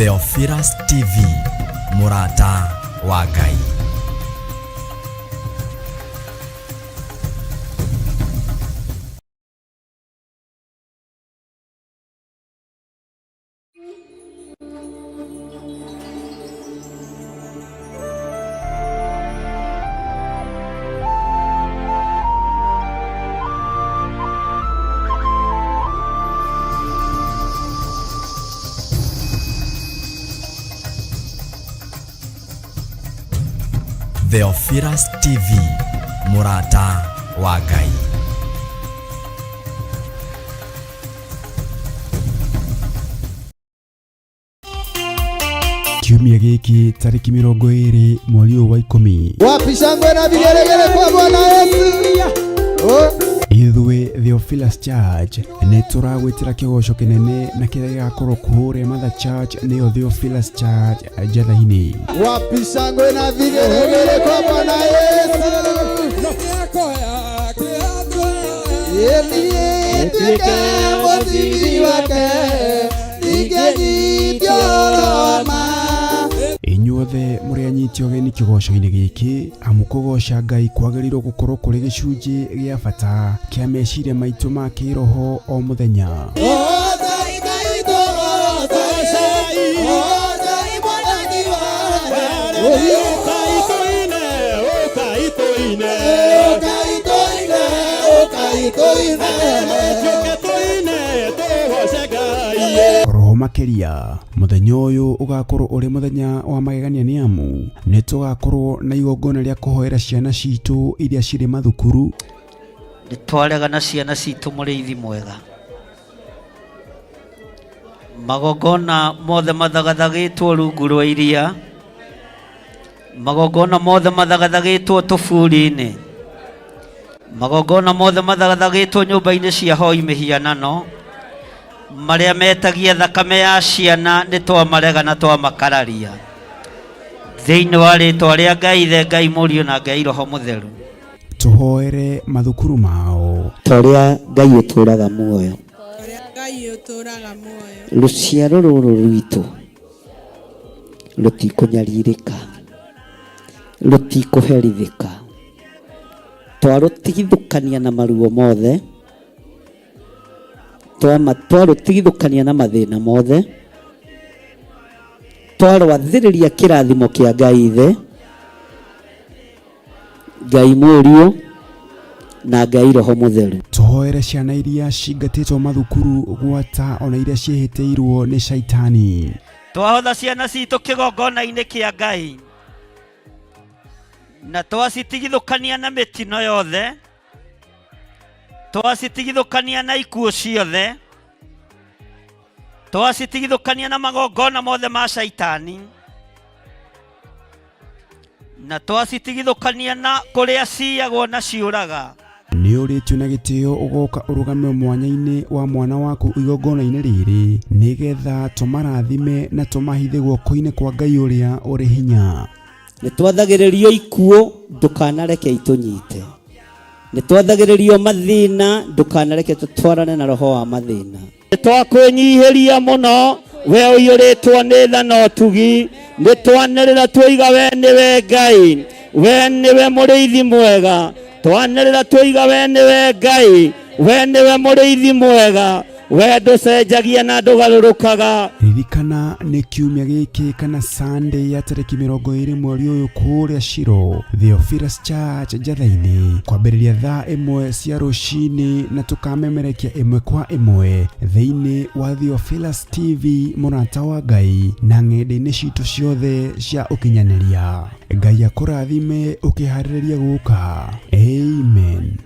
Theophilus TV, mũrata wa Ngai. Theophilus TV, mũrata wa Ngai. Kiumia gĩkĩ tarĩki 20 mweri ũyũ wa 10. Wapi shangwe na vigelegele kwa Bwana Yesu? Oh. Ithuĩ Theophilus Church nĩ tũragwĩtĩra kĩgoco kĩnene na kĩrĩa gĩgakorwo kũrĩa Mother Church nĩyo Theophilus Church Njatha-inĩ. Wapi shangwe na vigelegele kwa Bwana Yesu? Elie tuweke mũthithi wake ingĩnyitio Roma. Inyuothe mũrĩ anyiti ũgeni kĩgoco-inĩ gĩkĩ, amu kũgoca Ngai kwagĩrĩirwo gũkorwo kũrĩ gĩcunjĩ gĩa bata kĩa meciria maitũ ma kĩroho o mũthenya. Oroho makĩria, mũthenya ũyũ ũgakorwo ũrĩ mũthenya wa magegania nĩ amu nĩ tũgakorwo na igongona rĩa kũhoera ciana citũ iria cirĩ mathukuru. Nĩ twarega na ciana citũ mũrĩithi mwega. Magongona mothe mathagathagĩtwo rungu rwa iria, magongona mothe mathagathagĩtwo tũburi-inĩ, magongona mothe mathagathagĩtwo nyũmba-inĩ cia hoi mĩhianano, marĩa metagia thakame ya ciana nĩ twamarega na twamakararia. Thĩinĩ wa rĩtwa rĩa Ngai Ithe, Ngai Mũriũ na Ngai Roho Mũtheru. Tũhoere mathukuru mao. Ta ũrĩa Ngai ũtũũraga muoyo. Ũrĩa Ngai ũtũũraga muoyo. Rũciaro rũrũ rwitũ rũtikũnyarirĩka, rũtikũherithĩka. Twarũtigithũkania na maruo mothe, twarũtigithũkania na mathĩna mothe, twarwathĩrĩria kĩrathimo kĩa Ngai Ithe, Ngai Mũriũ na Ngai Roho Mũtheru. Tũhoere ciana iria cingatĩtwo mathukuru gwata ona iria ciĩhĩtĩirwo nĩ caitani. Twahotha ciana citũ kĩgongona-inĩ kĩa Ngai na twacitigithũkania na mĩtino yothe, twacitigithũkania na ikuũ ciothe, twacitigithũkania na magongona mothe ma caitani, na twacitigithũkania na kũrĩa ciyagwo na ciũraga. Nĩ ũrĩtio na gĩtĩo ũgoka ũrũgame mwanya-inĩ wa mwana waku igongona-inĩ rĩrĩ, nĩgetha tũmarathime na tũmahithe guoko-inĩ kwa Ngai ũrĩa ũrĩ hinya. Nĩ twathagĩrĩrio ikuũ, ndũkanareke itũnyite. Nĩ twathagĩrĩrio mathĩna, ndũkanareke tũtwarane na roho wa mathĩna. Nĩ twakwĩnyihĩria mũno, we ũiyũrĩtwo nĩ tha na ũtugi. Nĩ twanĩrĩra tuoiga we nĩwe Ngai, we nĩwe mũrĩithi mwega. Twanĩrĩra tuoiga we nĩwe Ngai, we nĩwe mũrĩithi mwega, we ndũcenjagia na ndũgarũrũkaga. Ririkana nĩ kiumia gĩkĩ kana Sunday ya tarĩki 20 mweri ũyũ kũrĩa Shilo, Theophilus Church Njatha-inĩ, kwambĩrĩria thaa 1 cia rũcinĩ na tũkamemerekia ĩmwe kwa ĩmwe thĩinĩ wa Theophilus TV mũrata wa Ngai na ng'enda-inĩ citũ ciothe cia ũkinyanĩria. Ngai akũrathime ũkĩharĩrĩria gũka. Amen.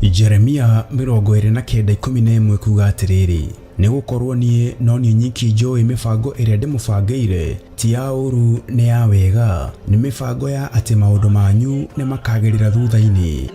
Jeremia 29:11 kuga atĩrĩrĩ, nĩ gũkorwo niĩ no niĩ nyiki njũĩ mĩbango ĩrĩa ndĩmũbangĩire, ti ya ũũru nĩ ya wega, nĩ mĩbango ya atĩ maũndũ manyu nĩ makagĩrĩra thutha-inĩ.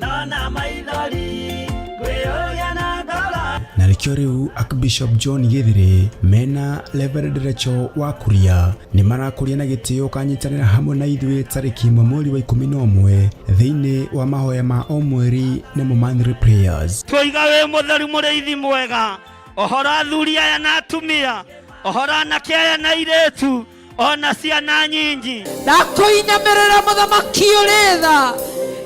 Na nĩkĩo rĩu Archbishop John Githiri mena Reverend Rachel wa Kuria nĩ marakũria na gĩtĩo kanyitanĩra hamwe na ithuĩ tarĩki 1 mweri wa 11 thĩinĩ wa mahoya ma o mweri nĩmo monthly prayers. Twoiga wĩ mũtheru mũrĩithi mwega, ũhoro athuri aya na atumia, ũhoro anake aya na airĩtu, ona ciana nyinyi. Ndakũinamĩrĩra mũthamaki ũrĩ tha,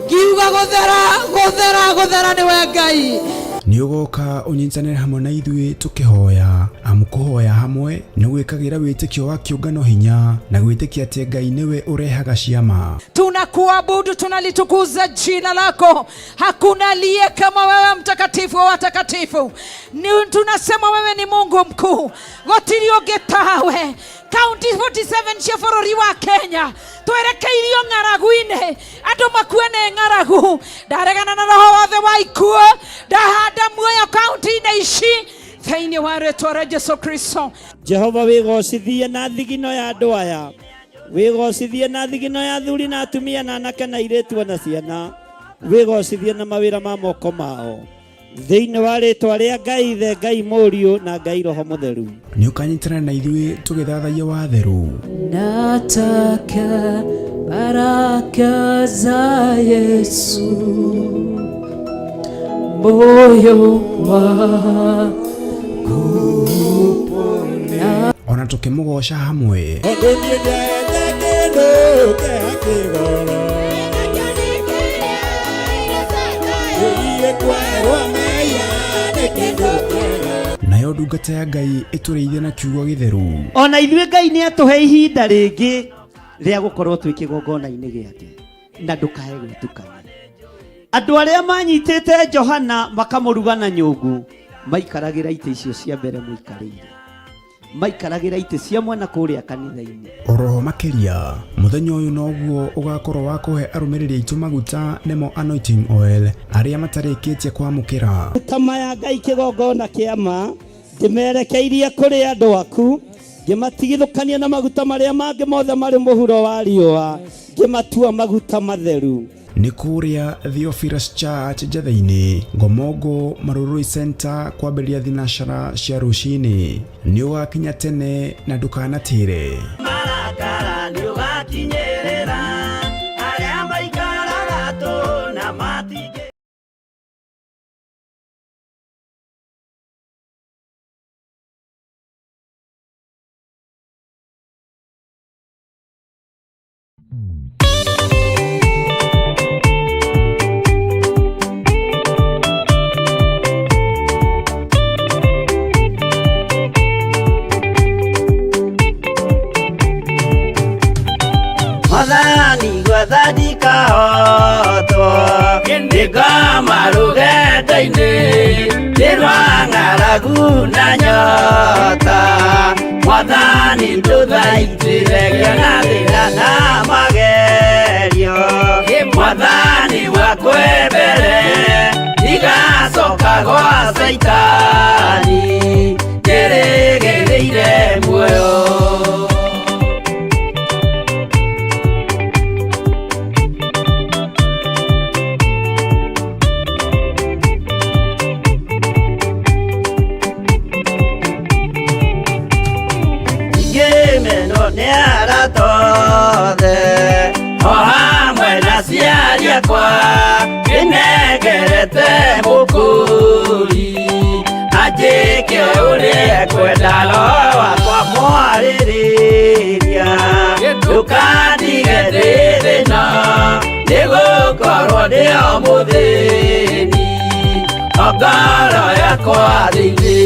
ngiuga gũthera gũthera gũthera nĩwe Ngai. Nĩ ũgoka ũnyitanĩre hamwe na ithuĩ tũkĩhoya, amu kũhoya hamwe nĩ gwĩkagĩra wĩtĩkio wa kĩũngano hinya na gwĩtĩkia atĩ Ngai nĩwe ũrehaga ciama. Tunakuabudu, tunalitukuza jina lako. Hakuna aliye kama wewe, mtakatifu wa watakatifu. Tunasema wewe ni Mungu mkuu, gũtirĩ ũngĩ tawe. Kaunti 47 cia bũrũri wa Kenya twerekeirio ng'aragu-inĩ, andũ makue nĩ ng'aragu. Ndaregana na roho wothe wa ikuũ, ndahanda muoyo kaunti-inĩ ici thĩinĩ wa rĩtwa rĩa Jesu Kristo. Jehova wĩgocithie na thigino ya andũ aya, wĩgocithie na thigino ya athuri na atumia na anake na airĩtu ona ciana, wĩgocithie na mawĩra ma moko mao thĩinĩ wa rĩtwa rĩa Ngai Ithe, Ngai Mũriũ na Ngai Roho Mũtheru. Nĩ ũkanyitanĩra na ithuĩ tũgĩthathaiya watheru. Nataka baraka za Yesu, moyo wangu upone. Ona tũkĩmũgoca hamwe. Nayo ndungata ya Ngai ĩtũrĩithie na kiugo gĩtheru. Ona ithuĩ Ngai nĩ atũhe ihinda rĩngĩ rĩa gũkorwo twĩ kĩgongona-inĩ gĩake, na ndũkae gwĩtukania. Andũ arĩa manyitĩte Johana makamũruga na nyũngũ maikaragĩra itĩ icio cia mbere mũikarĩire, maikaragĩra itĩ cia mwena kũrĩa kanitha-inĩ. Oroho makĩria mũthenya ũyũ noguo ũgakorwo wa kũhe arũmĩrĩri aitũ maguta nĩmo anointing oil arĩa matarĩkĩtie kwamũkĩra. Maguta maya Ngai kĩgongona kĩa ma ndĩmerekeirie kũrĩ andũ aku, ngĩmatigithũkania na maguta marĩa mangĩ mothe marĩ mũhuro wa riũa, ngĩmatua maguta matheru. Nĩ kũrĩa Theophilus Church Njetha-inĩ, Ngomongo Marurui Center kwambĩrĩria thinacara cia rũcinĩ. Nĩ ũgakinya tene na ndũkanatĩre. Marakara nĩ ũgakinyĩrĩra arĩa maikaraga tũ na matingĩ. Mwathani gwathandika hotwo nĩngoma rũgendo-inĩ nĩ rwa ng'aragu na nyota. Mwathani ndũthaitĩre ngĩona thĩna na magerio, Mwathani wakwe mbere ndigacoka gwa Caitani ndĩrĩgĩrĩire muoyo. Ngĩmenwo nĩ arata othe o hamwe na aciari akwa, ndĩnengerete mũkũri anjĩke ũrĩa ekwenda, roho wakwa mwarĩrĩria ndũkandige ndĩ thĩna, nĩgũkorwo ndĩ o mũthĩni o ngoro yakwa thĩinĩ.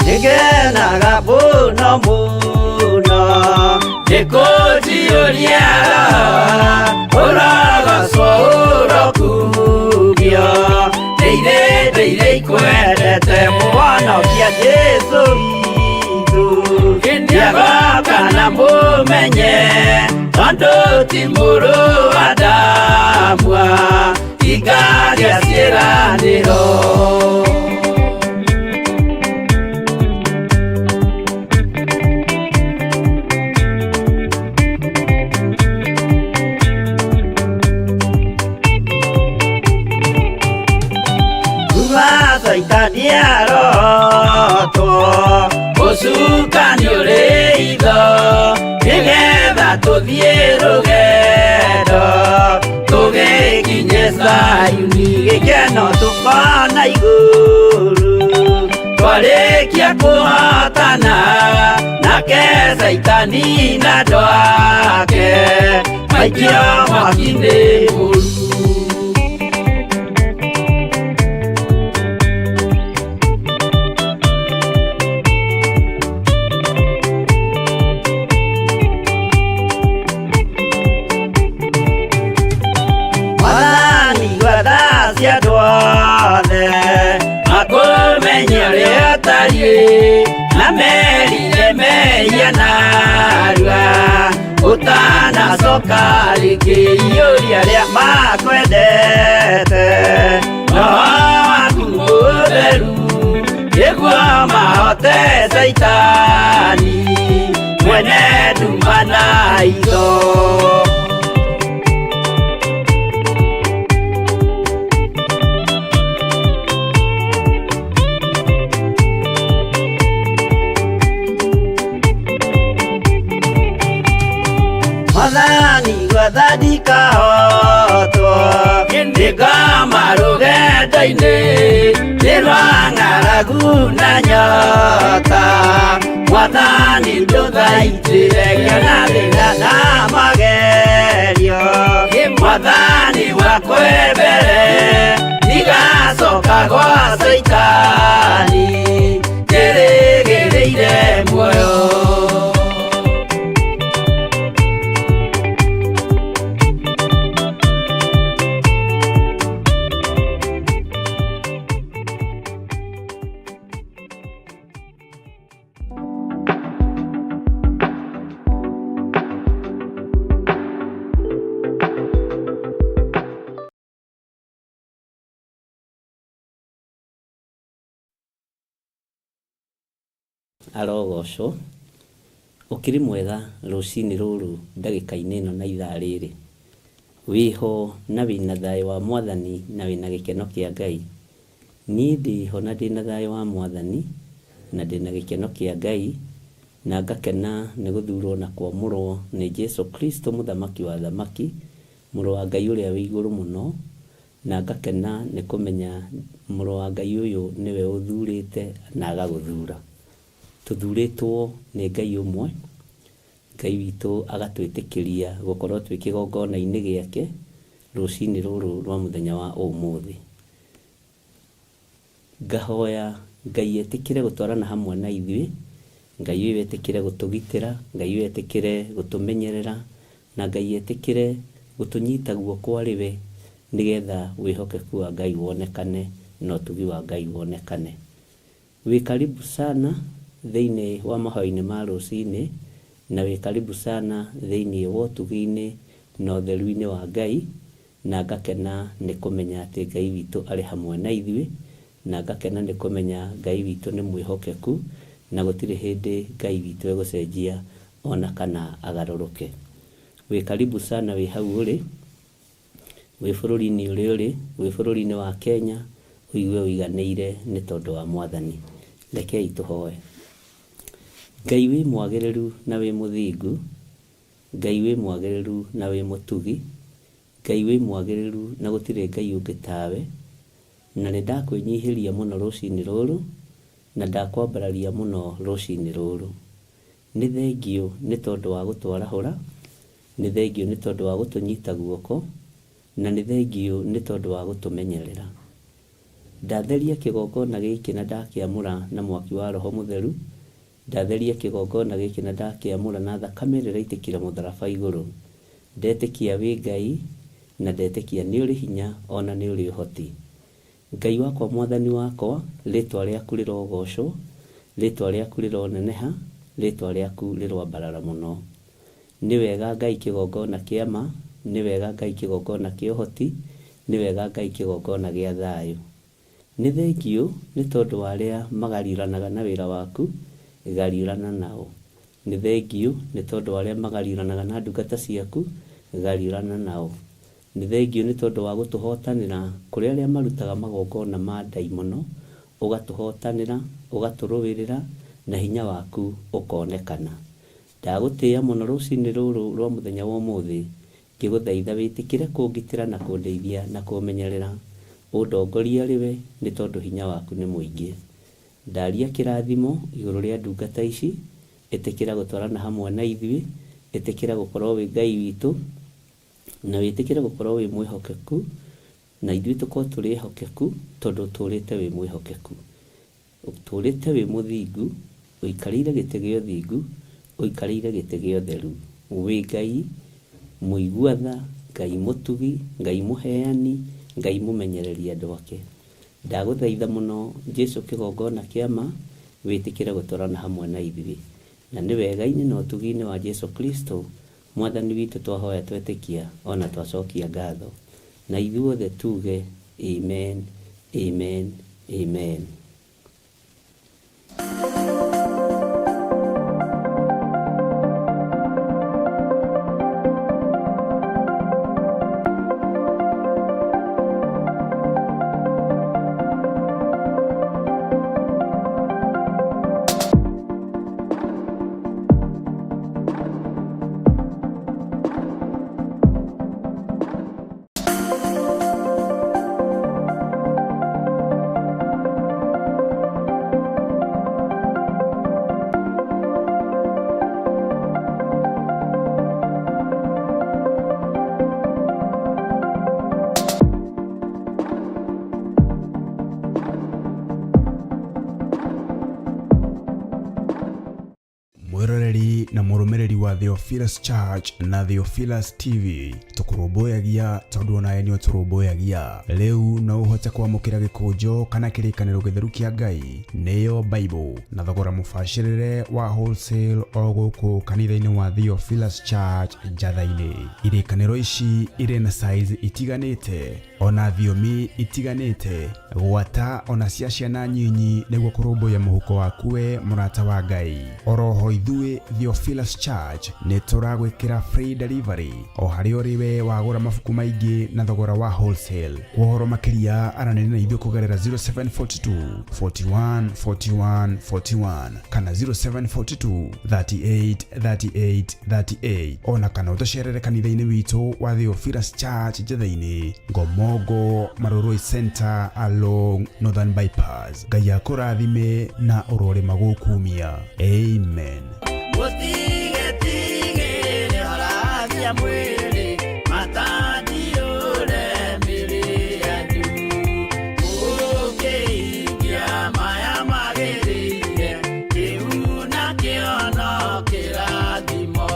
Nĩngenaga mũno mũno nĩkũnjiyũria Na mũmenye tondũ ti mũrũ wa Adamu igaria ciĩranĩro. Kuma Caitani arotwo ũcukani ũrĩ itho nĩgetha tũthiĩ rũgendo tũgĩkinye Zayuni gĩkeno tũkona igũrũ twarĩkia kũhotana nake Caitani na andũ ake maikio mwaki-inĩ mũru. Mwathani gwatha cia andũ othe makũmenye ũrĩa ũtariĩ na merire mehia narua ũtanacoka rĩngĩ iyũria arĩa makwendete roho waku mũtheru nĩguo mahote Caitani mwene nduma na itho. Mwathani gwatha ndikahotwo nĩngoma rũgendo-inĩ nĩ rwa ng'aragu na nyota Mwathani ndũthaitĩre ngĩona thĩna na magerio Mwathani wakwe mbere ndigacoka gwa Caitani njĩrĩgĩrĩire muoyo. Arogocwo ũkĩrĩ mwega rũcinĩ rũrũ ndagĩka-inĩ ĩno na ithaa rĩrĩ wĩho na wĩna thayũ wa Mwathani na wĩna gĩkeno kĩa Ngai. Niĩ ndĩho na ndĩna thayũ wa Mwathani na ndĩna gĩkeno kĩa Ngai na ngakena nĩ gũthurwo na kwamũrwo nĩ Jesu Kristo mũthamaki wa thamaki mũrũ wa Ngai ũrĩa wĩ igũrũ mũno na ngakena nĩ kũmenya mũrũ wa Ngai ũyũ nĩwe ũthurĩte na agagũthura. Tũthurĩtwo nĩ Ngai ũmwe, Ngai witũ agatwĩtĩkĩria gũkorwo twĩ kĩgongona-inĩ gĩake rũcinĩ rũrũ rwa mũthenya wa ũmũthĩ. Ngahoya Ngai etĩkĩre gũtwarana hamwe na ithuĩ, Ngai ũyũ etĩkĩre gũtũgitĩra, Ngai ũyũ etĩkĩre gũtũmenyerera, na Ngai etĩkĩre gũtũnyita guoko arĩ we nĩgetha wĩhokeku wa Ngai wonekane na ũtugi wa Ngai wonekane. Wĩ karibu sana thĩinĩ wa mahoya-inĩ ma rũcinĩ na wĩ karibu sana thĩinĩ wa ũtugi-inĩ na ũtheru-inĩ wa Ngai na ngakena nĩ kũmenya atĩ Ngai witũ arĩ hamwe na ithuĩ na ngakena nĩ kũmenya Ngai witũ nĩ mwĩhokeku na gũtirĩ hĩndĩ Ngai witũ egũcenjia ona kana agarũrũke. Wĩ karibu sana wĩ hau ũrĩ, wĩ bũrũri-inĩ ũrĩa ũrĩ, wĩ bũrũri-inĩ wa Kenya, ũigue ũiganĩire nĩ tondũ wa Mwathani. Rekei tũhoe. Ngai wĩ mwagĩrĩru na wĩ mũthingu, Ngai wĩ mwagĩrĩru na wĩ mũtugi, Ngai wĩ mwagĩrĩru na gũtirĩ Ngai ũngĩ tawe, na nĩ ndakwĩnyihĩria mũno rũcinĩ rũrũ, na ndakwambararia mũno rũcinĩ rũrũ. Nĩ thengiũ nĩ tondũ wa gũtwarahũra, nĩ thengiũ nĩ tondũ wa gũtũnyita guoko, na nĩ thengiũ nĩ tondũ wa gũtũmenyerera. Ndatheria kĩgongona gĩkĩ na ndakĩamũra na mwaki wa Roho Mũtheru, ndatheria kĩgongona gĩkĩ na ndakĩamũra na thakame ĩrĩa ĩraitĩkire mũtharaba igũrũ. Ndetĩkia wĩ Ngai na ndetĩkia nĩ ũrĩ hinya ona nĩ ũrĩ ũhoti. Ngai wakwa Mwathani wakwa, rĩtwa rĩaku rĩrogocwo, rĩtwa rĩaku rĩroneneha, Rĩtwa rĩaku rĩroambarara mũno. Nĩ wega Ngai kĩgongona kĩa ma, nĩ wega Ngai kĩgongona kĩa ũhoti, nĩ wega Ngai kĩgongona gĩa thayũ. Nĩ thengiũ nĩ tondũ wa arĩa magariũranaga na wĩra waku, gariũrana nao. Nĩ thengiũ nĩ tondũ wa arĩa magariũranaga na ndungata ciaku, gariũrana nao. Nĩ thengiũ nĩ tondũ wa gũtũhotanĩra kũrĩ arĩa marutaga magongona ma ndaimono, ũgatũhotanĩra, ũgatũrũĩrĩra, na hinya waku ũkonekana. Ndagũtĩĩa mũno rũcinĩ rũrũ rwa mũthenya wa ũmũthĩ, ngĩgũthaitha wĩtĩkĩre kũngitĩra na kũndeithia na kũmenyerera, ũndongorie arĩ we, nĩ tondũ hinya waku nĩ mũingĩ. Ndaria kĩrathimo igũrũ rĩa ndungata ici, ĩtĩkĩra gũtwarana hamwe na ithuĩ, ĩtĩkĩra gũkorwo wĩ Ngai witũ, na wĩtĩkĩre gũkorwo wĩ mwĩhokeku, na ithuĩ tũkorwo tũrĩ ehokeku, tondũ ũtũũrĩte wĩ mwĩhokeku. Ũtũũrĩte wĩ mũthingu, ũikarĩire gĩtĩ gĩa ũthingu, ũikarĩire gĩtĩ gĩa ũtheru. Wĩ Ngai mũigua tha, Ngai mũtugi, Ngai mũheani, Ngai mũmenyereri andũ ake. Ndagũthaitha mũno Jesu kĩgongona kĩa ma, wĩtĩkĩre gũtwarana hamwe na ithuĩ. Na nĩ wega-inĩ na ũtugi-inĩ wa Jesu Kristo, Mwathani witũ twahoya twetĩkia o na twacokia ngatho. Na ithuothe tuge, Amen, Amen, Amen. Mwĩroreri na mũrũmĩrĩri wa Theophilus Church na Theophilus TV, tũkũrũmbũyagia tondũ onawe nĩ ũtũrũmbũyagia. Rĩu no ũhote kwamũkĩra gĩkũnjo kana kĩrĩkanĩro gĩtheru kĩa Ngai, nĩyo Bible, na thogora mũbacĩrĩre wa wholesale o gũkũ kanitha-inĩ wa Theophilus Church Njatha-inĩ. Irĩkanĩro ici irĩ na size itiganĩte ona thiomi itiganĩte, gwata ona cia ciana nyinyi nĩguo kũrũmbũiya mũhuko waku we mũrata wa Ngai. Oroho ithuĩ Theophilus Church nĩ tũragwĩkĩra free delivery o harĩa ũrĩ we wagũra mabuku maingĩ na thogora wa wholesale. Kwa ũhoro makĩria aranĩria na ithuĩ kũgerera 0742 41 41 41 kana 0742 38 38 38 ona kana ũtũcerere kanitha-inĩ witũ wa Theophilus Church Njetha-inĩ, Ngomongo, Marurui Center along Northern Bypass. Ngai akũrathime na ũrorĩma gũkumia. Amen. Mũtigetigĩre horagia mwĩrĩ matandiũre mĩrĩ yanyu mũkĩhingia maya magĩrĩire kĩu nakĩo no kĩrathimo.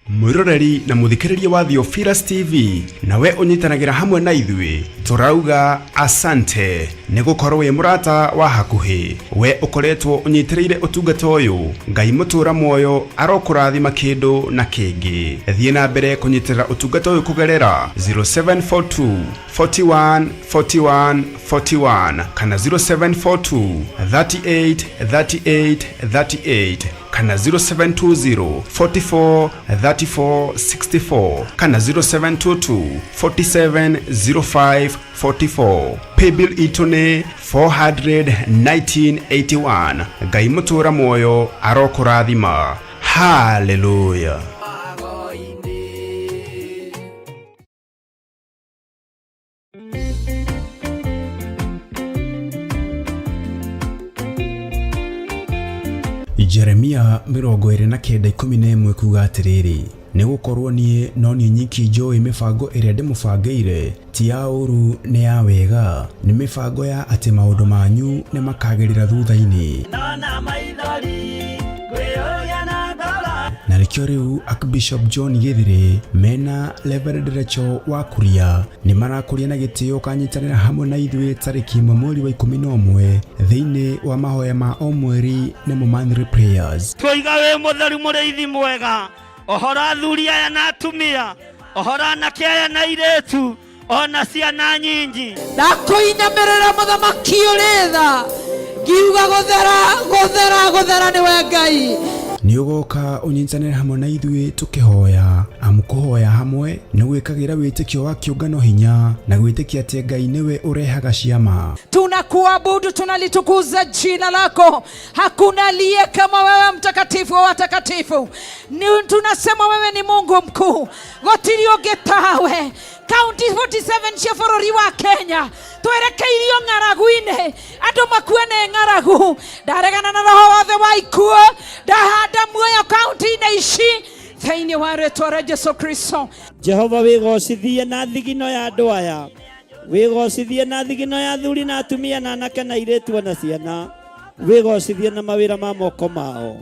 Mwĩroreri na mũthikĩrĩria wa Theophilus TV, nawe ũnyitanagĩra hamwe na ithuĩ, tũrauga asante nĩ gũkorwo wĩ mũrata wa hakuhĩ. We ũkoretwo ũnyitĩrĩire ũtungata ũyũ, Ngai mũtũra muoyo arokũrathima kĩndũ na kĩngĩ. Thiĩ na mbere kũnyitĩrĩra ũtungata ũyũ kũgerera 0742 41 41 41 kana 0742 38 38 38 kana 0720 44 34 64 kana 0722 47 05 44. Paybill itũ nĩ 41981. Ngai mũtũra muoyo arokũrathima. Haleluya. Jeremia 29:11 kuga atĩrĩrĩ, nĩ gũkorwo niĩ no niĩ nyiki njũĩ mĩbango ĩrĩa ndĩmũbangĩire, ti ya ũũru nĩ ya wega, nĩ mĩbango ya atĩ maũndũ manyu nĩ makagĩrĩra thutha-inĩ. Nona maithori ngwĩyũria na ngoro. Na nĩkĩo Nĩkĩo rĩu Archbishop John Gĩthĩrĩ mena Reverend Rachel wa Kuria nĩ marakũria na gĩtĩo ũkanyitanĩra hamwe na ithuĩ tarĩki 1 mweri wa 11 thĩinĩ wa mahoya ma o mweri nĩmo monthly prayers. Twoiga wĩ mũtheru mũrĩithi mwega, ohora athuri aya na atumia, ohora anake aya na airĩtu, ona ciana nyinyi. Ndakũinamĩrĩra mũthamaki ũrĩ tha, ngiuga gũthera gũthera gũthera nĩwe Ngai. Nĩ ũgoka ũnyitanĩre hamwe na ithuĩ tũkĩhoya, amu kũhoya hamwe nĩ gwĩkagĩra wĩtĩkio wa kĩũngano hinya na gwĩtĩkia atĩ Ngai nĩwe ũrehaga ciama. Tunakuabudu, tunalitukuza jina lako. Hakuna aliye kama wewe, mtakatifu wa watakatifu. Tunasema wewe ni Mungu mkuu, gũtirĩ ũngĩ tawe. Kaunti 47 cia bũrũri wa Kenya twerekeirio ng'aragu-inĩ, andũ makue nĩ ng'aragu. Ndaregana na roho wothe wa ikuũ, ndahanda muoyo kaunti-inĩ ici thĩinĩ wa rĩtwa rĩa Jesu Kristo. Jehova wĩgocithie na thigino ya andũ aya, wĩgocithie na thigino ya athuri na atumia na anake na airĩtu na ciana, wĩgocithie na mawĩra ma moko mao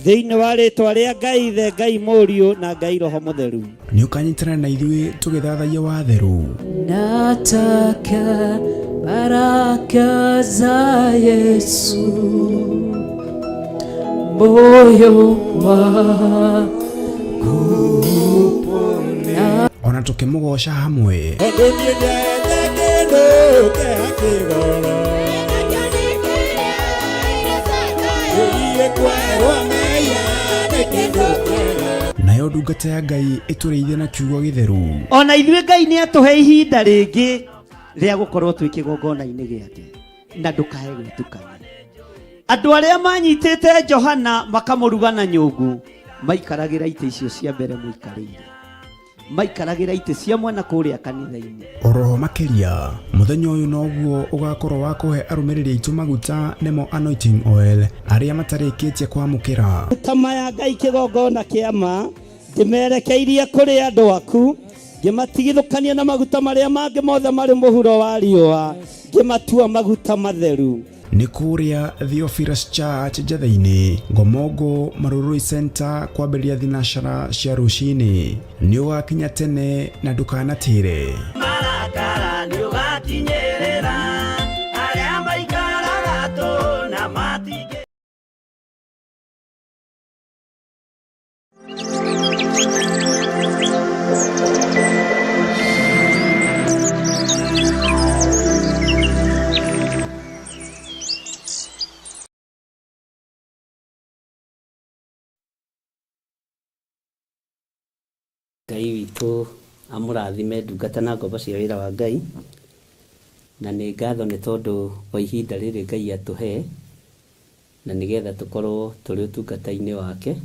thĩinĩ wa rĩtwa rĩa Ngai Ithe, Ngai Mũriũ na Ngai Roho Mũtheru. Nĩ ũkanyitanĩra na ithuĩ tũgĩthathaiya watheru. Nataka baraka za Yesu, moyo wangu upone. Ona tũkĩmũgoca hamwe. Tondũ niĩ ndetha kĩndũ kĩa kĩgoro. Nayo ndungata ya Ngai ĩtũrĩithie na kiugo gĩtheru. Ona ithuĩ Ngai nĩ atũhe ihinda rĩngĩ rĩa gũkorwo twĩ kĩgongona-inĩ gĩake, na ndũkae gwĩtukania. Andũ arĩa manyitĩte Johana makamũruga na nyũngũ maikaragĩra itĩ icio cia mbere mũikarĩire, maikaragĩra itĩ cia mwena kũrĩa kanitha-inĩ. Oroho makĩria mũthenya ũyũ noguo ũgakorwo wa kũhe arũmĩrĩri aitũ maguta nĩmo anointing oil arĩa matarĩkĩtie kwamũkĩra. Maguta maya Ngai kĩgongona kĩa ma ndĩmerekeirie kũrĩ andũ aku, ngĩmatigithũkania na maguta marĩa mangĩ mothe marĩ mũhuro wa riũa, ngĩmatua maguta matheru. Nĩ kũrĩa Theophilus Church Njatheinĩ, Ngomongo Marurui Center kwambĩrĩria thinacara cia rũcinĩ. Nĩ ũgakinya tene na ndũkanatĩre. Marakara nĩ ũgakinyĩrĩra arĩa maikaraga tũ na matingĩ. Ngai witũ amũrathime ndungata na ngombo cia wĩra wa Ngai, na nĩ ngatho nĩ tondũ wa ihinda rĩrĩ Ngai atũhe, na nĩgetha tũkorwo tũrĩ ũtungata-inĩ wake,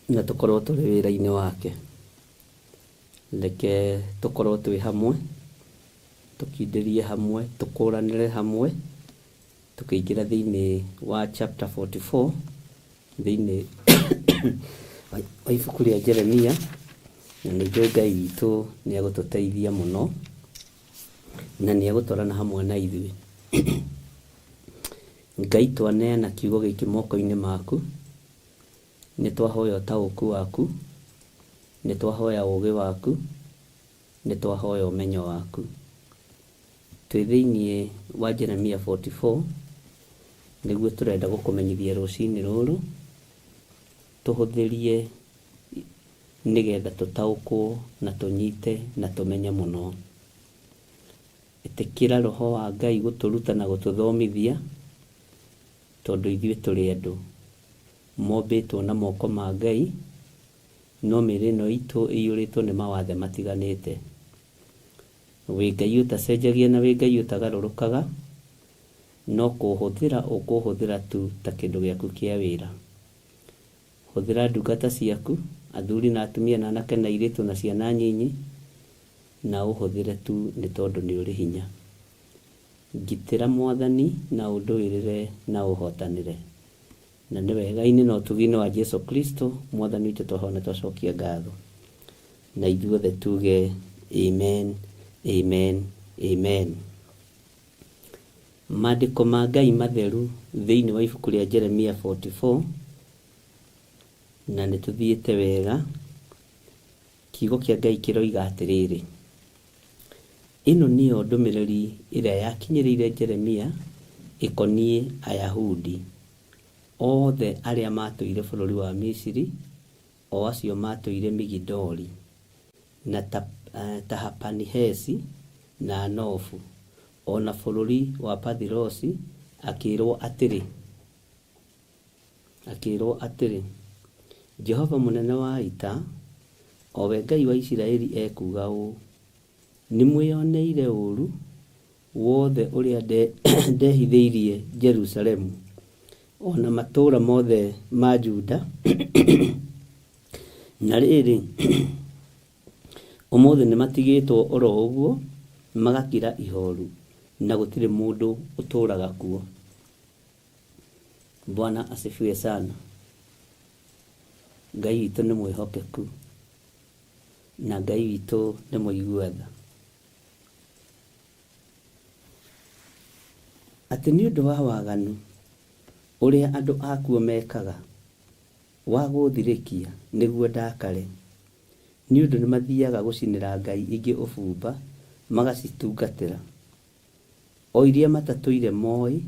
na tũkorwo tũrĩ wĩra-inĩ wake. Reke tũkorwo twĩ hamwe, tũkindĩrie hamwe, tũkũranĩre hamwe, tũkĩingĩra thĩinĩ wa chapter 44 thĩinĩ wa ibuku rĩa Jeremia, na nĩ njũĩ Ngai witũ nĩ egũtũteithia mũno na nĩ egũtwarana hamwe na ithuĩ. Ngai twaneana kiugo gĩkĩ moko-inĩ maku, nĩ twahoya ũtaũku waku, nĩ twahoya ũũgĩ waku, nĩ twahoya ũmenyo waku. Twĩ thĩinĩ wa Jeremia 44 nĩguo tũrenda gũkũmenyithia rũcinĩ rũrũ, tũhũthĩrie nĩgetha tũtaũkwo na tũnyite na tũmenye mũno. Ĩtĩkĩra roho wa Ngai gũtũruta na gũtũthomithia, tondũ ithuĩ tũrĩ andũ mombĩtwo na moko ma Ngai, no mĩĩrĩ ĩno itũ ĩiyũrĩtwo nĩ mawathe matiganĩte. Wĩ Ngai ũtacenjagia na wĩ Ngai ũtagarũrũkaga, no kũhũthĩra ũkũhũthĩra tu ta kĩndũ gĩaku kĩa wĩra. Hũthĩra ndungata ciaku, athuri na atumia na anake na airĩtu na ciana nyinyi, na ũhũthĩre tu nĩ tondũ nĩ ũrĩ hinya. Ngitĩra Mwathani na ũndũĩrĩre na ũhotanĩre. Na nĩ wega-inĩ na ũtugi-inĩ wa Jesu Kristo Mwathani witũ twahoya na twacokia ngatho. Na ithuothe tuge amen, amen, amen. Maandĩko ma Ngai matheru thĩinĩ wa ibuku rĩa Jeremia 44 Na nĩ tũthiĩte wega. Kiugo kĩa Ngai kĩroiga atĩrĩrĩ, ĩno nĩyo ndũmĩrĩri ĩrĩa yakinyĩrĩire Jeremia ĩkoniĩ Ayahudi othe arĩa maatũire bũrũri wa Misiri, o acio maatũire Migidoli, na Tahapanihesi, na Nofu, o na bũrũri wa Pathirosi, akĩĩrwo atĩrĩ, akĩĩrwo atĩrĩ, Jehova mũnene wa ita, o we Ngai wa Isiraeli ekuuga ũũ, Nĩmwĩoneire ũũru wothe ũrĩa ndehithĩirie Jerusalemu, o na matũũra mothe ma Juda, na rĩrĩ, ũmũthĩ nĩmatigĩtwo o ro ũguo, magakira ihooru, na gũtirĩ mũndũ ũtũũraga kuo. Bwana asifiwe sana. Ngai witũ nĩ mwĩhokeku, na Ngai witũ nĩ mũigua tha. Atĩ nĩ ũndũ wa waganu ũrĩa andũ akuo mekaga, wa gũ'thirĩkia nĩguo ndakare, nĩ ũndũ nĩmathiaga gũcinĩra ngai ingĩ ũbumba, magacitungatĩra, o iria matatũire moĩ,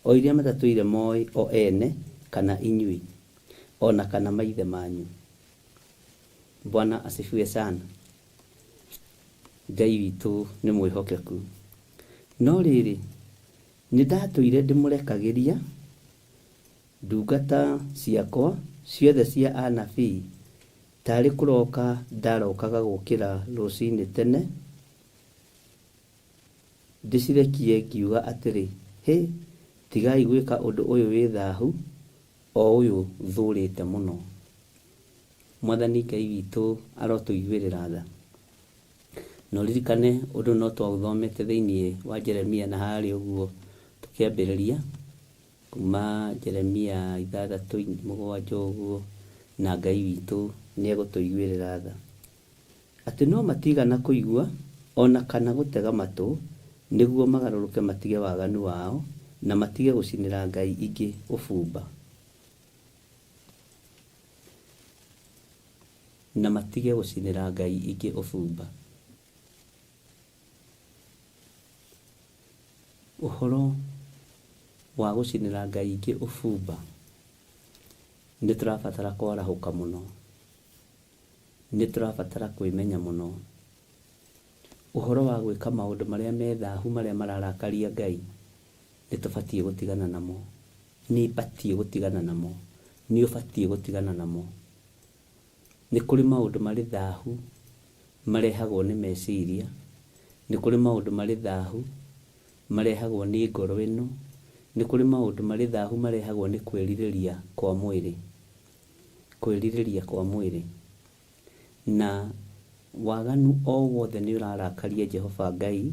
o iria matatũire moĩ o ene, kana inyuĩ, o na kana maithe manyu. Bwana asifiwe sana. Ngai witũ nĩ mwĩhokeku. No rĩrĩ, nĩndatũire ndĩmũrekagĩria ndungata ciakwa ciothe cia anabii, taarĩ kũroka ndarokaga gũũkĩra rũcinĩ tene, ndĩcirekie ngiuga atĩrĩ, Hĩ, tigai gwĩka ũndũ ũyũ wĩ thahu, o ũyũ thũũrĩte mũno. Mwathani Ngai witũ arotũiguĩrĩra tha. Na ũririkane ũndũ no twaũthomete thĩinĩ wa Jeremia na harĩa ũguo tũkĩambĩrĩria kuma Jeremia ithathatũ mũgwanja ũguo, na Ngai witũ nĩ egũtũiguĩrĩra tha. Atĩ no matiigana kũigua o na kana gũtega matũ, nĩguo magarũrũke matige waganu wao, na matige gũcinĩra ngai ingĩ ũbumba. Na matige gũcinĩra ngai ingĩ ũbumba. Ũhoro wa gũcinĩra ngai ingĩ ũbumba, nĩ tũrabatara kwarahũka mũno. Nĩ tũrabatara kwĩmenya mũno. Ũhoro wa gwĩka maũndũ marĩa me thahu marĩa mararakaria Ngai, nĩ tũbatiĩ gũtigana namo. Nĩ batiĩ gũtigana namo. Nĩ ũbatiĩ gũtigana namo. Nĩ kũrĩ maũndũ marĩ thahu marehagwo nĩ meciria, nĩ kũrĩ maũndũ marĩ thahu marehagwo nĩ ngoro ĩno, nĩ kũrĩ maũndũ marĩ thahu marehagwo nĩ kwĩrirĩria kwa mwĩrĩ, kwĩrirĩria kwa mwĩrĩ. Na waganu o wothe nĩ ũrarakaria Jehova Ngai,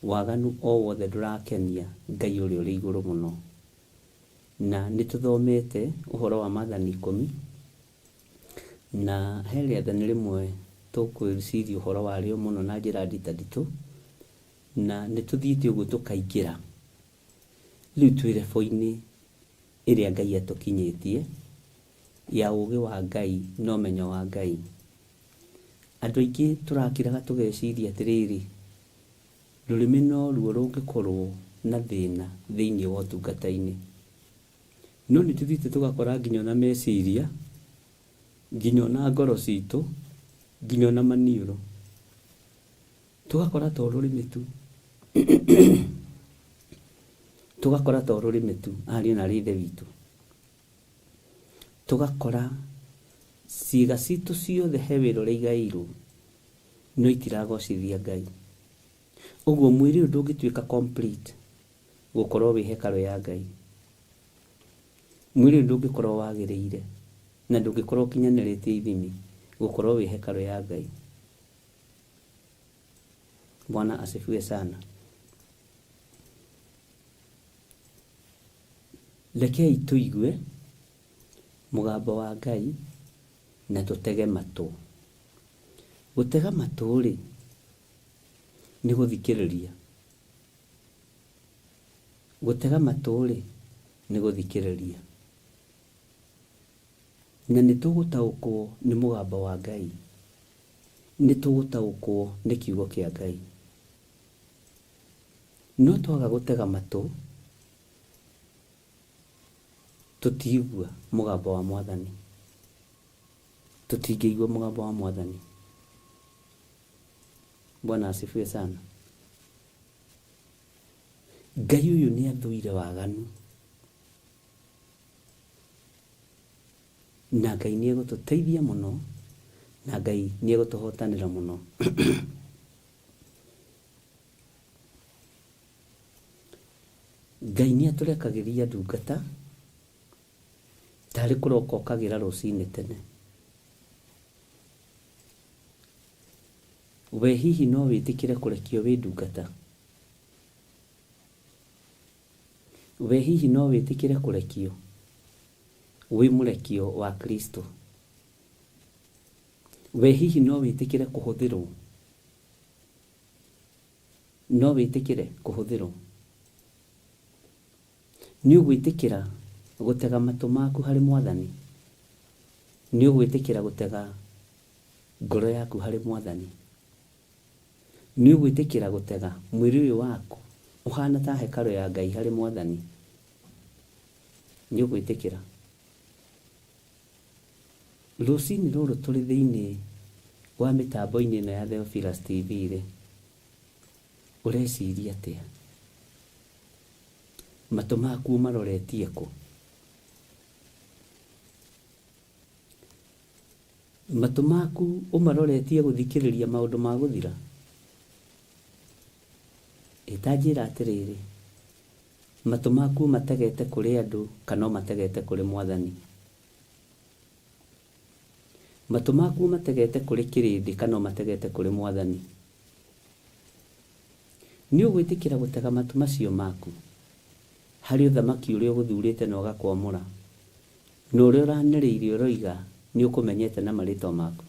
waganu o wothe ndũrakenia Ngai ũrĩa ũrĩ igũrũ mũno. Na nĩ tũthomete ũhoro wa maathani ikũmi, na he rĩathani rĩmwe tũkwĩciria ũhoro warĩo mũno na njĩra nditanditũ, na nĩ tũthiĩte ũguo tũkaingĩra. Rĩu twĩ level-inĩ ĩrĩa Ngai atũkinyĩtie ya ũgĩ wa Ngai na ũmenyo wa Ngai. Andũ aingĩ tũrakiraga tũgeciria atĩrĩrĩ, rũrĩmĩ noruo rũngĩkorwo na thĩna thĩinĩ wa ũtungata-inĩ. No nĩ tũthiĩte tũgakora nginya ona meciria, nginya ona ngoro citũ, nginya ona maniũrũ. Tũgakora to rũrĩmĩ tu. Tũgakora to rũrĩmĩ tu, ariũ na aarĩ a Ithe witũ. Tũgakora ciĩga citũ ciothe he wĩra ũrĩa igaĩirwo, no itiragocithia Ngai. Ũguo mwĩrĩ ũyũ ndũngĩtuĩka complete gũkorwo wĩ hekarũ ya Ngai. Mwĩrĩ ũyũ ndũngĩkorwo wagĩrĩire na ndũngĩkorwo ũkinyanĩrĩtie ithimi gũkorwo wĩ hekarũ ya Ngai. Bwana asifiwe sana. Rekei tũigue mũgambo wa Ngai na tũtege matũ. Gũtega matũ-rĩ, nĩ gũthikĩrĩria. Gũtega matũ-rĩ, nĩ gũthikĩrĩria. Na nĩ tũgũtaũkwo nĩ mũgambo wa Ngai. Nĩ tũgũtaũkwo nĩ kiugo kĩa Ngai. No twaga gũtega matũ, tũtigua mũgambo wa Mwathani. Tũtingĩigua mũgambo wa Mwathani. Bwana asifiwe sana. Ngai ũyũ nĩ athũire waganu. Na Ngai nĩ egũtũteithia mũno, na Ngai nĩ egũtũhotanĩra mũno. Ngai nĩ atũrekagĩria ndungata tarĩ kũroka okagĩra rũcinĩ tene. We hihi no wĩtĩkĩre kũrekio wĩ ndungata? We hihi no wĩtĩkĩre kũrekio wĩ mũrekio wa Kristo? We hihi no wĩtĩkĩre kũhũthĩrwo? No wĩtĩkĩre kũhũthĩrwo? Nĩ ũgwĩtĩkĩra gũtega matũ maku harĩ Mwathani? Nĩ ũgwĩtĩkĩra gũtega ngoro yaku harĩ Mwathani? Nĩ ũgwĩtĩkĩra gũtega mwĩrĩ ũyũ waku ũhana ta hekarũ ya Ngai harĩ Mwathani? Nĩ ũgwĩtĩkĩra? Rũcinĩ rũrũ tũrĩ thĩinĩ wa mĩtambo-inĩ ĩno ya Theophilus TV rĩ, ũreciria atĩa? Matũ maku ũmaroretie kũ? Matũ maku ũmaroretie gũthikĩrĩria maũndũ ma gũthira? Ĩ ta njĩra atĩrĩrĩ, matũ maku ũmategete kũrĩ andũ kana ũmategete kũrĩ Mwathani? Matũ maku ũmategete kũrĩ kĩrĩndĩ kana ũmategete kũrĩ Mwathani? Nĩ ũgwĩtĩkĩra gũtega matũ macio maku harĩ ũthamaki ũrĩa ũgũthurĩte na ũgakwamũra, na ũrĩa ũranĩrĩire ũroiga nĩ ũkũmenyete na marĩtwa maku?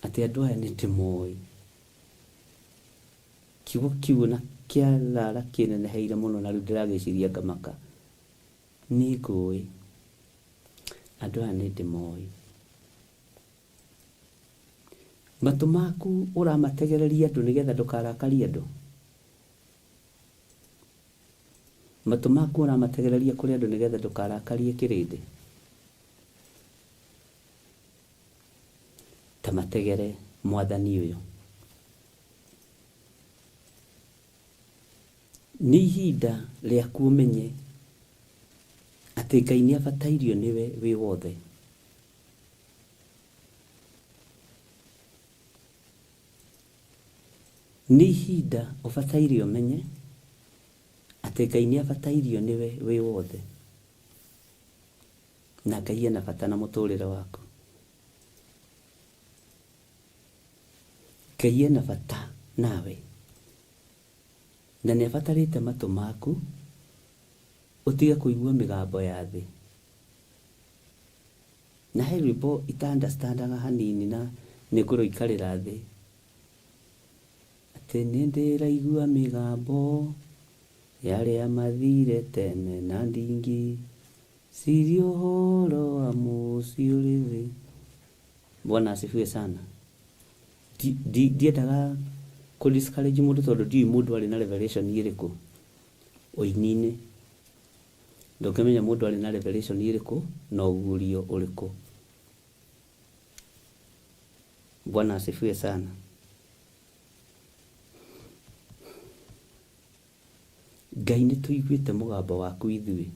Atĩ andũ aya nĩ ndĩmoĩ. Kiugo kĩu ona kĩarara kĩneneheire mũno na rĩu ndĩragĩciria ngamaka. Nĩ ngũĩ. Andũ aya nĩ ndĩmoĩ. Matũ maku ũramategereria andũ nĩgetha ndũkarakarie andũ? Matũ maku ũramategereria kũrĩ andũ nĩgetha ndũkarakarie kĩrĩndĩ? Ta mategere Mwathani ũyũ. Nĩ ihinda rĩaku ũmenye atĩ Ngai nĩ abatairio nĩwe wĩ wothe. Nĩ ihinda ũbataire ũmenye atĩ Ngai nĩ abatairio nĩwe wĩ wothe. Na Ngai ena bata na mũtũrĩre waku. Ngai ena bata nawe. Na nĩ abatarĩte matũ maku ũtige kũigua mĩgambo ya thĩ. Na he rwĩmbo ita understandaga hanini na nĩ ngũrũikarĩra thĩ. Atĩ nĩ ndĩraigua mĩgambo ya arĩa mathire tene na ndingĩciria ũhoro wa mũciĩ ũrĩ thĩ. Bwana asifiwe sana. Ndiendaga kũ discourage mũndũ tondũ ndiũĩ mũndũ arĩ na revelation ĩrĩkũ ũini-inĩ. Ndũngĩmenya mũndũ arĩ na revelation ĩrĩkũ na ũguũrio ũrĩkũ. Bwana asifiwe sana. Ngai nĩ tũiguĩte mũgambo waku ithuĩ.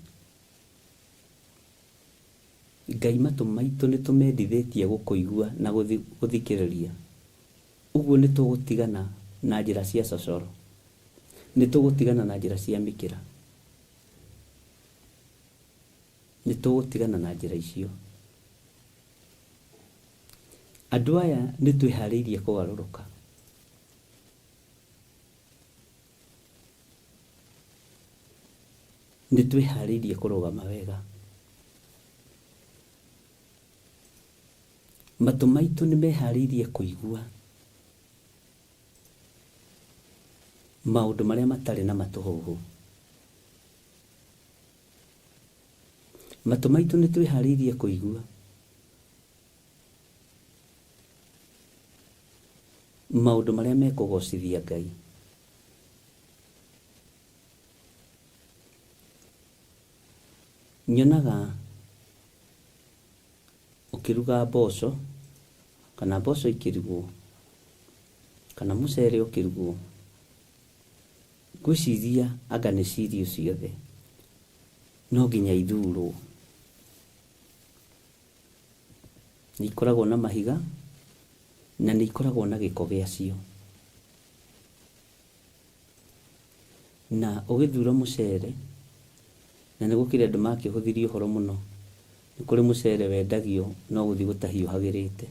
Ngai matũ maitũ nĩ tũmendithĩtie gũkũigua na gũthikĩrĩria. Ũguo nĩ tũgũtigana na njĩra cia cocoro. Nĩ tũgũtigana na njĩra cia mĩkĩra. Nĩ tũgũtigana na njĩra icio. Andũ aya nĩ twĩharĩirie kũgarũrũka. Nĩ twĩharĩirie kũrũgama wega. Matũ maitũ nĩ meharĩirie kũigua maũndũ marĩa matarĩ na matũhũhũ. Matũ maitũ nĩ twĩharĩirie kũigua maũndũ marĩa mekũgocithia Ngai. Nyonaga ũkĩruga mboco kana mboco ikĩrugwo kana mũcere ũkĩrugwo, ngwĩciria anga nĩ cirio ciothe no nginya ithurwo. Nĩ ikoragwo na mahiga na nĩ ikoragwo na gĩko gĩacio. Na ũgĩthura mũcere, na nĩ gũkĩrĩ andũ makĩhũthirie ũhoro mũno, nĩ kũrĩ mũcere wendagio no gũthiĩ gũtahiũhagĩrĩte.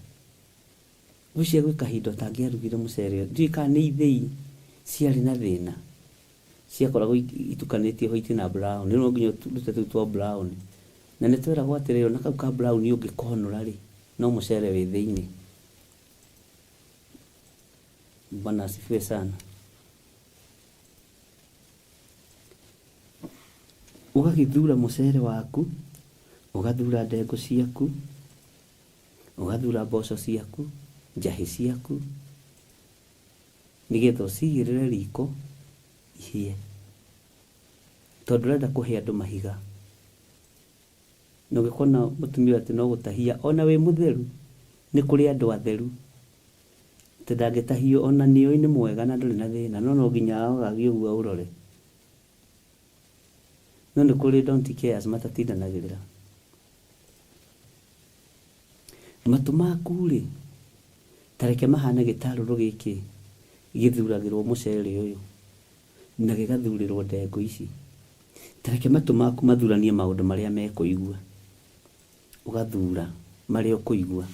Ngwĩciria gwĩ kahinda ũtangĩarugire mũcere, ndiũĩ kana nĩ ithĩi ciarĩ na thĩna, ciakoragwo itukanĩtie white na brown, rĩu no nginya ũrute tũu twa brown. Na nĩ tweragwo atĩrĩrĩ, ona kau ka brown ũngĩkonũra rĩ, no mũcere wĩ thĩinĩ. Bwana asifiwe sana. Ũgagĩthura mũcere waku, ũgathura ndengũ ciaku, ũgathura mboco ciaku, njahĩ ciaku, nĩgetha ũcigĩrĩre riko ihĩe. Tondũ ũrenda kũhe andũ mahiga. Na ũngĩkona mũtumia ũyũ atĩ no gũtahia, ona wĩ mũtheru, nĩ kũrĩ andũ atheru. Atĩ ndangĩtahio ona nĩũĩ nĩ mwega na ndũrĩ na thĩna, no no nginya agagie ũguo aũrore. No nĩ kũrĩ don't cares matatindanagĩrĩra. Matũ maku-rĩ, ta reke mahane gĩtarũrũ gĩkĩ gĩthuragĩrwo mũcere ũyũ, na gĩgathurĩrwo ndengũ ici. Ta reke matũ maku mathuranie maũndũ marĩa mekũigua. Ũgathura marĩa ũkũigua,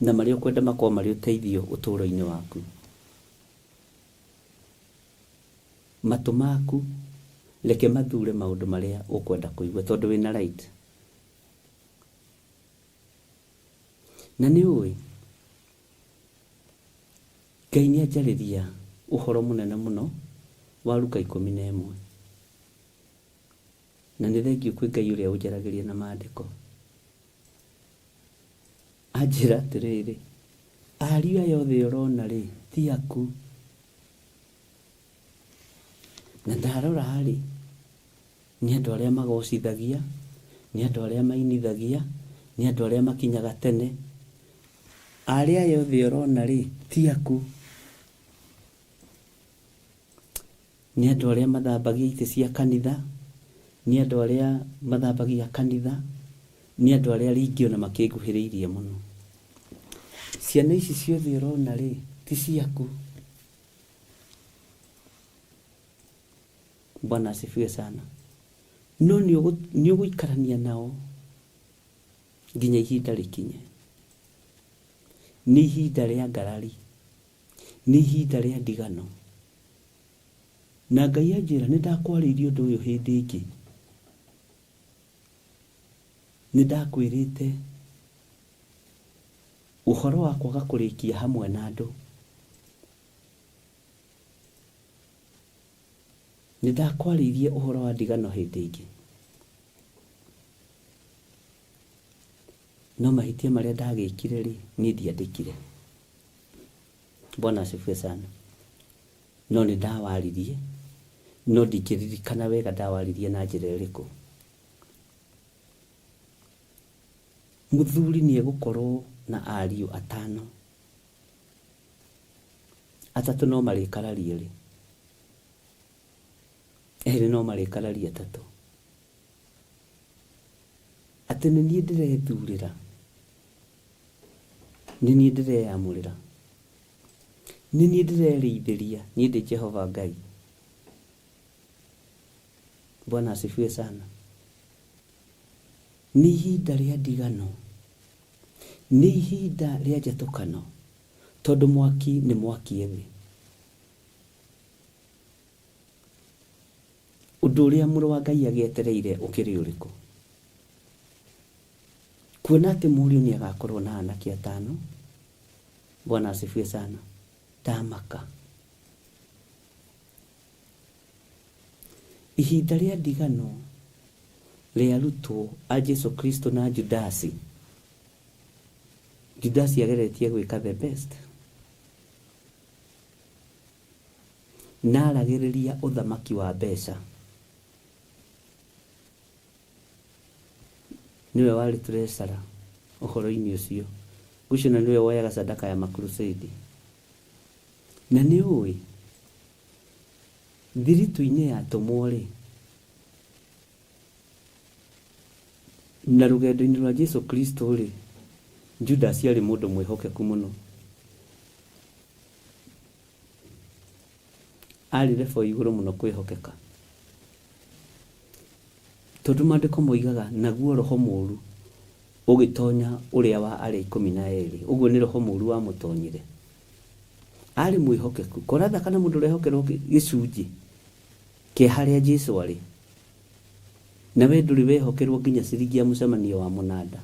na marĩa ũkwenda makorwo marĩ ũteithio ũtũũro-inĩ waku. Matũ maku reke mathure maũndũ marĩa ũkwenda kũigua tondũ wĩna right. Na nĩ ũĩ, Ngai nĩ anjarĩria ũhoro mũnene mũno wa Luka 11. Na nĩ thengiũ kwĩ Ngai ũrĩa ũnjaragĩria na maandĩko. Anjĩra atĩrĩrĩ, ariũ aya othe ũrona-rĩ, ti aku. Na ndarora-rĩ, nĩ andũ arĩa magocithagia, nĩ andũ arĩa mainithagia, nĩ andũ arĩa makinyaga tene. Arĩa aya othe ũrona-rĩ, ti aku. Nĩ andũ arĩa mathambagia itĩ cia kanitha, nĩ andũ arĩa mathambagia kanitha, nĩ andũ arĩa rĩngĩ ona makĩnguhĩrĩirie mũno. Ciana ici ciothe ũrona-rĩ, ti ciaku. Bwana asifiwe sana. No nĩ ũgũikarania nao nginya ihinda rĩkinye. Nĩ ihinda rĩa ngarari. Nĩ ihinda rĩa ndigano. Na Ngai anjĩra nĩ ndakwarĩirie ũndũ ũyũ hĩndĩ ĩngĩ. Nĩ ndakwĩrĩte ũhoro wa kwaga kũrĩkia hamwe na andũ. Nĩ ndakwarĩirie ũhoro wa ndigano hĩndĩ ĩngĩ. No mahĩtia marĩa ndagĩkire rĩ, niĩ ndiandĩkire. Bwana asifiwe sana. No nĩ ndawaririe, no ndingĩririkana wega ndawaririe na njĩra ĩrĩkũ. Mũthuri nĩ egũkorwo na ariũ atano. Atatũ no marĩkararia erĩ. Erĩ no marĩkararia atatũ. Atĩ nĩ niĩ ndĩrethurĩra. Nĩ niĩ ndĩreyamũrĩra. Nĩ niĩ ndĩrerĩithĩria, niĩ ndĩ Jehova Ngai. Bwana asifiwe sana. Nĩ ihinda rĩa ndigano. Nĩ ihinda rĩa njatũkano, tondũ mwaki nĩ mwakie thĩ. Ũndũ ũrĩa Mũrũ wa Ngai agĩetereire ũkĩrĩ ũrĩkũ? Kuona atĩ mũriũ nĩ agakorwo na anake atano, Bwana asifiwe sana, ndamaka. Ihinda rĩa ndigano Rĩa arutwo a Jesu Kristo na Judasi, Judasi ageretie gwĩka the best na aragĩrĩria ũthamaki wa mbeca. Nĩwe warĩ treasurer ũhoro-inĩ ũcio. Ngwĩciria ona nĩwe woyaga sadaka ya makrusade. Na nĩ ũĩ thiritũ-inĩ ya atũmwo-rĩ, na rũgendo-inĩ rwa Jesu Kristo-rĩ, Judasi arĩ mũndũ mwĩhokeku mũno. Arĩ level igũrũ mũno kwĩhokeka. Tondũ maandĩko moigaga, naguo roho mũũru ũgĩtonya ũrĩa wa arĩa 12. Ũguo nĩ roho mũũru wamũtonyire. Arĩ mwĩhokeku. Koratha kana mũndũ ũrehokerwo gĩcunjĩ kĩa harĩa Jesu arĩ. Na we ndũrĩ wehokerwo nginya ciringi ya mũcemanio wa mũnanda.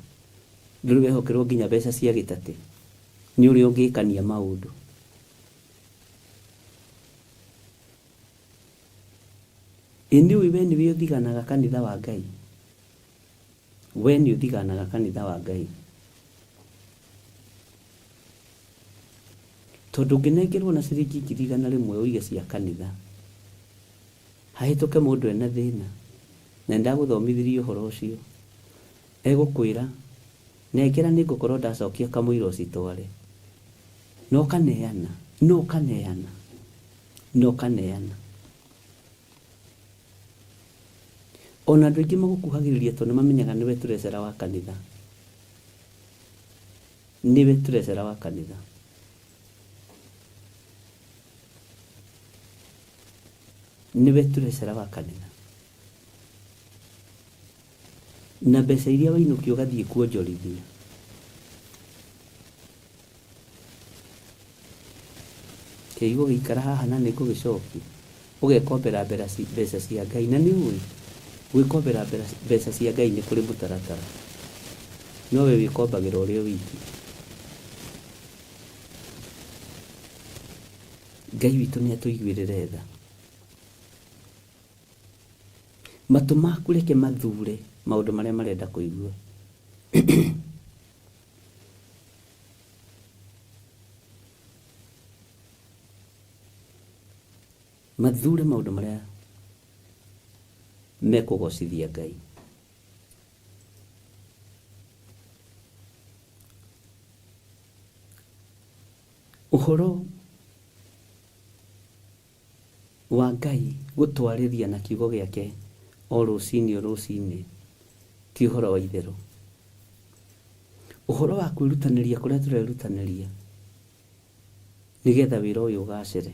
Ndũrĩ wehokerwo nginya mbeca cia gĩtatĩ. Nĩ ũrĩa ũngĩkania maũndũ. Ĩ nĩũĩ we nĩwe ũthiganaga kanitha wa Ngai? We nĩ ũthiganaga kanitha wa Ngai. Tondũ ũngĩnengerwo na ciringi 100,000 ũige cia kanitha, hahĩtũke mũndũ ena thĩna, na nĩndagũthomithirie ũhoro ũcio, egũkwĩra, nengera nĩngũkorwo ndacokia kamũira ũcitware. Na ũkaneana, na ũkaneana, na ũkaneana. Ona andũ aingĩ magũkuhagĩrĩria tondũ nĩmamenyaga nĩwe treasurer wa kanitha. Nĩwe treasurer wa kanitha. Nĩwe treasurer wa kanitha. Na mbeca iria wainũkia ũgathiĩ kuonjorithia. Kĩigũ gĩikara haha na nĩngũgĩcokia. Ũgekombera mbeca cia Ngai. Na nĩũĩ, gwĩkombera mbeca cia Ngai nĩ kũrĩ mũtaratara. No we wĩkombagĩra ũrĩ o wiki. Ngai witũ nĩ atũiguĩrĩre tha. Matũ maku reke mathure maũndũ marĩa marenda kũigua. Mathure maũndũ marĩa mekũgocithia Ngai. Ũhoro wa Ngai gũtwarĩria na kiugo gĩake o rũcinĩ o rũcinĩ ti ũhoro wa itherũ. Ũhoro wa kwĩrutanĩria kũrĩa tũrerutanĩria nĩgetha wĩra ũyũ ũgacĩre,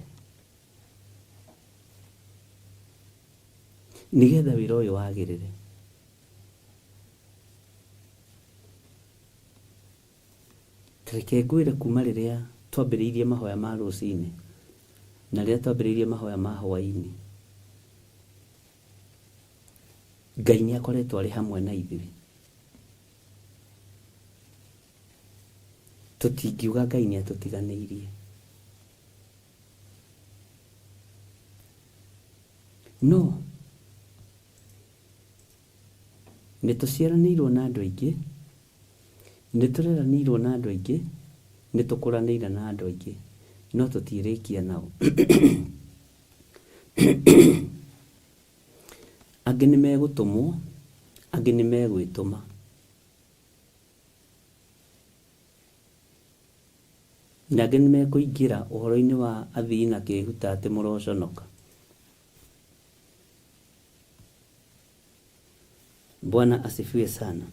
nĩgetha wĩra ũyũ wagĩrĩre. Ta reke ngwĩre kuma rĩrĩa twambĩrĩirie mahoya ma rũcinĩ na rĩrĩa twambĩrĩirie mahoya ma hwaĩ-inĩ, Ngai nĩ akoretwo arĩ hamwe na ithuĩ. Tũtingiuga Ngai nĩ atũtiganĩirie. No nĩ tũciaranĩirwo na andũ aingĩ, nĩ tũreranĩirwo na andũ aingĩ, nĩ tũkũranĩire na andũ aingĩ, no tũtirĩkia nao. Angĩ nĩ megũtũmwo, angĩ nĩ megwĩtũma. Na angĩ nĩ mekũingĩra ũhoro-inĩ wa athii na kĩhuta atĩ mũroconoka. Bwana asifiwe sana.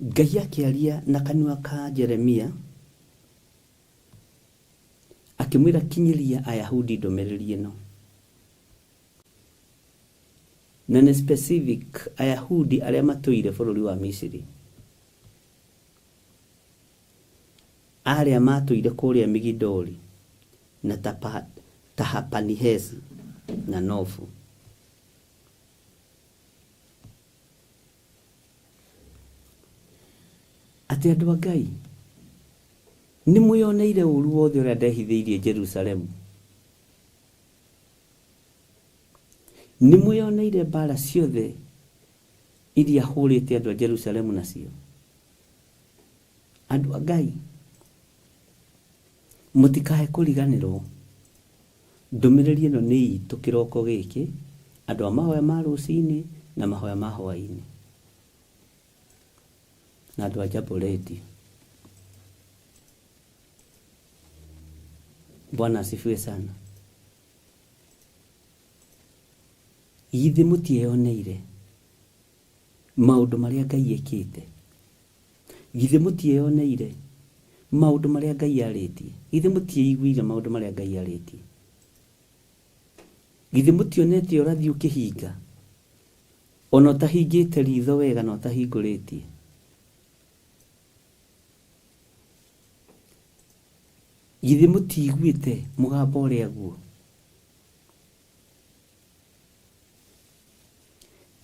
Ngai akĩaria na kanua ka Jeremia akĩmwĩra kinyĩria Ayahudi ndũmĩrĩri ĩno. Na nĩ specific Ayahudi arĩa matũire bũrũri wa Misiri. Arĩa matũire kũrĩa Migidoli na Tahapanihesi na Nofu. Atĩ andũ a Ngai, nĩ mwĩoneire ũũru wothe ũrĩa ndehithĩirie Jerusalemu. Nĩ mwĩoneire mbaara ciothe iria hũrĩte andũ a Jerusalemu nacio. Andũ a Ngai, mũtikae kũriganĩrwo ndũmĩrĩri ĩno nĩ itũ kĩroko gĩkĩ, andũ a mahoya ma rũcinĩ na mahoya ma hwaĩ-inĩ, na andũ a Jambo Radio. Bwana asifiwe sana. Githĩ mũtieyoneire maũndũ marĩa Ngai ekĩte? Githĩ mũtieyoneire maũndũ marĩa Ngai arĩtie? Githĩ mũtieiguire maũndũ marĩa Ngai arĩtie? Githĩ mũtionete ũrathi ũkĩhinga? Ona ũtahingĩte ritho wega na ũtahingũrĩtie. Githĩ mũtiiguĩte mũgambo ũrĩa guo?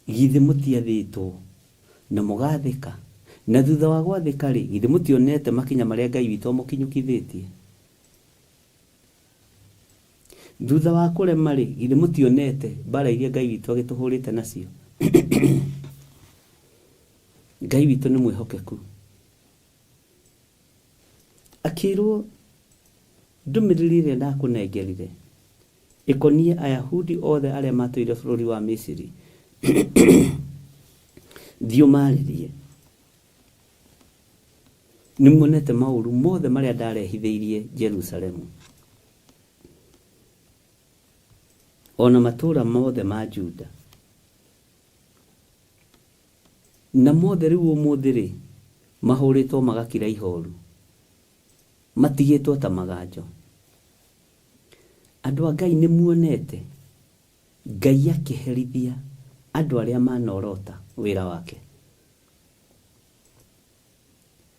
Githĩ mũtiathĩtwo na mũgathĩka? Na thutha wa gwathĩka-rĩ, githĩ mũtionete makinya marĩa Ngai witũ amũkinyũkithĩtie? Thutha wa kũrema-rĩ, githĩ mũtionete mbaara iria Ngai witũ agĩtũhũrĩte nacio? Ngai witũ nĩ mwĩhokeku. Akĩĩrwo, Ndũmĩrĩri ĩrĩa ndakũnengerire ĩkoniĩ Ayahudi othe arĩa matũire bũrũri wa Misiri, thiĩ ũmaarĩrie. Nĩmuonete maũru mothe marĩa ndarehithĩirie Jerusalemu, o na matũũra mothe ma Juda, na mothe rĩu ũmũthĩ-rĩ, mahũrĩtwo magakira ihooru, matigĩtwo ta maganjo. Andũ a Ngai nĩmuonete Ngai akĩherithia andũ arĩa manorota wĩra wake?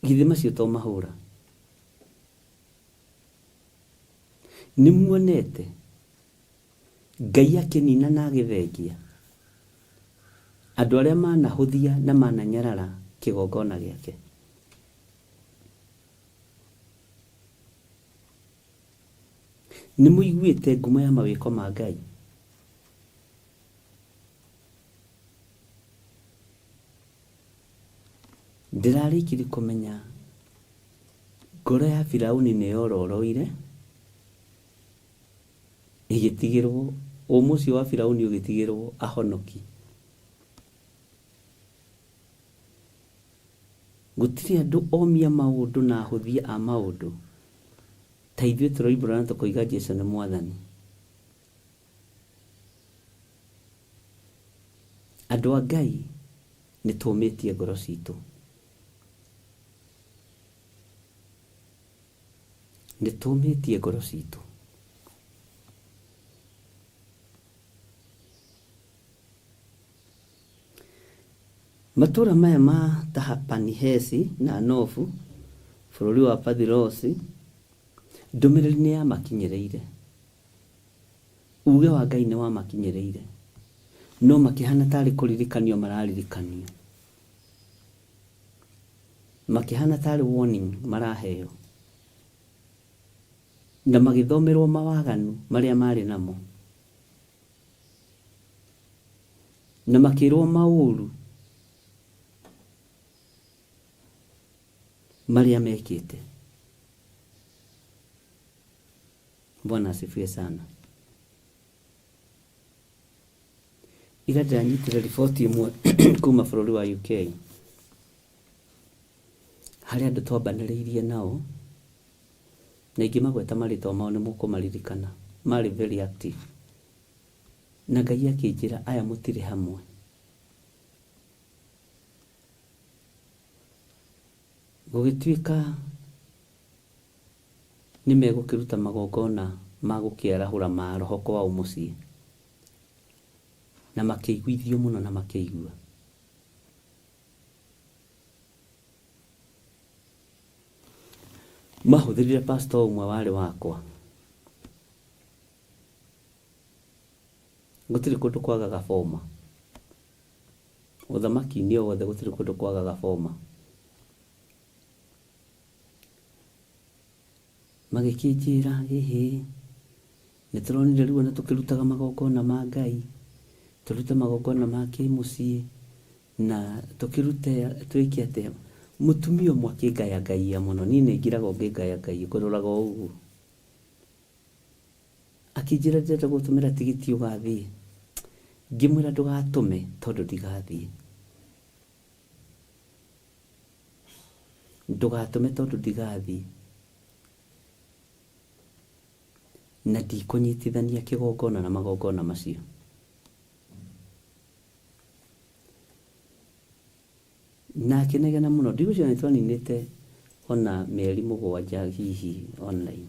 Githĩ macio to mahũra? Nĩmuonete Ngai akĩnina na agĩthengia andũ arĩa manahũthia na mananyarara kĩgongona gĩake? Nĩmũiguĩte ngumo ya mawĩko ma Ngai? Ndĩrarĩkirie kũmenya ngoro ya Firauni nĩyororoire, ĩgĩtigĩrwo, ũmũ ũcio wa Firauni ũgĩtigĩrwo ahonoki. Gũtirĩ andũ omia maũndũ na ahũthia a maũndũ ta ithuĩ tũroimbũra na tũkoiga Jesu nĩ Mwathani. Andũ a Ngai nĩ tũmĩtie ngoro citũ. Nĩ tũmĩtie ngoro citũ. Matũũra maya ma Tahapanihesi na Nofu, bũrũri wa Pathirosi, ndũmĩrĩri nĩ yamakinyĩrĩire. Uuge wa Ngai nĩ wamakinyĩrĩire, no makĩhana tarĩ kũririkanio mararirikanio. Makĩhana tarĩ warning maraheo. Na magĩthomerwo mawaganu marĩa maarĩ namo. Na makĩrwo maũru marĩa mekĩte. Bwana asifiwe sana. Ira ndĩranyitire riboti ĩmwe kuma bũrũri wa UK harĩ andũ twambanĩrĩirie nao na ingĩmagweta marĩtwa mao nĩ mũkũmaririkana, marĩ very active. Na Ngai akĩnjĩra aya mũtirĩ hamwe. Gũgĩtuĩka nĩ megũkĩruta magongona ma gũkĩarahũra maroho kwao mũciĩ. Na makĩiguithio mũno na makĩigua. Mahũthĩrire pastor ũmwe warĩ wakwa. Gũtirĩ kũndũ kwagaga boma. Ũthamaki-inĩ o wothe gũtirĩ kũndũ kwagaga boma. Magĩkĩnjĩra, ĩhĩ, nĩ tũronire rĩu ona tũkĩrutaga magongona ma Ngai, Tũrute magongona ma kĩmũciĩ na tũkĩrute twĩke atĩa. Mũtumia ũmwe akĩngayangayia mũno, niĩ nĩ ngiragwo ngĩngayangayia, ngũrũraga o ũguo. Akĩnjĩra ndĩrenda gũtũmĩra tigiti ũgathiĩ. Ngĩmwĩra ndũgatũme tondũ ndigathiĩ. Ndũgatũme tondũ ndigathiĩ. Na ndikũnyitithania kĩgongona na magongona macio. Na akĩnegena mũno. Ndigwĩciria nĩ twaninĩte ona mĩeri mũgwanja hihi online.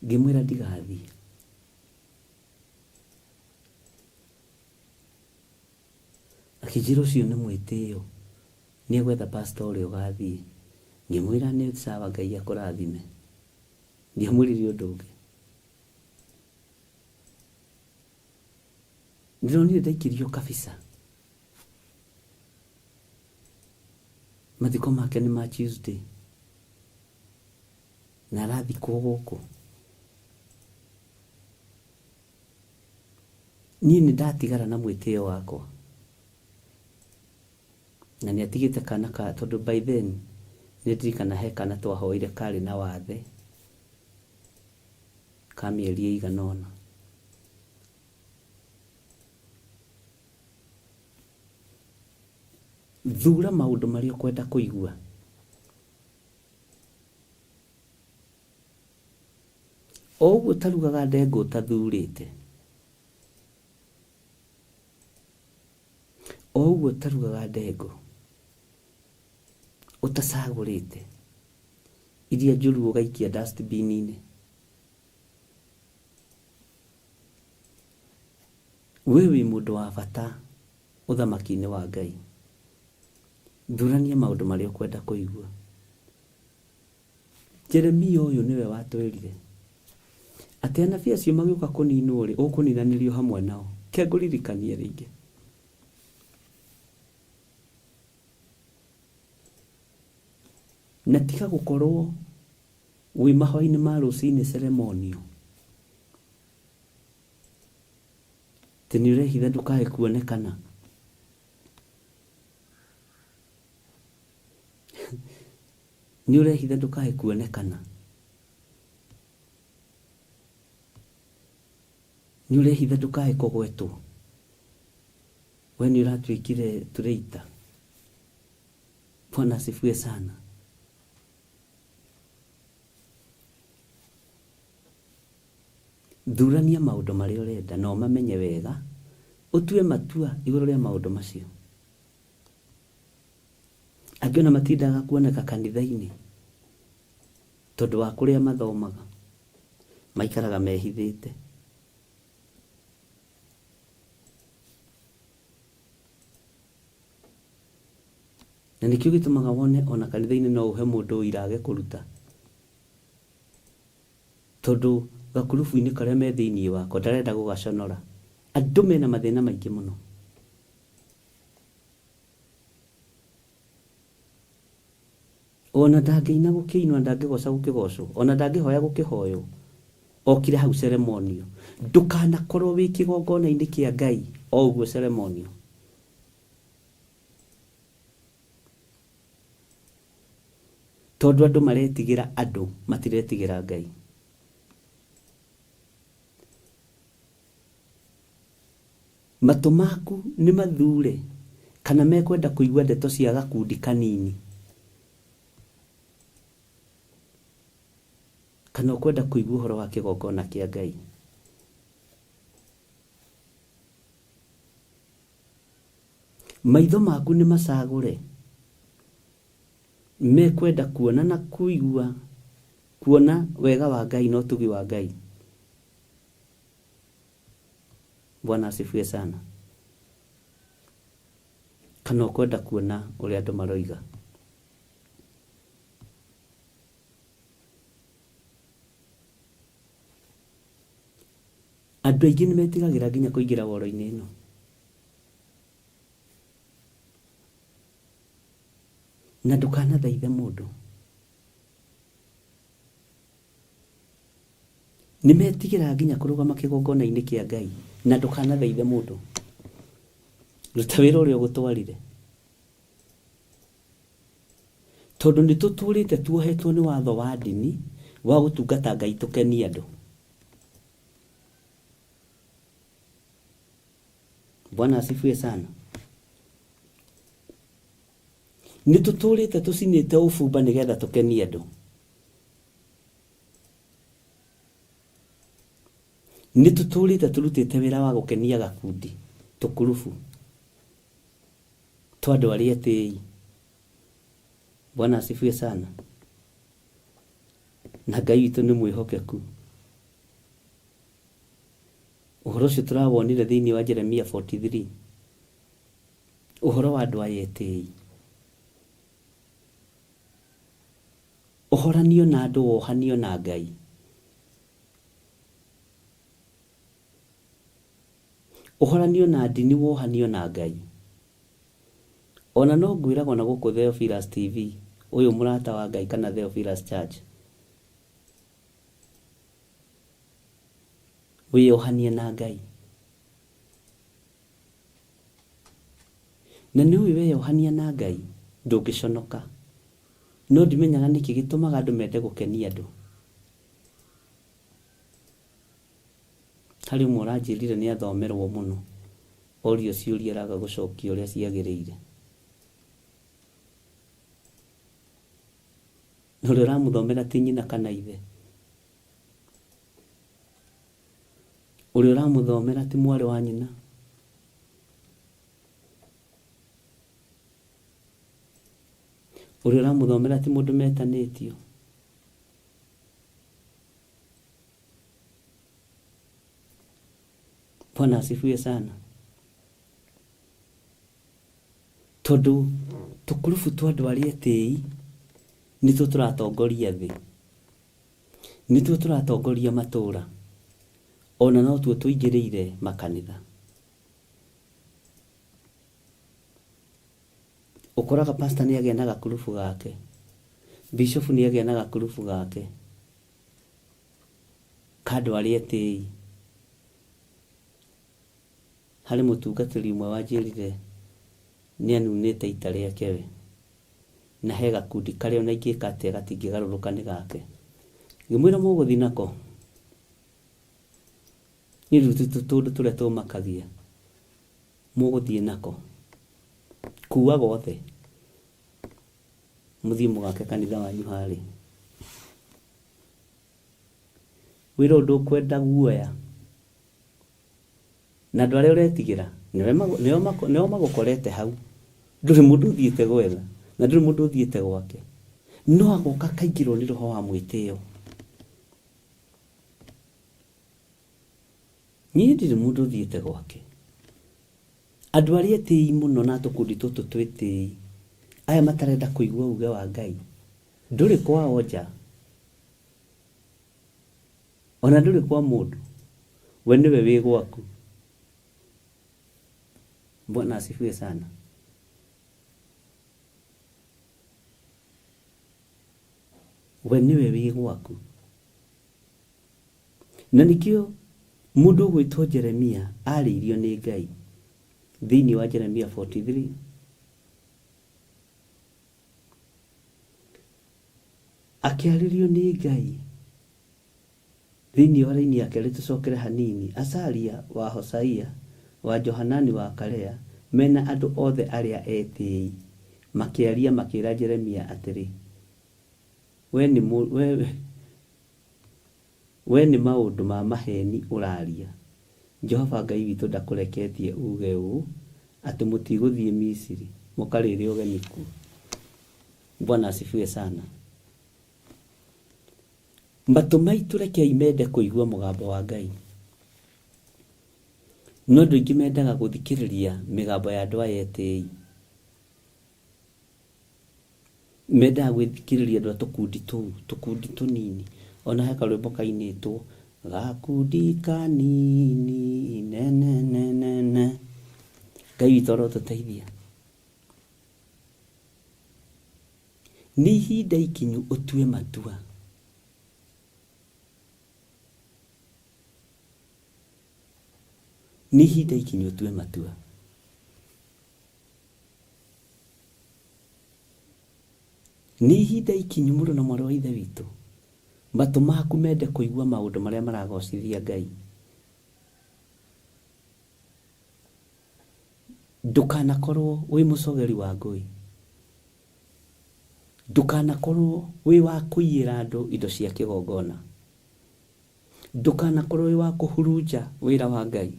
Ngĩmwĩra ndigathiĩ. Akĩnjĩra ũcio nĩ mwĩtĩo, nĩ egwetha pastor ũrĩa ũgathiĩ. Ngĩmwĩra nĩ sawa Ngai akũrathime. Ndiamwĩrire ũndũ ũngĩ. Ndĩronire ndaikĩrio kabisa. Mathiko make nĩ ma Tuesday na arathikwo gũkũ. Niĩ nĩ ndatigara na mwĩtĩo wakwa na nĩ atigĩte kana ka tondũ by then nĩ ndirikana he kana twahoire karĩ na wathe ka mĩeri ĩigana ũna. Thura maũndũ marĩa ũkwenda kũigua. O ũguo ũtarugaga ndengũ ũtathurĩte, o ũguo ũtarugaga ndengũ ũtacagũrĩte, iria njũru ũgaikia dustbin-inĩ. We wĩ mũndũ wa bata ũthamaki-inĩ wa Ngai. Thurania maũndũ marĩa ũkwenda kũigua. Jeremia ũyũ nĩwe watwĩrire atĩ anabii acio magĩũka kũninwo-rĩ, ũkũninanĩrio hamwe nao. Ke ngũririkanie rĩngĩ. Na tiga gũkorwo wĩ mahoya-inĩ ma rũcinĩ ceremonio, atĩ nĩ ũrehitha ndũkae kuonekana. Nĩ ũrehitha ndũkae kuonekana. Nĩ ũrehitha ndũkae kũgwetwo. We nĩ ũratuĩkire traitor. Bwana asifiwe sana. Thurania maũndũ marĩa ũrenda na ũmamenye wega, ũtue matua igũrũ rĩa maũndũ macio. Angĩ ona matindaga kuoneka kanitha-inĩ tondũ wa kũrĩa mathomaga, maikaraga mehithĩte. Na nĩkĩo gĩtũmaga wone ona kanitha-inĩ no ũhe mũndũ ũira age kũruta. Tondũ gakurubu-inĩ karĩa me thĩiniĩ wako ndarenda gũgaconora. Andũ mena mathĩna maingĩ mũno. Ona ndangĩina gũkĩinwo na ndangĩgoca gũkĩgocwo, ona ndangĩhoya gũkĩhoywo, okire hau ceremonio. Ndũkanakorwo wĩ kĩgongona-inĩ kĩa Ngai o ũguo ceremonio. Tondũ andũ maretigĩra andũ, matiretigĩra Ngai. Matũ maku nĩ mathure kana mekwenda kũigua ndeto cia gakundi kanini kana ũkwenda kũigua ũhoro wa kĩgongona kĩa Ngai. Maitho maku nĩ macagũre mekwenda kuona na kũigua, kuona wega wa Ngai na ũtugi wa Ngai. Bwana asifiwe sana. Kana ũkwenda kuona ũrĩa andũ maroiga. Andũ aingĩ nĩ metigagĩra nginya kũingĩra woro-inĩ ĩno. Na ndũkanathaithe mũndũ. Nĩ metigĩraga nginya kũrũgama kĩgongona-inĩ kĩa Ngai na ndũkanathaithe mũndũ. Ruta wĩra ũrĩa ũgũtwarire. Tondũ nĩ tũtũrĩte tuohetwo nĩ watho wa ndini wa gũtungata Ngai tũkenie andũ. Bwana asifiwe sana. Nĩ tũtũrĩte tũcinĩte ũbumba nĩgetha tũkenie andũ. Nĩ tũtũrĩte tũrutĩte wĩra wa gũkenia gakundi tũkurubu twa andũ arĩa etĩi. Bwana asifiwe sana. Na Ngai witũ nĩ mwĩhokeku. Ũhoro ũcio tũrawonire thĩinĩ wa Jeremia 43. Ũhoro wa andũ aya etĩi. Ũhoranio na andũ wohanio na Ngai. Ũhoranio na ndini wohanio na Ngai. Ona no ngwĩraga ona gũkũ Theophilus TV, ũyũ mũrata wa Ngai kana Theophilus Church, wĩyohanie na Ngai. Na nĩ ũĩ weyohania na Ngai ndũngĩconoka. No ndimenyaga nĩkĩ gĩtũmaga andũ mende gũkenia andũ. Harĩ ũmwe ũranjĩrire nĩ athomerwo mũno, orio ciũria araga gũcokia ũrĩa ciagĩrĩire. Na ũrĩa ũramũthomera ti nyina kana ithe. Ũrĩa ũramũthomera ti mwarĩ wa nyina. Ũrĩa ũramũthomera ti mũndũ metanĩtio. Bwana asifiwe sana. Tondũ tũkurubu twa andũ arĩa etĩi nĩtuo tũratongoria thĩ, nĩtuo tũratongoria matũra, ona no tuo tũingĩrĩire makanitha. Ũkoraga pastor nĩ agĩa na gakurubu gake, bishop nĩ agĩa na gakurubu gake ka andũ arĩa etĩi. Harĩ mũtungatĩri ũmwe wanjĩrire nĩ anunĩte ita rĩake we, na he gakundi karĩa ona ingĩka atĩa gatingĩgarũrũka nĩ gake. Ngĩmwĩra mũgũthiĩ nako? Niĩ rĩu ti tũndũ tũrĩa tũmakagia. Mũgũthiĩ nako? Kua gothe mũthiĩ mũgake kanitha wanyu harĩa. Wĩra ũyũ ndũkwenda guoya. Na andũ arĩa ũretigĩra nĩo magũkorete hau. Ndũrĩ mũndũ ũthiĩte gwetha na ndũrĩ mũndũ ũthiĩte gwake. No agoka akaingĩrwo nĩ roho wa mwĩtĩo. Niĩ ndirĩ mũndũ ũthiĩte gwake. Andũ arĩa etĩi mũno na tũkundi tũtũ twĩtĩi, aya matarenda kũigua uge wa Ngai, ndũrĩ kwao nja, ona ndũrĩ kwa mũndũ, we nĩwe wĩ gwaku. Bwana asifiwe sana. We nĩwe wĩ gwaku. Na nĩkĩo mũndũ ũgwĩtwo Jeremia arĩirio nĩ Ngai thĩinĩ wa Jeremia 43. Akĩarĩrio nĩ Ngai thĩinĩ wa raini ya kerĩ tũcokere hanini, Azaria wa Hosaia wa Johanani wa Karea mena andũ othe arĩa etĩi makĩaria makĩra Jeremia atĩrĩ, we nĩ, we, Wee nĩ maũndũ ma maheeni ũraaria. Jehova Ngai witũ ndakũreketie uuge ũũ, atĩ mũtigũthiĩ Misiri mũkarĩĩre ũgeni kuo. Bwana asifiwe sana. Matũ maitũ rekei mende kũigua mũgambo wa Ngai. No andũ aingĩ mendaga gũthikĩrĩria mĩgambo ya andũ aya etĩi. Mendaga gwĩthikĩrĩria andũ a tũkundi tũu, tũkundi tũnini. Ona he karwĩmbo kainĩtwo, gakundi kanini nenenenene. Ngai witũ arotũteithia. Nĩ ihinda ikinyu ũtue matua. Nĩ ihinda ikinyu ũtue matua. Nĩ ihinda ikinyu mũrũ na mwarĩ wa Ithe witũ, matũ maku mende kũigua maũndũ marĩa maragocithia Ngai. Ndũkanakorwo wĩ mũcogeri wa ngũĩ. Ndũkanakorwo wĩ wa kũiyĩra andũ indo cia kĩgongona. Ndũkanakorwo wĩ wa kũhurunja wĩra wa Ngai.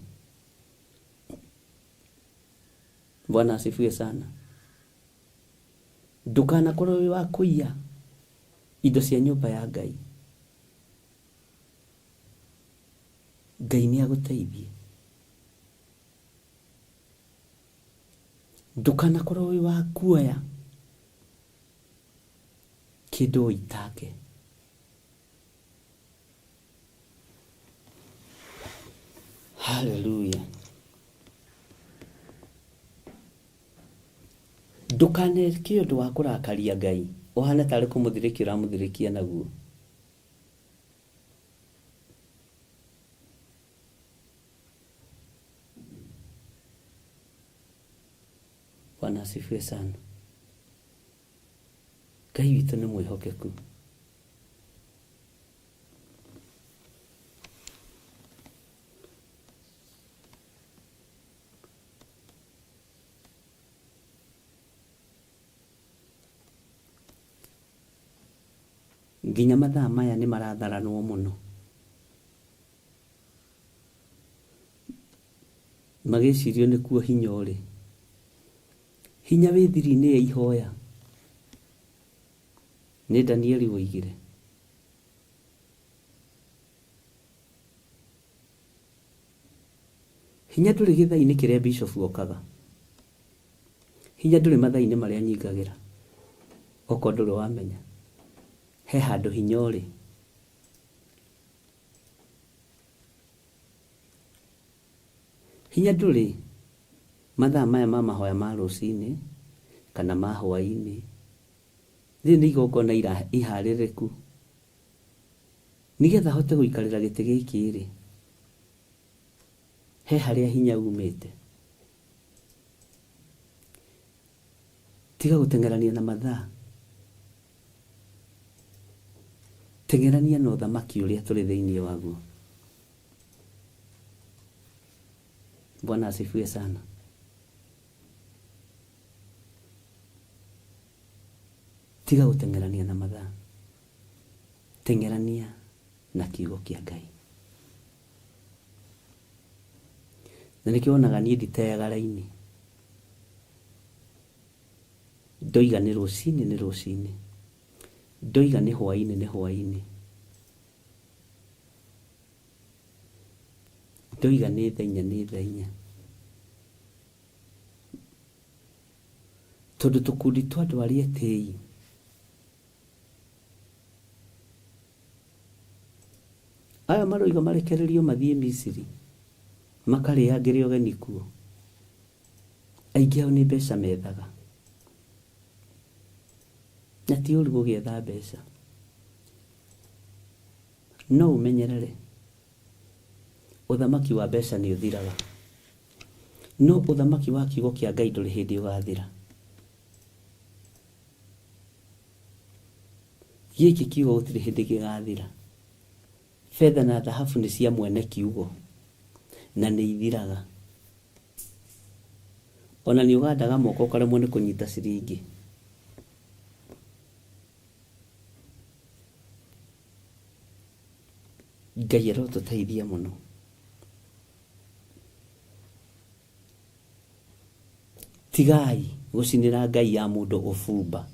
Bwana asifiwe sana. Ndũkanakorwo wĩ wa kũiya indo cia nyũmba ya Ngai. Ngai nĩ agũteithie. Ndũkanakorwo wĩ wa kuoya kĩndũ ũitange. Haleluya. Ndũkaneke ũndũ wa kũrakaria Ngai ũhane tarĩ kũmũthirĩkia ũramũthirĩkia naguo. Bwana asifiwe sana. Ngai witũ nĩ mwĩhokeku. Nginya mathaa maya nĩ maratharanwo mũno. Magĩcirio nĩkuo hinya ũrĩ. Hinya wĩ thiri-inĩ ya ihoya. Nĩ Danieli woigire. Hinya ndũrĩ gĩthaa-inĩ kĩrĩa bishofu okaga. Hinya ndũrĩ mathaa-inĩ marĩa nyingagĩra. Okorwo ndũrĩ wamenya. He handũ hinya ũrĩ. Hinya ndũrĩ mathaa maya ma mahoya ma rũcinĩ kana ma hwaĩ-inĩ. Rĩrĩ nĩ igongona iharĩrĩku. Nĩgetha hote gũikarĩra gĩtĩ gĩkĩ-rĩ, he harĩa hinya umĩte. Tiga gũteng'erania na mathaa. Teng'erania na ũthamaki ũrĩa tũrĩ thĩinĩ waguo. Bwana asifiwe sana. Tiga gũteng'erania na mathaa. Teng'erania na kiugo kĩa Ngai. Na nĩkĩo wonaga niĩ nditeaga raini. Ndoiga nĩ rũcinĩ nĩ rũcinĩ. Ndoiga nĩ hwaĩ-inĩ nĩ hwaĩ-inĩ. Ndoiga nĩ thaa inya nĩ thaa inya. Tondũ tũkundi twa andũ arĩa etĩi aya maroiga marekererio mathiĩ Misiri makarĩangĩre ũgeni kuo. Aingĩ ao nĩ mbeca methaga. Na ti ũru gũgĩetha mbeca. No ũmenyerere, ũthamaki wa mbeca nĩ ũthiraga. No ũthamaki wa kiugo kĩa Ngai ndũrĩ hĩndĩ ũgathira. Gĩkĩ kiugo gũtirĩ hĩndĩ gĩgathira. Betha na thahabu nĩ cia mwene kiugo na nĩ ithiraga. Ona nĩ ũgandaga moko ũkaremwo nĩ kũnyita ciringi. Ngai arotũteithia mũno. Tigai gũcinĩra ngai ya mũndũ ũbumba.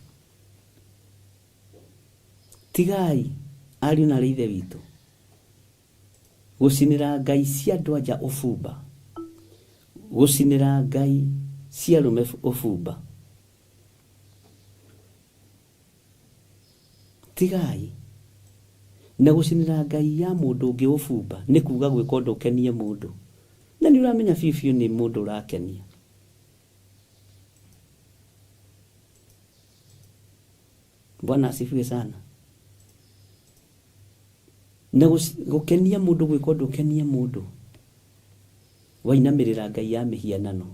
Tigai ariũ na aarĩ a Ithe witũ gũcinĩra ngai cia andũ anja ũbumba, gũcinĩra ngai cia arũme ũbumba. Tigai na gũcinĩra ngai ya mũndũ ũngĩ ũbumba, nĩ kuga gwĩka ũndũ ũkenie mũndũ. Na nĩ ũramenya biũ biũ nĩ mũndũ ũrakenia. Bwana asifiwe sana. Na gũkenia mũndũ, gwĩka ũndũ ũkenie mũndũ. Wainamĩrĩra ngai ya mĩhianano.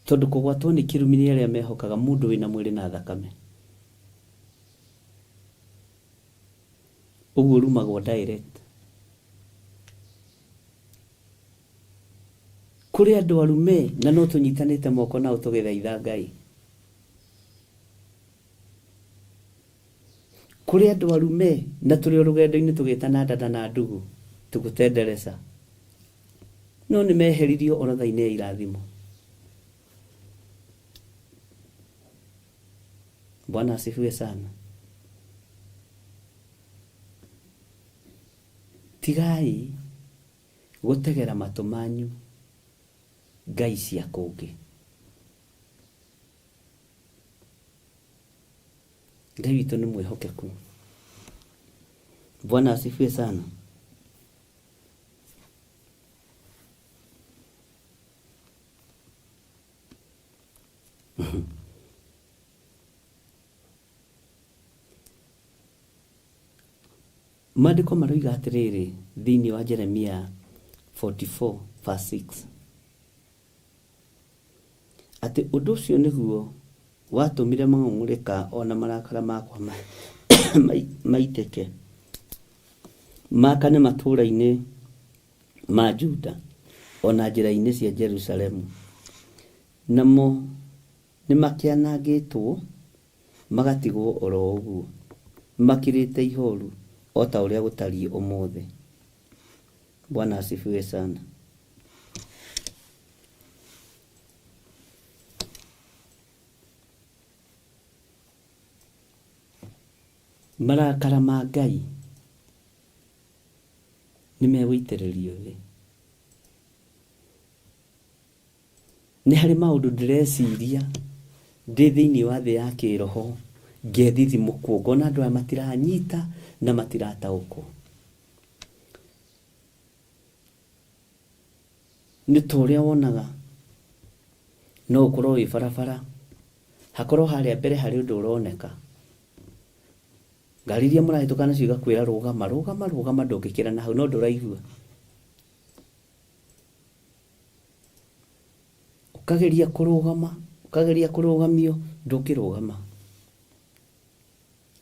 Tondũ kũgwatwo nĩ kĩrumi nĩ arĩa mehokaga mũndũ wĩna mwĩrĩ na thakame. Ũguo ũrumagwo direct. Kũrĩ andũ arume na no tũnyitanĩte moko nao tũgĩthaitha Ngai. Kũrĩ andũ arume na tũrĩ o rũgendo-inĩ tũgĩtana dada na ndugu tũgũtenderesa. No nĩ meheririo orodha-inĩ ya irathimo. Bwana asifiwe sana. Tigai gũtegera matũ manyu ngai cia kũngĩ. Ngai witũ nĩ mwĩhokeku. Bwana asifiwe sana. Maandĩko maroiga atĩrĩrĩ thĩinĩ wa Jeremia 44 verse 6 atĩ ũndũ ũcio nĩguo watũmire mang'ũrĩka o na marakara makwa maitĩke, maakane matũũra-inĩ ma Juda o na njĩra-inĩ cia Jerusalemu, namo nĩmakĩanangĩtwo magatigwo o ro ũguo, makirĩte ihooru, o ta ũrĩa gũtariĩ ũmũthĩ. Bwana asifiwe sana. Marakara ma Ngai nĩ megũitĩrĩrio thĩ. Nĩ harĩ maũndũ ndĩreciria ndĩ thĩinĩ wa thĩ ya kĩroho ngethithimũkwo ngona andũ aya matiranyita na matirataũkwo. Nĩ ta ũrĩa wonaga no ũkorwo wĩ barabara hakorwo harĩa mbere harĩ ũndũ ũroneka ngari iria mũrahĩtũka nacio igakwĩra rũgama rũgama rũgama ndũngĩkĩra na hau no ndũraigua. Ũkageria kũrũgama ũkageria kũrũgamio ndũngĩrũgama.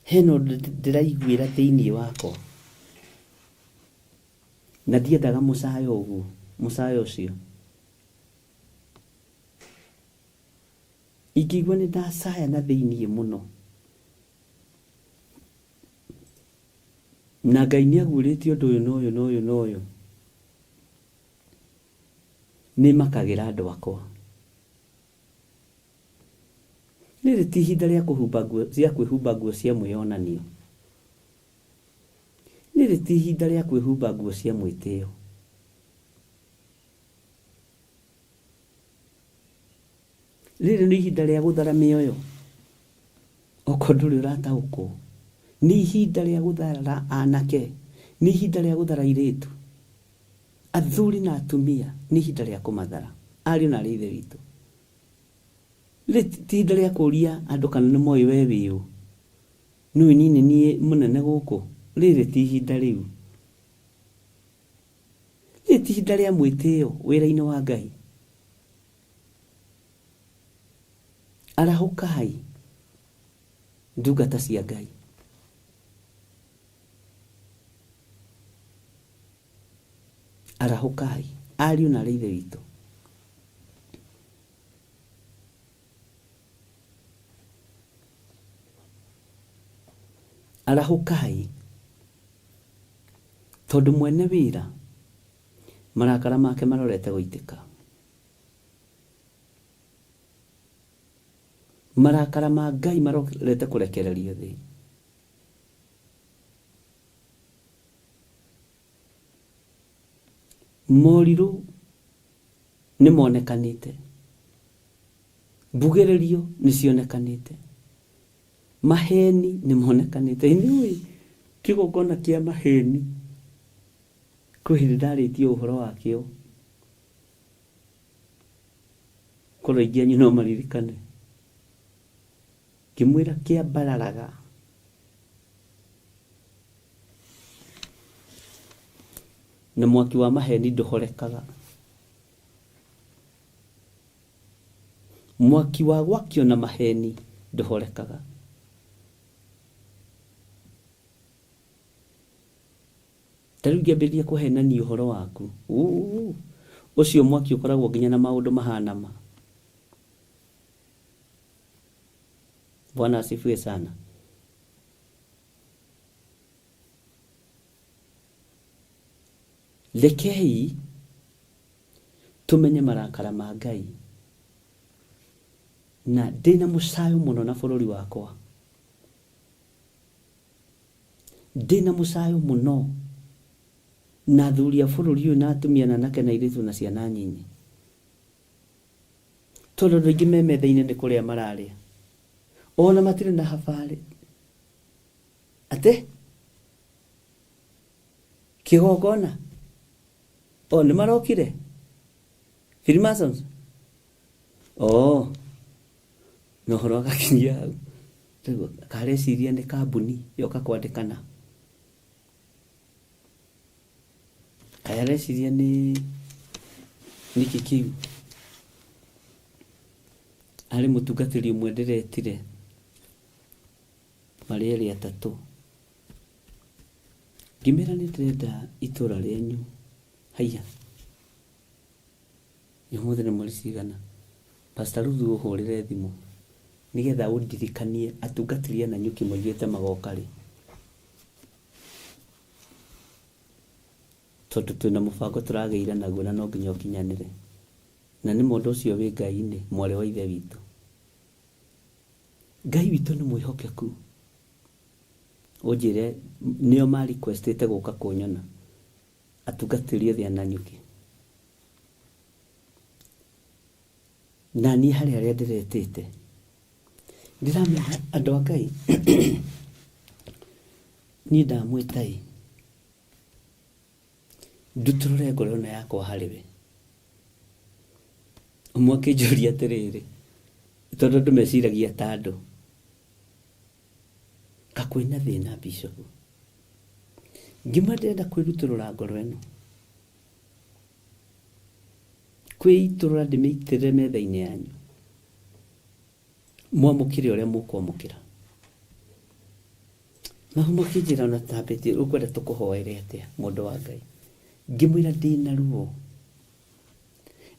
Hena ũndũ ndĩraiguĩra thĩinĩ wakwa na ndiendaga mũcayo ũguo mũcayo ũcio. Ingĩigua nĩ ndacaya na thĩinĩ mũno na Ngai nĩ aguũrĩtie ũndũ ũyũ na ũyũ na ũyũ na ũyũ, nĩ makagĩra andũ akwa. Rĩrĩ ti ihinda rĩa kũhumba nguo cia kwĩhumba nguo cia mwĩyonanio. Rĩrĩ ti ihinda rĩa kwĩhumba nguo cia mwĩtĩo. Rĩrĩ nĩ ihinda rĩa gũthara mĩoyo. Okorwo ndũrĩ ũrataũkwo. Nĩ ihinda rĩa gũthara anake. Nĩ ihinda rĩa gũthara airĩtu. Athuri na atumia nĩ ihinda rĩa kũmathara. Ariũ na arĩ ithe witũ. Rĩrĩ ti ihinda rĩa kũria andũ kana nĩ moĩ we wĩ ũ. Nĩũĩ niĩ nĩ niĩ mũnene gũkũ. Rĩrĩ ti ihinda rĩu. Rĩrĩ ti ihinda rĩa mwĩtĩo wĩra-inĩ wa Ngai. Arahũkai ndungata cia Ngai. Arahũkai ariũ na arĩ ithe witũ. Arahũkai tondũ mwene wĩra marakara make marorete gũitĩka. Marakara ma Ngai marorete kũrekererio thĩ. Morirũ nĩ monekanĩte. Mbugĩrĩrio nĩ cionekanĩte. Maheni nĩ monekanĩte. Ĩ nĩũĩ kĩgongona kĩa maheni kwĩ hĩndĩ ndarĩtie ũhoro wakĩo. Korwo aingĩ anyu no maririkane. Ngĩmwĩra kĩambararaga. Na mwaki wa maheni ndũhorekaga. Mwaki wa gwakio na maheni ndũhorekaga. Ta rĩu ingĩambĩrĩria kũhenania ũhoro waku, uu, ũcio mwaki ũkoragwo nginya na maũndũ mahana ma. Bwana asifiwe sana. Rekei tũmenye marakara ma Ngai. Na ndĩna mũcayo mũno na bũrũri wakwa. Ndĩna mũcayo mũno na athuri a bũrũri ũyũ na atumia na anake na airĩtu na ciana nyinyi. Tondũ andũ aingĩ me metha-inĩ nĩ kũrĩa mararĩa. Ona matirĩ na habarĩ. Atĩ? Kĩgongona? O, nĩ marokire? Freemasons? Oh. Na ũhoro agakinyia hau. Rĩu kareciria nĩ kambuni yoka kwandĩkana. Kaĩ areciria nĩ nĩkĩ kĩu? Harĩ mũtungatĩri ũmwe ndĩretire marĩ erĩ atatũ. Ngĩmera nĩ ndĩrenda itũra rĩanyu. Haiya. Ũmũthĩ nĩ mweri cigana? Pastor Ruthu ũhũrĩre thimũ nĩgetha ũndirikanie atungatĩri a Nanyuki moigĩte magoka rĩ. Tondũ twĩna mũbango tũragĩire naguo na no nginya ũkinyanĩre. Na nĩ mũndũ ũcio wĩ Ngai-inĩ, mwarĩ wa Ithe witũ. Ngai witũ nĩ mwĩhokeku. Ũnjĩre nĩo ma requestĩte gũka kũnyona. Atungatĩri othe a Nanyuki. Na niĩ harĩ arĩa ndĩretĩte. Ndĩramera andũ a Ngai, niĩ ndamwĩta ĩ, ndutũrũre ngoro ĩno yakwa harĩ we. Ũmwe akĩnjũria atĩrĩrĩ, tondũ andũ meciragia ta andũ, ka kwĩna thĩna bishop? Ngĩmwĩra ndĩrenda kwĩrutũrũra ngoro ĩno. Kwĩitũrũra ndĩmĩitĩrĩre metha-inĩ yanyu. Mwamũkĩre ũrĩa mũkwamũkĩra. Nao makĩnjĩra ona tambĩtie ũkwenda tũkũhoere atĩa mũndũ wa Ngai. Ngĩmwĩra ndĩna ruo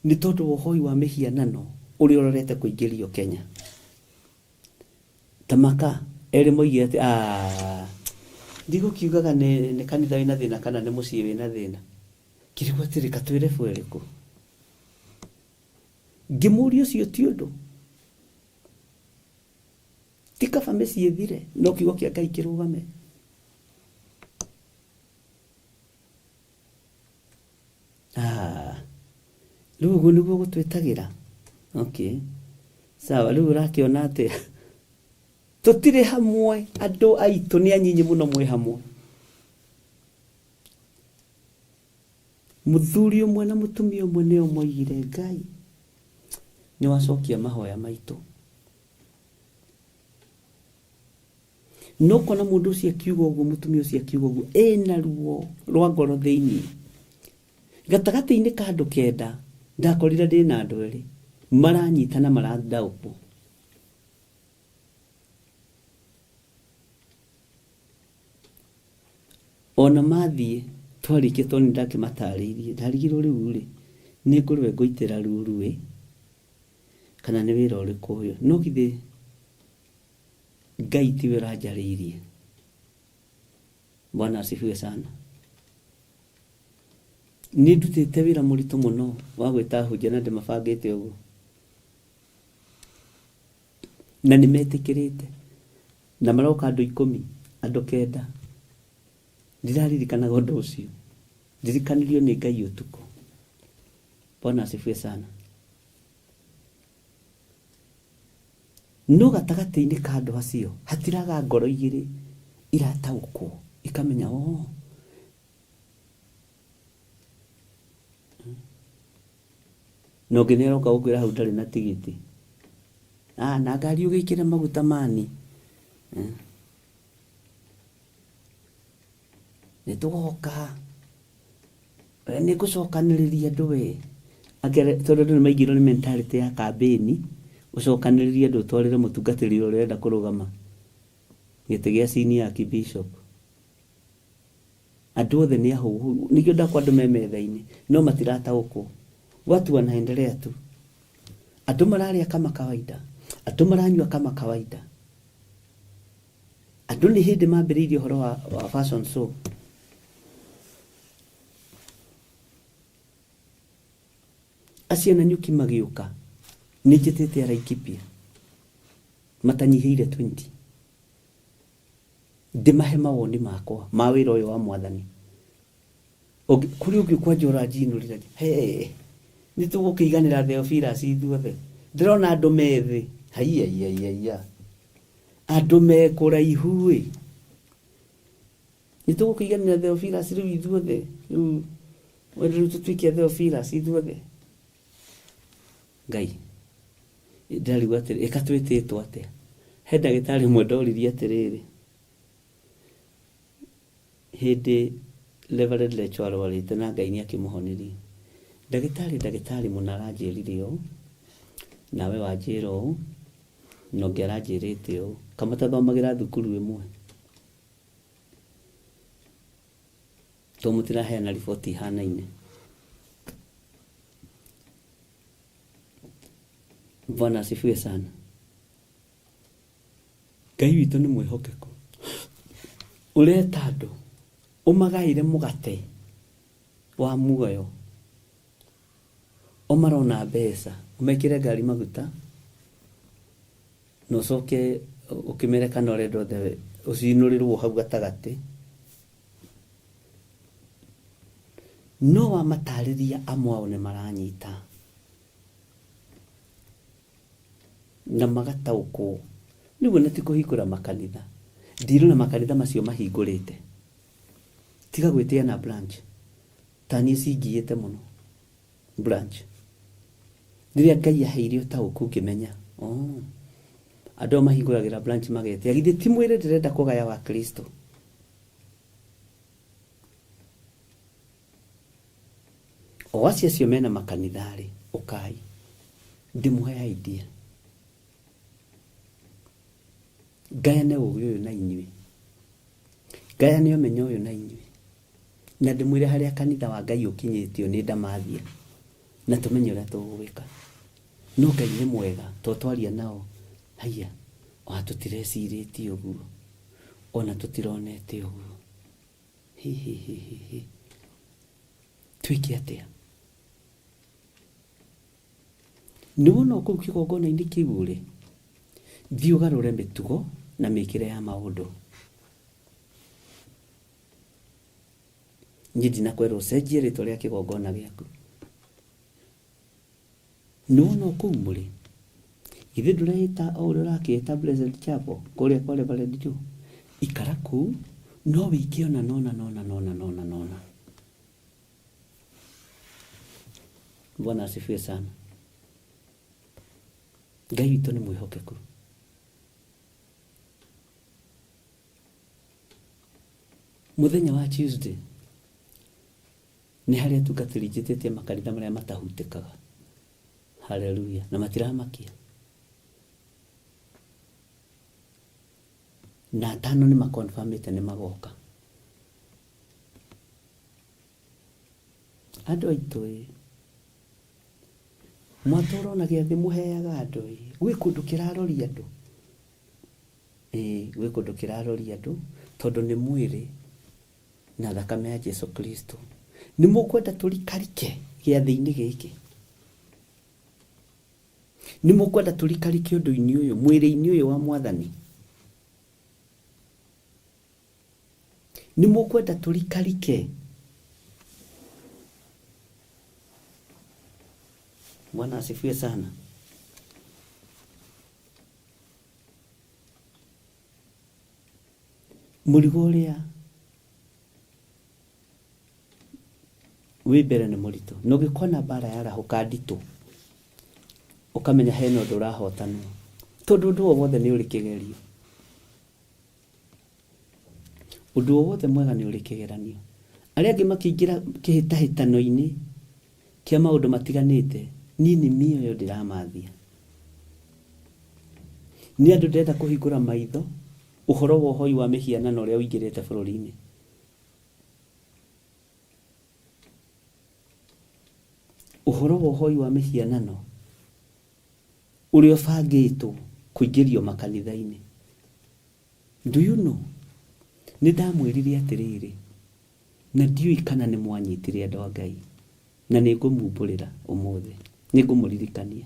nĩ tondũ wa ũhoi wa mĩhianano ũrĩa ũrorete kũingĩrio Kenya. Ta maka erĩ moigire atĩ ah, ndigũkiugaga nĩ, nĩ kanitha wĩna thĩna kana nĩ mũciĩ wĩna thĩna. Ngĩrigwo atĩrĩ katwĩre bu ĩrĩkũ. Ngĩmũria ũcio ti ũndũ. Ti kaba mĩciĩ ĩthire no kiugo kĩa Ngai kĩrũgame. Ah, rĩu ũguo nĩguo gũtwĩtagĩra. Okay. Sawa, rĩu ũrakĩona atĩa? Tũtirĩ hamwe, andũ aitũ nĩ anyinyi mũno mwĩ hamwe. Mũthuri ũmwe na mũtumia ũmwe nĩo moigire, Ngai, nĩ wacokia mahoya maitũ. No kona mũndũ ũcio akiuga ũguo, mũtumia ũcio akiuga ũguo, ena ruo rwa ngoro thĩinĩ. Gatagatĩ-inĩ ka andũ kenda, ndakorire ndĩna andũ erĩ, maranyitana marandaũkwo. Ona mathiĩ, twarĩkia tondũ nĩ ndakĩmatarĩirie, ndarigirwo rĩu rĩ, nĩ ngũrwe ngũitĩra ruru ĩ, kana nĩ wĩra ũrĩkũ ũyũ. No githĩ Ngai tiwe ũranjarĩirie? Bwana asifiwe sana. Nĩ ndutĩte wĩra mũritũ mũno wa gwĩta ahunjia na ndĩmabangĩte ũguo. Na nĩ metĩkĩrĩte. Na maroka andũ ikũmi, andũ kenda. Ndiraririkanaga ũndũ ũcio. Ndirikanirio nĩ Ngai ũtukũ. Bwana asifiwe sana. No gatagatĩ-inĩ ka andũ acio hatiraga ngoro igĩrĩ irataũkwo ikamenya oh, na ũngĩ nĩ aroka gũkwĩra hau ndarĩ na tigiti. Ah, na ngari ũgĩkĩre maguta mani. Eh. Nĩ tũgoka. Nĩ ngũcokanĩrĩria andũ we tondũ andũ nĩ maingĩrwo nĩ mentality ya kambĩni ũcokanĩrĩrie andũ ũtwarĩre mũtungatĩri ũrĩa ũrenda kũrũgama gĩtĩ gĩa senior archbishop. Andũ othe nĩ ahũhu nĩkĩo ndakwa andũ me metha-inĩ no matirataũkwo. Watu wanaendelea tu. Andũ mararĩa kama kawaida, andũ maranyua kama kawaida. Andũ nĩ hĩndĩ mambĩrĩirie ũhoro wa, wa fashion show. Acio na nyuki magĩũka nĩ njĩtĩte Laikipia matanyihĩire 20 ndĩmahe mawoni makwa ma wĩra ũyũ wa mwathani. Kũrĩ ũngĩ kwanja ũranjinũrĩra he nĩ tũgũkĩiganĩra Theophilus ithuothe. Ndĩrona andũ methĩ haiya andũ me kũraihu ĩ nĩ tũgũkĩiganĩra Theophilus rĩu ithuothe rĩu rĩu tũtuĩke Theophilus ithuothe. Ngai ndĩrarigwo atĩrĩ ĩka twĩtĩtwo atĩa. He ndagĩtarĩ ũmwe ndoririe atĩrĩrĩ hĩndĩ Reverend Lecho arwarĩte na Ngai nĩ akĩmũhonirie. Ndagĩtarĩ ndagĩtarĩ mũna aranjĩrire ũũ nawe wanjĩra ũũ na ũngĩ aranjĩrĩte ũũ kamatathomagĩra thukuru ĩmwe. To mũtiraheana riboti ihanaine. Bwana asifiwe sana. Ngai witũ nĩ mwĩhokeku. Ũreta andũ ũmagaĩre mũgate wa muoyo o marona mbeca ũmekĩre ngari maguta na ũcoke ũkĩmere kana ũrenda othe ũcinũrĩrwo hau gatagatĩ no wamatarĩria amwe ao nĩ maranyita na magataũkwo nĩguo na ti kũhingũra makanitha ndirona makanitha macio mahingũrĩte tiga gwĩtĩa na branch ta niĩ cingiĩte mũno branch rĩrĩa Ngai aheire ũtaũku ngĩmenya oh, andũ ao mahingũragĩra branch magetia githĩ ti mwĩrĩ ndĩrenda kũgaya wa Kristo o acio acio mena makanitha-rĩ ũkai ndĩmũhe idea ngayane ũgĩ ũyũ na inyuĩ ngayane ũmenyo ũyũ na inyuĩ na ndĩmwĩre harĩa kanitha wa Ngai ũkinyĩtio nĩ ndamathia na tũmenye ũrĩa tũgwĩka no Ngai nĩ mwega to twaria nao haiya ona tũtirecirĩtie ũguo ona tũtironete ũguo hi hi hi hi hi twĩke atĩa nĩ wona o kũu kĩgongona-inĩ kĩu ũrĩ thiĩ ũgarũre mĩtugo na mĩkĩre ya maũndũ niĩ ndinakwĩra ũcenjie rĩtwa rĩa kĩgongona gĩaku nĩ wona o kũu mũrĩ githĩ ndũreĩta o ũrĩa ũrakĩĩta Blessed Chapel kũrĩa kwa Reverend Joe ikara kũu no wĩke ona nona nona nona nona nona Bwana asifiwe sana. Ngai witũ nĩ mwĩhokeku. Mũthenya wa Tuesday nĩ harĩ atungatĩri njĩtĩte makanitha marĩa matahutĩkaga. Haleluya. Na matiramakia. Na atano nĩ makonfamĩte nĩ magoka. Andũ aitũ ĩ, mwatũra ona gĩathĩ mũheaga andũ ĩ, gwĩ kũndũ kĩraroria andũ? Ĩĩ gwĩ kũndũ kĩraroria andũ tondũ nĩ mwĩrĩ na thakame ya Jesu Kristo. Nĩ mũkwenda tũrikarike gĩathĩ-inĩ gĩkĩ? Nĩ mũkwenda tũrikarike ũndũ-inĩ ũyũ, mwĩrĩ-inĩ ũyũ wa Mwathani? Nĩ mũkwenda tũrikarike? Bwana asifiwe sana. Mũrigo ũrĩa wĩ mbere nĩ mũritũ na ũngĩkona mbara yarahũka nditũ ũkamenya hena ũndũ ũrahotanwo tondũ ũndũ o wothe nĩ ũrĩ kĩgerio. Ũndũ o wothe mwega nĩ ũrĩ kĩgeranio. Arĩa angĩ makĩingĩra kĩhĩtahĩtano-inĩ kĩa maũndũ matiganĩte, niĩ nĩ mĩoyo ndĩramathia. Nĩ andũ ndĩrenda kũhingũra maitho ũhoro wa ũhoi wa mĩhianano ũrĩa ũingĩrĩte bũrũri-inĩ. Ũhoro wa ũhoi wa mĩhianano ũrĩa ũbangĩtwo kũingĩrio makanitha-inĩ. Do you know? Nĩ ndamwĩrire atĩrĩrĩ, na ndiũĩ kana nĩ mwanyitire andũ a Ngai, na nĩ ngũmumbũrĩra ũmũthĩ, nĩ ngũmũririkania.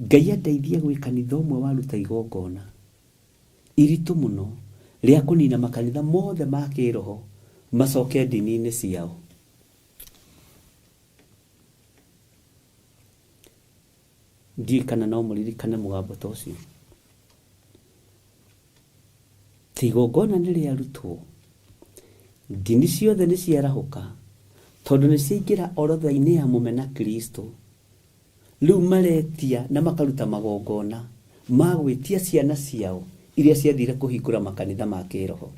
Ngai andeithie gwĩ kanitha ũmwe waruta igongona iritũ mũno rĩa kũnina makanitha mothe ma kĩroho macoke ndini-inĩ ciao. Ndiũĩ kana no mũririkane mũgambo ta ũcio. Ti igongona nĩ rĩarutwo, ndini ciothe nĩ ciarahũka, tondũ nĩ ciaingĩra orodha-inĩ ya mũmena Kristo. Rĩu maretia na makaruta magongona ma gwĩtia ciana ciao iria ciathire kũhingũra makanitha ma kĩroho.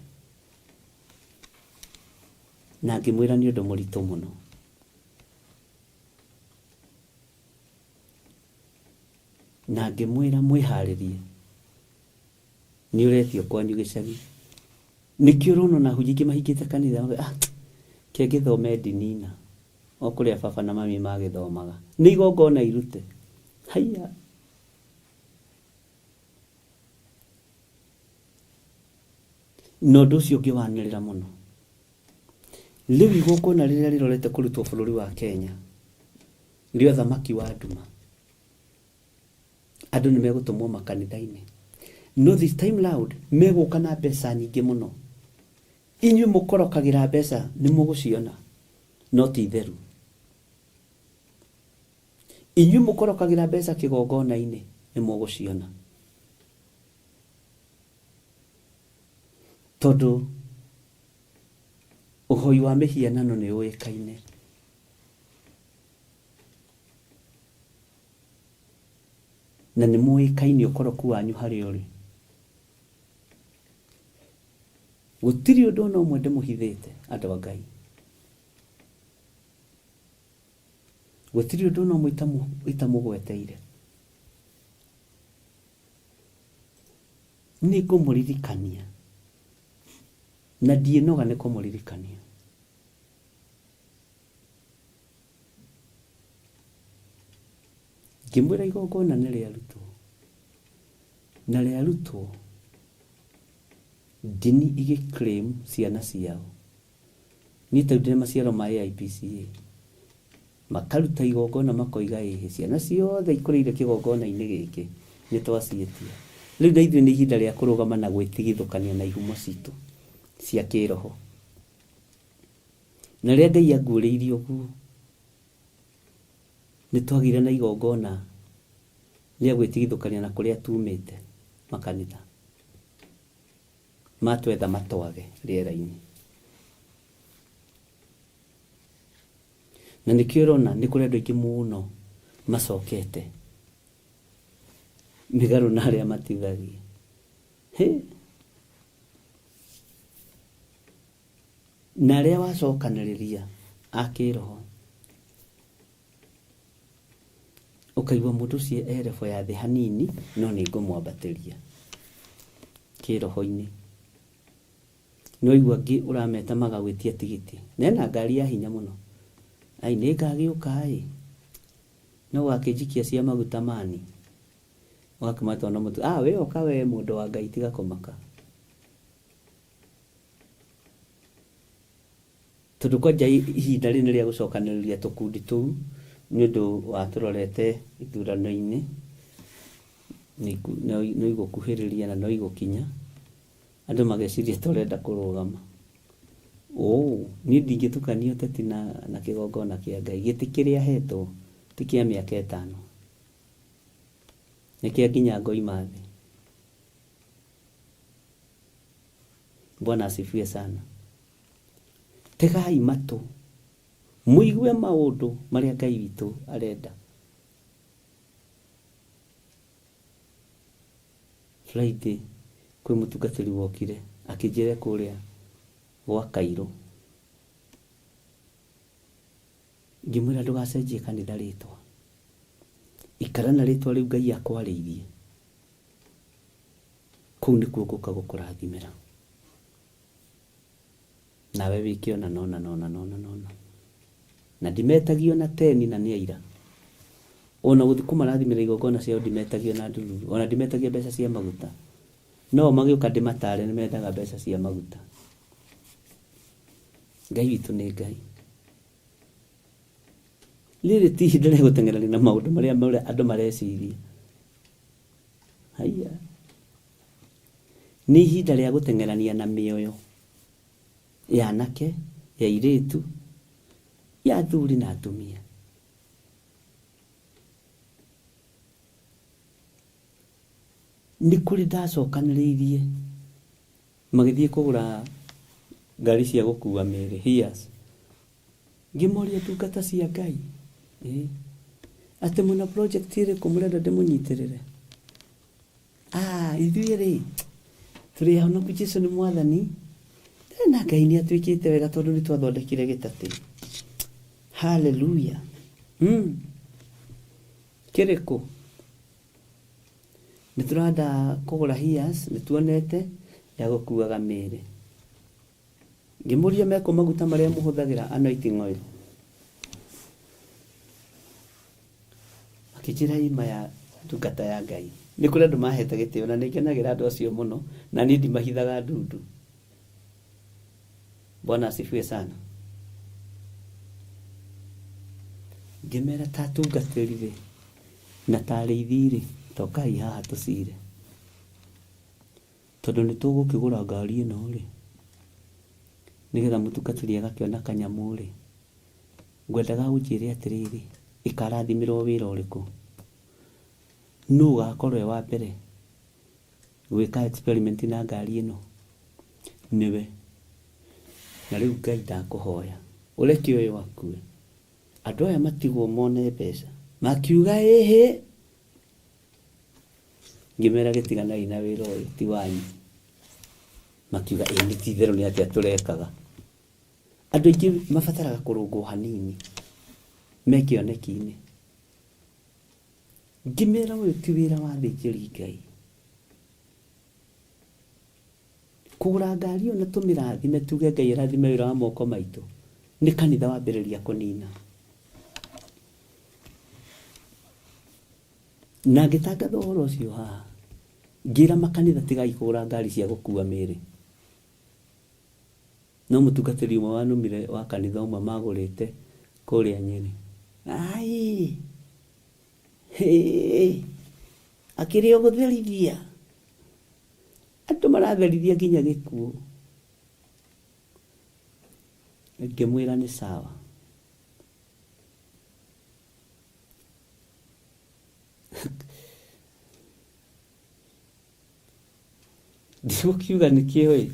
Na ngĩmwĩra nĩ ũndũ mũritũ mũno. Na ngĩmwĩra mwĩharĩrie, nĩ ũretio kwanyu gĩcagi. Nĩkĩo ũrona ona ahunjia aingĩ mahingĩte kanitha, mauga, ah, ke ngĩthome ndini na o kũrĩa baba na mami magĩthomaga. Nĩ igongona irute. Haiya. Na ũndũ ũcio ũngĩ wanĩrĩra mũno. Rĩu igongona rĩrĩa rĩrorete kũrutwo bũrũri wa Kenya rĩa ũthamaki wa nduma, andũ nĩ megũtũmwo makanitha-inĩ. No this time round megũka na mbeca nyingĩ mũno. Inyuĩ mũkorokagĩra mbeca nĩ mũgũciona, no ti theru. Inyuĩ mũkorokagĩra mbeca kĩgongona-inĩ nĩ mũgũciona. Tondũ ũhoi wa mĩhianano nĩ ũĩkaine. Na nĩ mũĩkaine ũkoroku wanyu harĩa ũrĩ. Gũtirĩ ũndũ ona ũmwe ndĩmũhithĩte andũ a Ngai. Gũtirĩ ũndũ ona ũmwe itamũgweteire. Nĩ ngũmũririkania na ndiĩnoga nĩ kũmũririkania. Ngĩmwĩra igongona nĩ rĩarutwo, na rĩarutwo ndini igĩ claim ciana ciao. Niĩ ta rĩu ndĩna maciaro ma AIPCA. Makaruta igongona makoiga ĩhĩ, ciana ciothe ikũrĩire kĩgongona-inĩ gĩkĩ nĩ twaciĩtia. Rĩu na ithuĩ nĩ ihinda rĩa kũrũgama na gwĩtigithũkania na ihumo citũ cia kĩroho. Na rĩrĩa Ngai anguũrĩirie ũguo, nĩ twagĩire na igongona rĩa gwĩtigithũkania na kũrĩa tumĩte makanitha. Matwetha matwage rĩera-inĩ. Na nĩkĩo ũrona nĩ kũrĩ andũ aingĩ mũno macokete mĩgarũ na arĩa matithagia. Hĩ! Na arĩa wacokanĩrĩria a kĩroho, ũkaigua mũndũ ũcio e level ya thĩ hanini, no nĩ ngũmwambatĩria kĩroho-inĩ. Nĩ waigua angĩ ũrameta magagwĩtia tigiti, na ena ngari ya hinya mũno. Ai nĩ ngagĩũka ĩ, no ũgakĩnjikia cia maguta mani. Ũgakĩmatwara na mũtu, ah we ũka we mũndũ wa Ngai tiga kũmaka. Tondũ kwanja ihinda rĩrĩ nĩ rĩa gũcokanĩrĩria tũkundi tũu nĩ ũndũ wa tũrorete ithurano-inĩ, no igũkuhĩrĩria na no igũkinya. Andũ mageciria ta ũrenda kũrũgama. Ũũ, niĩ ndingĩtukania ũteti na, na kĩgongona kĩa Ngai. Gĩtĩ kĩrĩa hetwo ti kĩa mĩaka ĩtano, nĩ kĩa nginya ngoima thĩ. Bwana asifiwe sana. Tegai matũ mũigue maũndũ marĩa Ngai witũ arenda. Friday kwĩ mũtungatĩri wokire akĩnjĩra kũrĩa gwa Kairũ. Ngĩmwĩra ndũgacenjie kanitha rĩtwa, ikara na rĩtwa rĩu Ngai akwarĩirie, kũu nĩkuo ngũka gũkũrathimĩra. Nawe wĩke ona nona nona nona nona. Na ndimetagio na teni na nĩ aira. Ona gũthiĩ kũmarathimĩra igongona ciao ndimetagio na ndururu, ona ndimetagia mbeca cia maguta. No magĩũka ndĩmatare nĩ mendaga mbeca cia maguta. Ngai witũ nĩ Ngai. Rĩrĩ ti ihinda rĩa gũteng'erania na maũndũ marĩa marĩa andũ mareciria. Haiya. Nĩ ihinda rĩa gũteng'erania na mĩoyo ya anake, ya airĩtu, ya athuri na atumia. Nĩ kũrĩ ndacokanĩrĩirie magĩthiĩ kũgũra ngari cia gũkua mĩĩrĩ, Hiace. Ngĩmoria ndungata cia Ngai, ĩĩ, atĩ mwĩna project ĩrĩkũ mũrenda ndĩmũnyitĩrĩre? Ah, ithuĩ rĩ, tũrĩ ahonoku Jesu nĩ mwathani, na Ngai nĩ atwĩkĩte wega tondũ nĩ twathondekire gĩtatĩ. Haleluya. Kĩrĩkũ? Nĩ tũrenda kũgũra Hiace, nĩ tuonete ya gũkuaga mĩĩrĩ. Ngĩmũria mekũ maguta marĩa mũhũthagĩra anointing oil. Akĩnjĩra ima ya ndungata ya Ngai. Nĩ kũrĩ andũ mahete gĩtĩo na nĩ ngenagĩra andũ acio mũno na niĩ ndimahithaga ndundu. Bwana asifiwe sana. Ngĩmera ta atungatĩri rĩ na ta arĩithi rĩ, tokai haha tũcire. Tondũ nĩ tũgũkĩgũra ngari ĩno rĩ, nĩgetha mũtungatĩri agakĩona kanyamũ rĩ, ngwendaga ũnjĩre atĩrĩrĩ, ĩkarathimĩrwo wĩra ũrĩkũ? Nũ ũgakorwo e wa mbere gwĩka experiment na ngari ĩno? Nĩwe. Na rĩu Ngai ndakũhoya, ũreke ũyũ akue, andũ aya matigwo mone mbeca. Makiuga ĩhĩ. Ngĩmera gĩtiganai na wĩra ũyũ ti wanyu. Makiuga ĩĩ nĩ ti itherũ nĩ atĩa tũrekaga. Andũ aingĩ mabataraga kũrũngwo hanini me kĩoneki-inĩ. Ngĩmera ũyũ ti wĩra wa athĩnjĩri Ngai. Kũgũra ngari ĩyo na tũmĩrathime tuge Ngai arathime wĩra wa moko maitũ nĩ kanitha wambĩrĩria kũnina. Na ngĩtangatha ũhoro ũcio haha, ngĩra makanitha tigai kũgũra ngari cia gũkua mĩĩrĩ. No mũtungatĩri ũmwe wanumire wa kanitha ũmwe magũrĩte kũrĩa Nyĩrĩ. Ai! Hĩ! Akĩrĩ o gũtherithia. Andũ maratherithia nginya gĩkuũ. Ngĩmwĩra nĩ sawa. Ndigũkiuga nĩkĩo ĩ,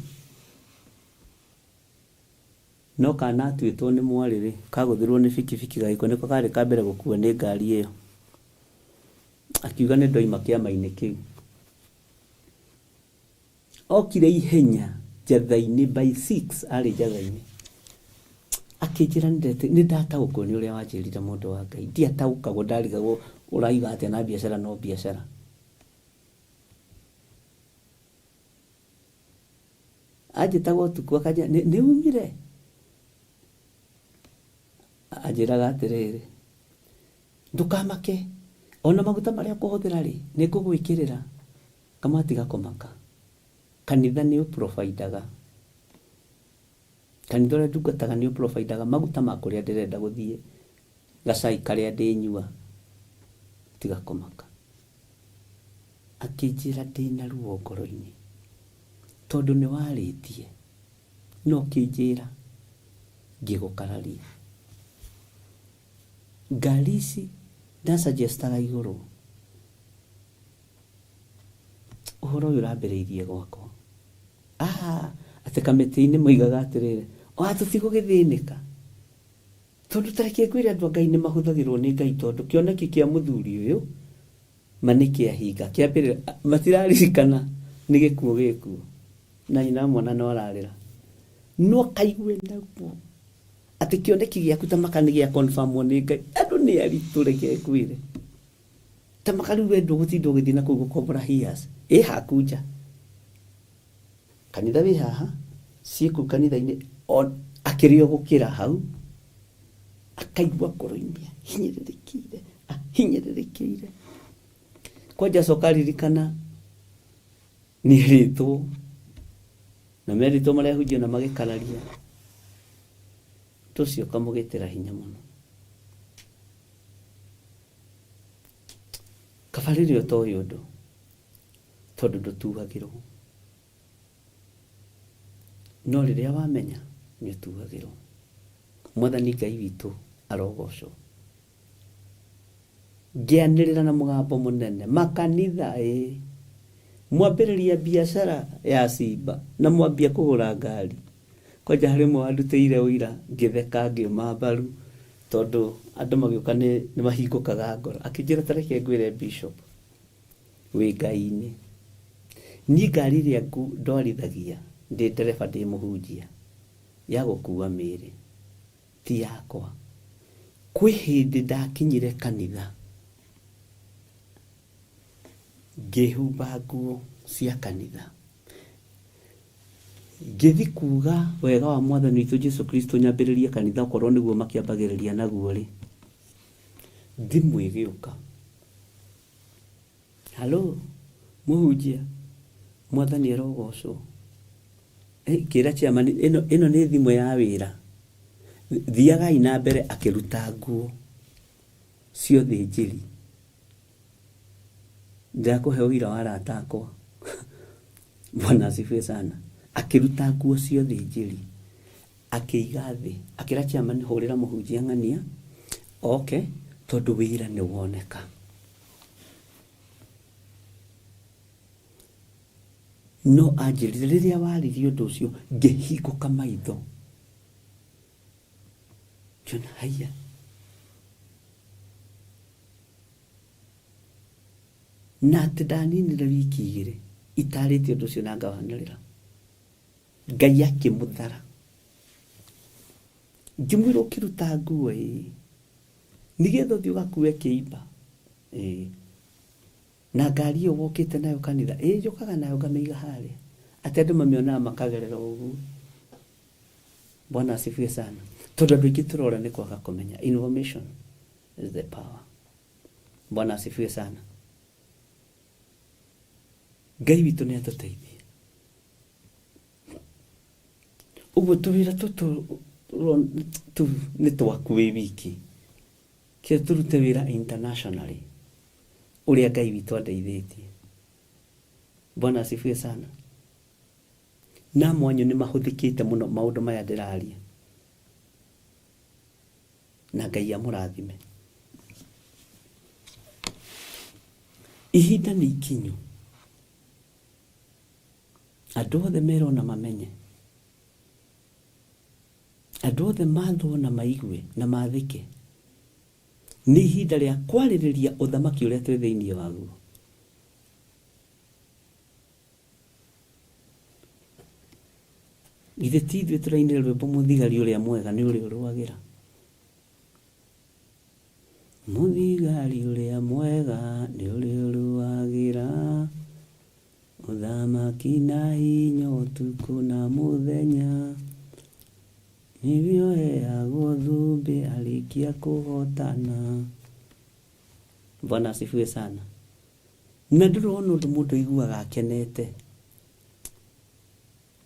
no kana atuĩtwo nĩ mwarĩ rĩ, kagũthirwo nĩ bikibiki gagĩkua, nĩko karĩ ka mbere gũkuo nĩ ngari ĩyo. Akiuga nĩ ndoima kĩama-inĩ kĩu. Okire ihenya njatha-inĩ by 6 arĩ njatha-inĩ. Akĩnjĩra nĩ ndataũkwo nĩ ũrĩa wanjĩrire mũndũ wa Ngai. Ndiataũkagwo ndarigagwo ũraiga atĩa na biacara no biacara. Anjĩtaga ũtukũ akanjĩra nĩ umire? Anjĩraga atĩrĩrĩ, ndũkamake ona maguta marĩa ũkũhũthĩra rĩ, nĩ ngũgwĩkĩrĩra. Kamwana tiga kũmaka. Kanitha nĩ ũ provide aga. Kanitha ũrĩa ndungataga nĩ ũ provide aga maguta ma kũrĩa ndĩrenda gũthiĩ, gacai karĩa ndĩnyua. Tiga kũmaka. Akĩnjĩra ndĩna ruo ngoro-inĩ tondũ nĩ warĩtie na ũkĩnjĩra ngĩgũkararia. Ngari ici nda suggest aga igũrũ. Ũhoro ũyũ ũrambĩrĩirie gwakwa. Ah, atĩ kamĩtĩ-inĩ moigaga atĩrĩrĩ, o tũtigũgĩthĩnĩka. Tondũ ta reke ngwĩre andũ a Ngai nĩ mahũthagĩrwo nĩ Ngai tondũ kĩoneki kĩa mũthuri ũyũ ma nĩ kĩahinga. Kĩambĩrĩra, matiraririkana nĩ gĩkuũ gĩkuo. Na nyina wa mwana no ararĩra. No akaigue naguo. Atĩ kĩoneki gĩaku ta maka nĩ gĩa confirmwo nĩ Ngai. Andũ nĩ aritũ reke ngwĩre. Ta maka rĩu we ndũgũtinda ũgĩthiĩ na kũu gũkombora hias. Ĩ haku nja. Kanitha wĩ haha, ciĩ kũu kanitha-inĩ, akĩrĩ o gũkĩra hau, akaigua ngoro-inĩ ahinyĩrĩrĩkĩire, ahinyĩrĩrĩkĩire. Kwanja acoka aririkana nĩ erĩtwo, na merĩtwo marehunjia na magĩkararia. Ũndũ ũcio ũkamũgĩtĩra hinya mũno. Kaba rĩrĩa ũtoĩ ũndũ, tondũ ndũtuagĩrwo. No rĩrĩa wamenya, nĩ ũtuagĩrwo. Mwathani Ngai witũ arogocwo. Ngĩanĩrĩra na mũgambo mũnene, makanitha ĩ, mwambĩrĩria biacara ya cimba na mwambia kũgũra ngari. Kwanja harĩ ũmwe wandutĩire ũira ngĩtheka ngĩũma mbaru tondũ andũ magĩũka nĩ mahingũkaga ngoro. Akĩnjĩra ta reke ngwĩre Bishop, wĩ Ngai-inĩ. Niĩ ngari ĩrĩa ndwarithagia ndĩ ndereba ndĩ mũhunjia ya gũkua mĩĩrĩ ti yakwa. Kwĩ hĩndĩ ndakinyire kanitha ngĩhumba nguo cia kanitha. Ngĩthi kuga wega wa Mwathani witũ Jesu Kristo nyambĩrĩrie kanitha okorwo nĩguo makĩambagĩrĩria naguo-rĩ, thimũ ĩgĩũka. Hallo, mũhunjia, Mwathani arogocwo. Ngĩra chairman, ĩno, ĩno nĩ thimũ ya wĩra. Thiagai na mbere akĩruta nguo cia ũthĩnjĩri. Ndĩrakũhe ũira wa arata akwa. Bwana asifiwe sana. Akĩruta nguo cia ũthĩnjĩri, akĩiga thĩ, akĩra chairman hũrĩra mũhunjia ng'ania oke tondũ wĩra nĩ woneka. No anjĩrire rĩrĩa waririe ũndũ ũcio ngĩhingũka maitho. Ngĩona haiya. Na atĩ ndaninire wiki igĩrĩ itarĩtie ũndũ ũcio na ngawanĩrĩra. Ngai akĩmũthara. Ngĩmwĩra ũkĩruta nguo ĩĩ, nĩgetha ũthiĩ ũgakue kĩimba ĩĩ, na ngari ĩyo wokĩte nayo kanitha ĩĩ, njũkaga nayo ngamĩiga harĩa, atĩ andũ mamĩonaga makagerera ũguo. Bwana asifiwe sana. Tondũ andũ aingĩ tũrora nĩ kwaga kũmenya. Information is the power. Bwana asifiwe sana. Ngai witũ nĩ atũteithie. Ũguo tũwĩra tũtũ nĩ twaku wĩ wiki. Kĩo tũrute wĩra internationally ũrĩa Ngai witũ andeithĩtie. Bwana asifiwe sana. Na amwe anyu nĩ mahũthĩkĩte mũno maũndũ maya ndĩraria. Na Ngai amũrathime. Ihinda nĩ ikinyu. Andũ othe merwo na mamenye. Andũ othe mathwo na maigue na mathĩke. Nĩ ihinda rĩa kwarĩrĩria ũthamaki ũrĩa twĩ thĩinĩ waguo. Githĩ ti ithuĩ tũrainire rwĩmbo mũthigari ũrĩa mwega nĩ ũrĩa ũrũagĩra? Mũthigari ũrĩa mwega nĩ ũrĩa ũrũagĩra ũthamaki na hinya ũtukũ na mũthenya, nĩwe ũheagwo thũmbĩ arĩkia kũhotana. Bwana asifiwe sana. Na ndũrona ũndũ mũndũ aiguaga akenete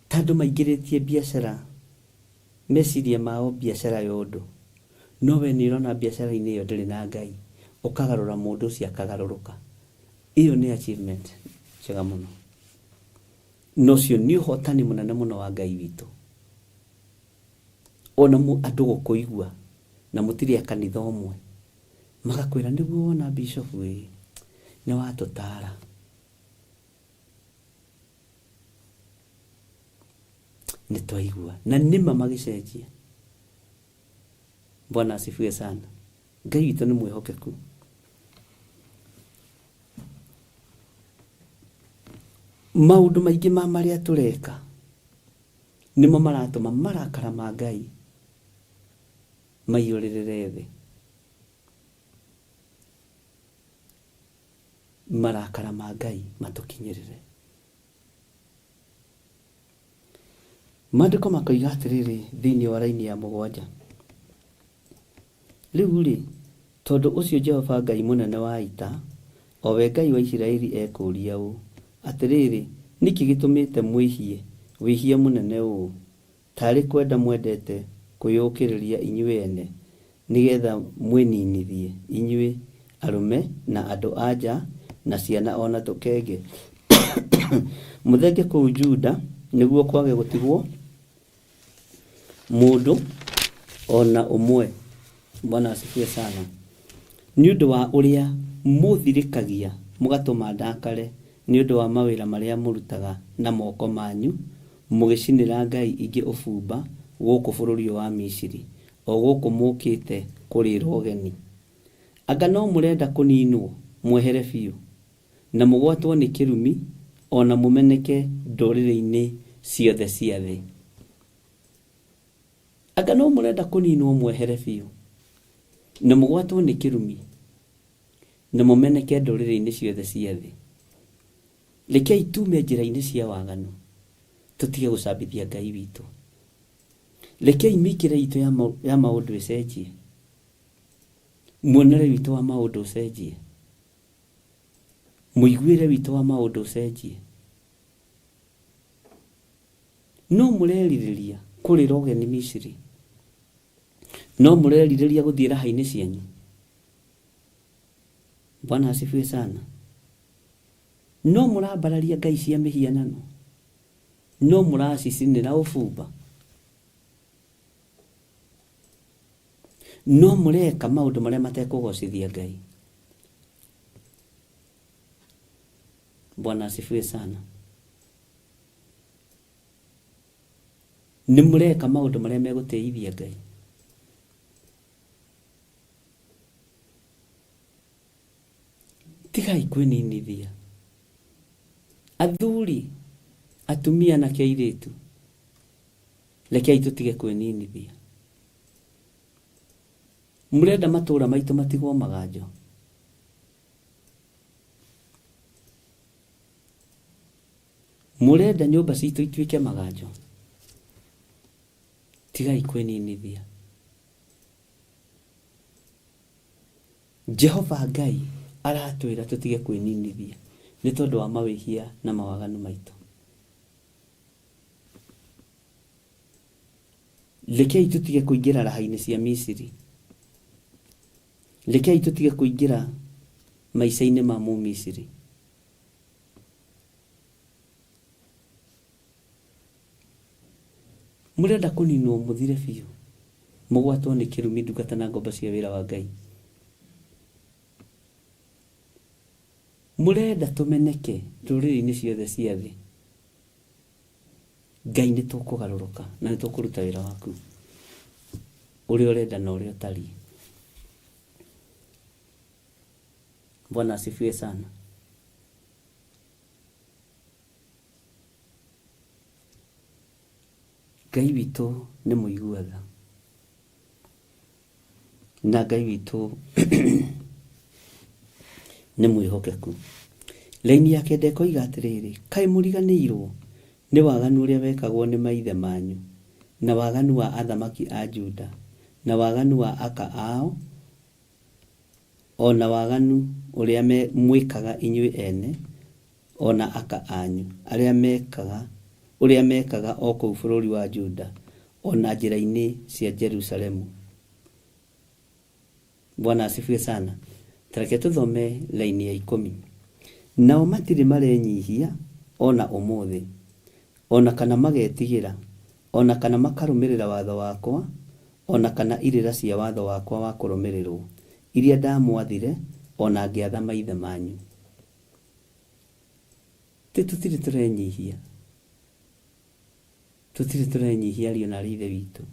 ta andũ maingĩrĩtie biacara meciria mao biacara ya ũndũ no we nĩ ũrona biacara-inĩ ĩyo ndĩrĩ na Ngai ũkagarũra mũndũ ũcio akagarũrũka ĩyo nĩ achievement njega mũno na ũcio nĩ ũhotani mũnene mũno wa Ngai witũ ona andũ gũkũigua na mũtirĩ a kanitha ũmwe Magakwĩra nĩguo wona bishop ĩ, nĩ watũtara. Nĩ twaigua. Na nĩma magĩcenjia. Bwana asifiwe sana. Ngai witũ nĩ mwĩhokeku. Maũndũ maingĩ ma marĩa tũreka nĩmo maratũma marakara ma Ngai. Maiyũrĩrĩre thĩ. Marakara ma Ngai matũkinyĩrĩre. Maandĩko makoiga atĩrĩrĩ thĩinĩ wa raini ya mũgwanja, Rĩu-rĩ, tondũ ũcio Jehova Ngai Mũnene wa Ita, o we Ngai wa Isiraeli ekũũria ũũ, Atĩrĩrĩ, nĩ kĩ gĩtũmĩte mwĩhie wĩhia mũnene ũũ, ta arĩ kwenda mwendete kwĩyũkĩrĩria inyuĩ ene, nĩ getha mwĩninithie, inyuĩ, arũme, na andũ-a-nja, na ciana o na tũkenge, mũthenge kũu Juda, nĩguo kwage gũtigwo mũndũ o na ũmwe? Bwana asifiwe sana. Nĩ ũndũ wa ũrĩa mũ'thirĩkagia mũgatũma ndakare nĩ ũndũ wa mawĩra marĩa mũrutaga na moko manyu, mũgĩcinĩra ngai ingĩ ũbumba gũkũ bũrũri ũyũ wa Misiri, o gũkũ mũũkĩte kũrĩĩrũo ũgeni. Anga no mũrenda kũninwo mwehere biũ, na mũgwatwo nĩ kĩrumi, o na mũmeneke ndũrĩrĩ-inĩ ciothe cia thĩ? Anga no mũrenda kũninwo mwehere biũ, na mũgwatwo nĩ kĩrumi, na mũmeneke ndũrĩrĩ-inĩ ciothe cia thĩ? Rekei tuume njĩra-inĩ cia waganu, tũtige gũcambithia Ngai witũ. Rekei mĩikĩre itũ ya maũndũ ĩcenjie, muonere witũ wa maũndũ ũcenjie, mũiguĩre witũ wa maũndũ ũcenjie. No mũrerirĩria kũrĩra ũgeni Misiri? No mũrerirĩria gũthiĩ raha-inĩ cianyu? Bwana asifiwe sana. No mũrambararia ngai cia mĩhianano? No mũracicinĩra ũbumba? No mũreka maũndũ marĩa matekũgocithia Ngai? Bwana asifiwe sana. Nĩ mũreka maũndũ marĩa megũtĩithia Ngai? Tigai kwĩninithia. Athuri, atumia na airĩtu, rekei tũtige kwĩninithia. Mũrenda matũũra maitũ matigwo maganjo? Mũrenda nyũmba citũ ituĩke maganjo? Tigai kwĩninithia. Jehova Ngai aratwĩra tũtige kwĩninithia nĩ tondũ wa mawĩhia na mawaganu maitũ. Rekei tũtige kũingĩra raha-inĩ cia Misiri. Rekei tũtige kũingĩra maica-inĩ ma Mũmisiri. Mũrenda kũninwo mũthire biũ, mũgwatwo nĩ kĩrumi ndungata na ngombo cia wĩra wa Ngai. Mũrenda tũmeneke ndũrĩrĩ-inĩ ciothe cia thĩ. Ngai nĩ tũkũgarũrũka na nĩ tũkũruta wĩra waku ũrĩa ũrenda na ũrĩa ũtariĩ. Bwana asifiwe sana. Ngai witũ nĩ mũigua tha na Ngai witũ nĩ mwĩhokeku. Raini ya kenda ĩkoiga atĩrĩrĩ, kaĩ mũriganĩirwo nĩ waganu ũrĩa wekagwo nĩ maithe manyu, na waganu wa athamaki a Juda, na waganu wa aka ao, o na waganu ũrĩa mwĩkaga inyuĩ ene, o na aka anyu, arĩa mekaga, ũrĩa mekaga o kũu bũrũri wa Juda, o na njĩra-inĩ cia Jerusalemu. Bwana asifiwe sana. Ta reke tũthome laini ya ikũmi. Nao matirĩ marenyihia o na ũmũthĩ, o na kana magetigĩra, o na kana makarũmĩrĩra watho wakwa, o na kana irĩra cia watho wakwa wa kũrũmĩrĩrũo, iria ndamwathire o na ngĩatha maithe manyu. Ti tũtirĩ tũrenyihia, tũtirĩ tũrenyihia ariũ na aarĩ a Ithe witũ.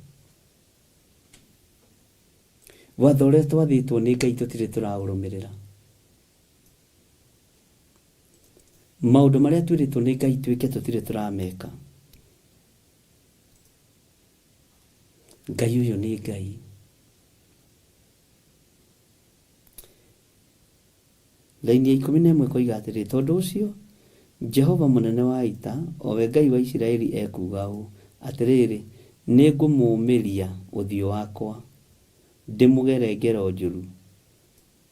Watho ũrĩa twathĩtwo nĩ Ngai tũtirĩ tũraũrũmĩrĩra. Maũndũ marĩa twĩrĩtwo nĩ Ngai twĩke tũtirĩ tũrameka. Ngai ũyũ nĩ Ngai. Raini ya 11 ĩkoiga atĩrĩ, tondũ ũcio Jehova mũnene wa ita, o we Ngai wa Isiraeli ekuuga ũũ, Atĩrĩrĩ, nĩngũmũũmĩria ũthiũ wakwa, ndĩmũgere ngero njũru,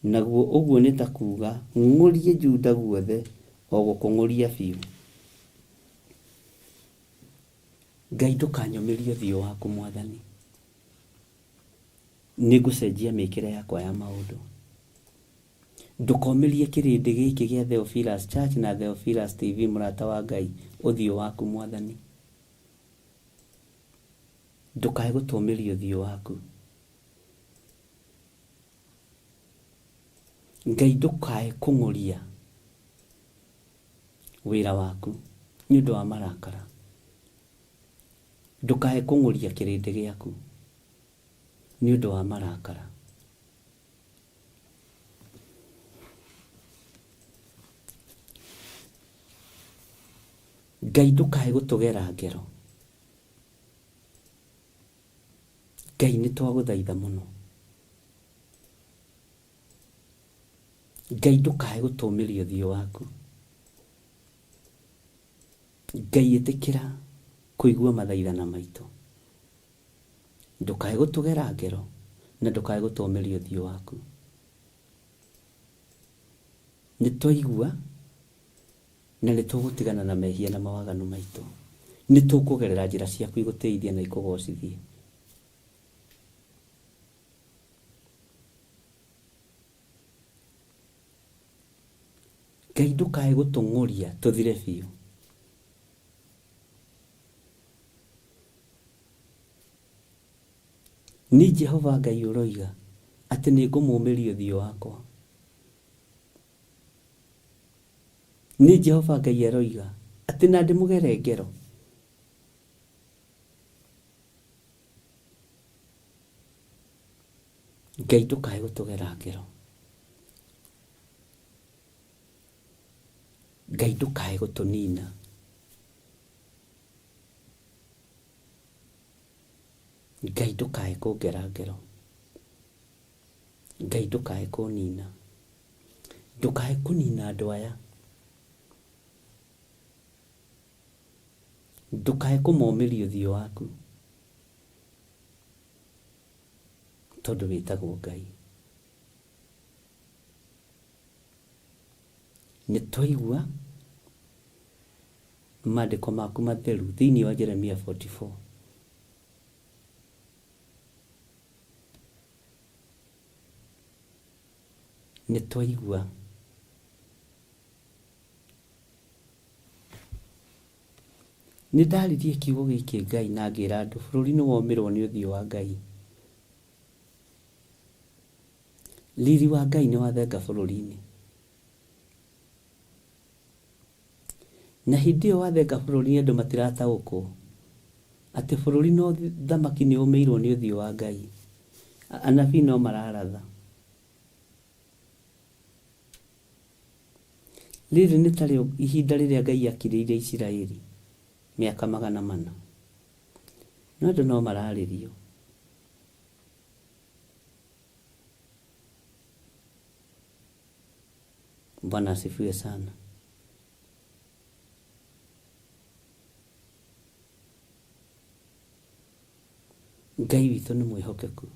naguo ũguo nĩ ta kuuga ng'ũrie Juda guothe, o gũkũng'ũria biũ. Ngai ndũkanyũmĩrie ũthiũ waku Mwathani. Nĩngũcenjia mĩkĩre yakwa ya maũndũ. Ndũkomĩrie kĩrĩndĩ gĩkĩ gĩa Theophilus Church na Theophilus TV mũrata wa Ngai ũthiũ waku Mwathani. Ndũkae gũtũmĩria ũthiũ waku. Ngai ndũkae kũng'ũria wĩra waku nĩ ũndũ wa marakara. Ndũkae kũng'ũria kĩrĩndĩ gĩaku nĩ ũndũ wa marakara. Ngai ndũkae gũtũgera ngero. Ngai nĩ twagũthaitha mũno. Ngai ndũkae gũtũmĩria ũthiũ waku. Ngai ĩtĩkĩra kũigua mathaithana maitũ. Ndũkae gũtũgera ngero na ndũkae gũtũmĩria ũthiũ waku. Nĩ twaigua na nĩ tũgũtigana na mehia na mawaganu maitũ. Nĩ tũkũgerera njĩra ciaku igũtĩithie na ikũgocithie. Ngai ndũkae gũtũng'ũria tũthire biũ. Nĩ Jehova Ngai ũroiga atĩ nĩ ngũmũmĩria ũthiũ wakwa. Nĩ Jehova Ngai aroiga atĩ na ndĩmũgere ngero. Ngai ndũkae gũtũgera ngero. Ngai ndũkae gũtũnina. Ngai ndũkae kũngera ngero. Ngai ndũkae kũnina. Ndũkae kũnina andũ aya. Ndũkae kũmomĩria ũthiũ waku. Tondũ wĩtagwo Ngai. Nĩ twaigua maandĩko maku matheru thĩinĩ wa Jeremia 44. Nĩ twaigua nĩ ndaririe kiugo gĩkĩ Ngai na ngĩra andũ bũrũri nĩ womĩrwo nĩ ũthiũ wa Ngai. Riri wa Ngai nĩ wathenga bũrũri-inĩ. Na hĩndĩ ĩyo wathenga bũrũri-inĩ andũ matirataũkwo atĩ bũrũri na ũthamaki nĩ ũmĩirwo nĩ ũthiũ wa Ngai. Anabii no mararatha. Rĩrĩ nĩ tarĩo ihinda rĩrĩa Ngai akirĩire Isiraeli mĩaka 400. No andũ no mararĩrio. Bwana asifiwe sana. Ngai witũ nĩ mwĩhokeku.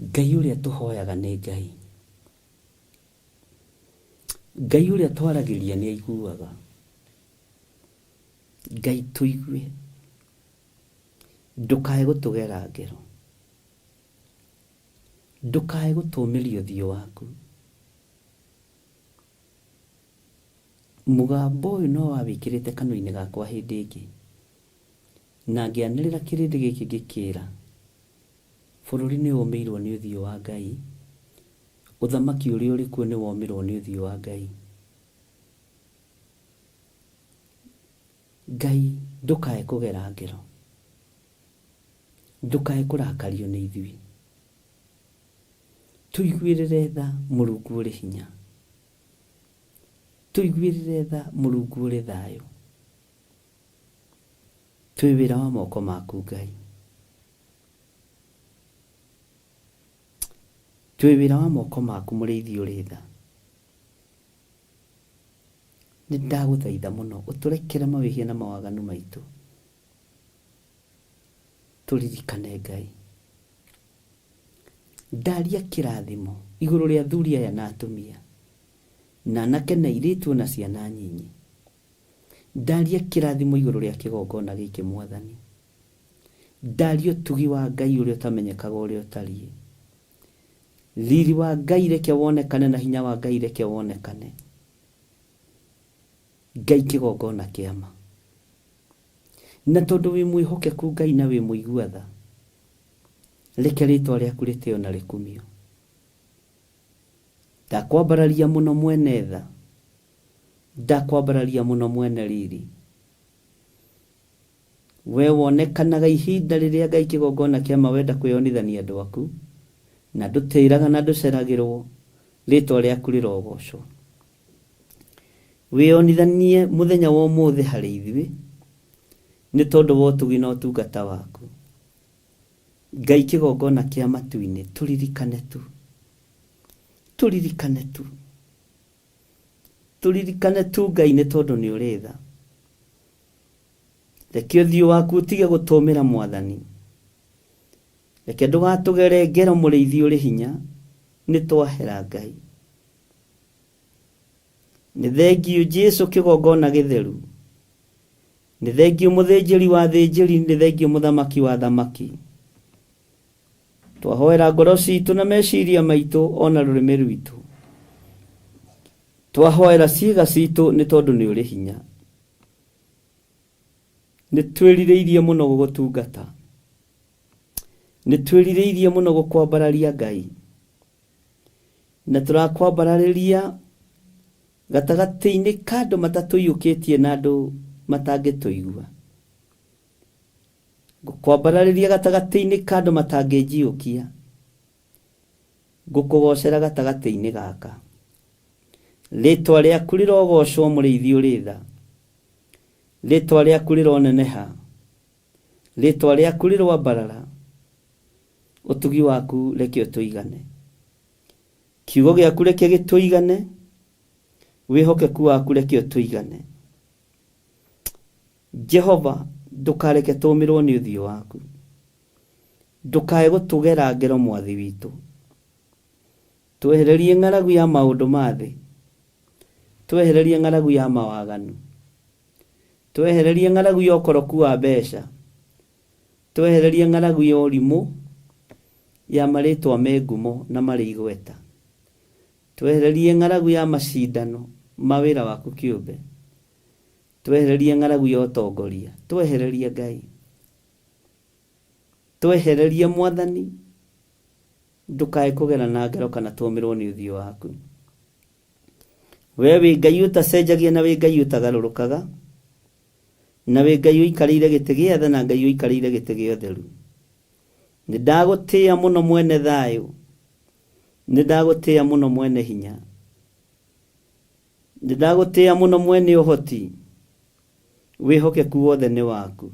Ngai ũrĩa tũhoyaga nĩ Ngai. Ngai ũrĩa twaragĩria nĩ aiguaga. Ngai tũigue. Ndũkae gũtũgera ngero. Ndũkae gũtũmĩria ũthiũ waku. Mũgambo ũyũ no wawĩkĩrĩte kanua-inĩ gakwa hĩndĩ ĩngĩ. Na ngĩanĩrĩra kĩrĩndĩ gĩkĩ ngĩkĩĩra, bũrũri nĩ ũmĩirwo nĩ ũthiũ wa Ngai, ũthamaki ũrĩa ũrĩ kuo nĩ womĩrwo nĩ ũthiũ wa Ngai. Ngai ndũkae kũgera ngero. Ndũkae kũrakario nĩ ithuĩ. Tũiguĩrĩre tha Mũrungu ũrĩ hinya. Tũiguĩrĩre tha Mũrungu ũrĩ thayũ. Twĩ wĩra wa moko maku Ngai. Twĩ wĩra wa moko maku mũrĩithi ũrĩ tha. Nĩ ndagũthaitha mũno ũtũrekere mawĩhia na mawaganu maitũ. Tũririkane Ngai. Ndaria kĩrathimo igũrũ rĩa athuri aya na atumia, na anake na airĩtu ona ciana nyinyi. Ndaria kĩrathimo igũrũ rĩa kĩgongona gĩkĩ Mwathani. Ndaria ũtugi wa Ngai ũrĩa ũtamenyekaga ũrĩa ũtariĩ. Riri wa Ngai reke wonekane na hinya wa Ngai reke wonekane. Ngai kĩgongona kĩa ma. Na tondũ wĩ mwĩhokeku Ngai na wĩ mũigua tha, reke rĩtwa rĩaku rĩtĩo na rĩkumio. Ndakwambararia mũno mwene tha, ndakwambararia mũno mwene riri. We wonekanaga ihinda rĩrĩa Ngai kĩgongona kĩa ma wenda kwĩyonithania andũ aku, na ndũtĩraga na ndũceragĩrwo, rĩtwa rĩaku rĩrogocwo. Wĩyonithanie mũthenya wa ũmũthĩ harĩ ithuĩ, nĩ tondũ wa ũtugi na ũtungata waku. Ngai kĩgongona kĩa matu-inĩ, tũririkane tu. Tũririkane tu. Tũririkane tu Ngai nĩ tondũ nĩ ũrĩ tha. Reke ũthiũ waku ũtige gũtũmĩra Mwathani. Reke ndũgatũgere ngero mũrĩithi ũrĩ hinya, nĩ twahera Ngai. Nĩ thengiũ Jesu kĩgongona gĩtheru. Nĩ thengiũ mũthĩnjĩri wa athĩnjĩri, nĩ thengiũ mũthamaki wa athamaki. Twahoera ngoro citũ na meciria maitũ ona rũrĩmĩ rwitũ. Twahoera ciĩga citũ nĩ tondũ nĩ ũrĩ hinya. Nĩ twĩrirĩirie mũno gũgũtungata. Nĩ twĩrirĩirie mũno gũkwambararia Ngai. Na tũrakwambararĩria gatagatĩ-inĩ ka andũ matatũiyũkĩtie na andũ matangĩtũigua. Ngũkwambararĩria gatagatĩ-inĩ ka andũ matangĩnjiyũkia. Ngũkũgocera gatagatĩ-inĩ gaka. Rĩtwa rĩaku rĩrogocwo mũrĩithi ũrĩ tha. Rĩtwa rĩaku rĩroneneha. Rĩtwa rĩaku rĩroambarara. Ũtugi waku reke ũtũigane. Kiugo gĩaku reke gĩtũigane. Wĩhokeku waku reke ũtũigane. Jehova ndũkareke tũmĩrwo nĩ ũthiũ waku. Ndũkae gũtũgera ngero mwathi witũ. Twehererie ng'aragu ya maũndũ ma thĩ. Twehererie ng'aragu ya mawaganu. Twehererie ng'aragu ya ũkoroku wa mbeca. Twehererie ng'aragu ya ũrimũ ya marĩtwa me ngumo na marĩ igweta. Twehererie ng'aragu ya macindano ma wĩra waku kĩũmbe. Twehererie ng'aragu ya ũtongoria. Twehererie Ngai. Twehererie Mwathani. Ndũkae kũgera na ngero kana tũmĩrwo nĩ ũthiũ waku. We wĩ Ngai ũtacenjagia na wĩ Ngai ũtagarũrũkaga, na wĩ Ngai ũikarĩire gĩtĩ gĩa tha na Ngai ũikarĩire gĩtĩ gĩa ũtheru. Nĩ ndagũtĩĩa mũno mwene thayũ. Nĩ ndagũtĩĩa mũno mwene hinya. Nĩ ndagũtĩĩa mũno mwene ũhoti. Wĩhokeku wothe nĩ waku.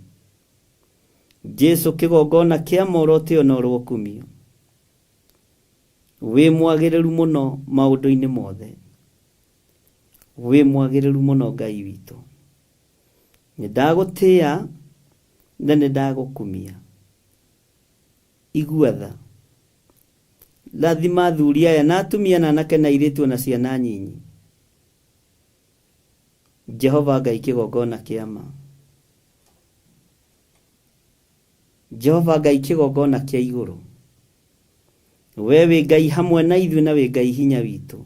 Jesu kĩgongona kĩa ma ũrotĩo na ũrokumio. Wĩ mwagĩrĩru mũno maũndũ-inĩ mothe. Wĩ mwagĩrĩru mũno Ngai witũ. Nĩ ndagũtĩĩa na nĩ ndagũkumia. Igua tha. Rathima athuri aya na atumia na anake na airĩtu ona ciana nyinyi. Jehova Ngai kĩgongona kĩa ma. Jehova Ngai kĩgongona kĩa igũrũ. We wĩ Ngai hamwe na ithuĩ na wĩ Ngai hinya witũ.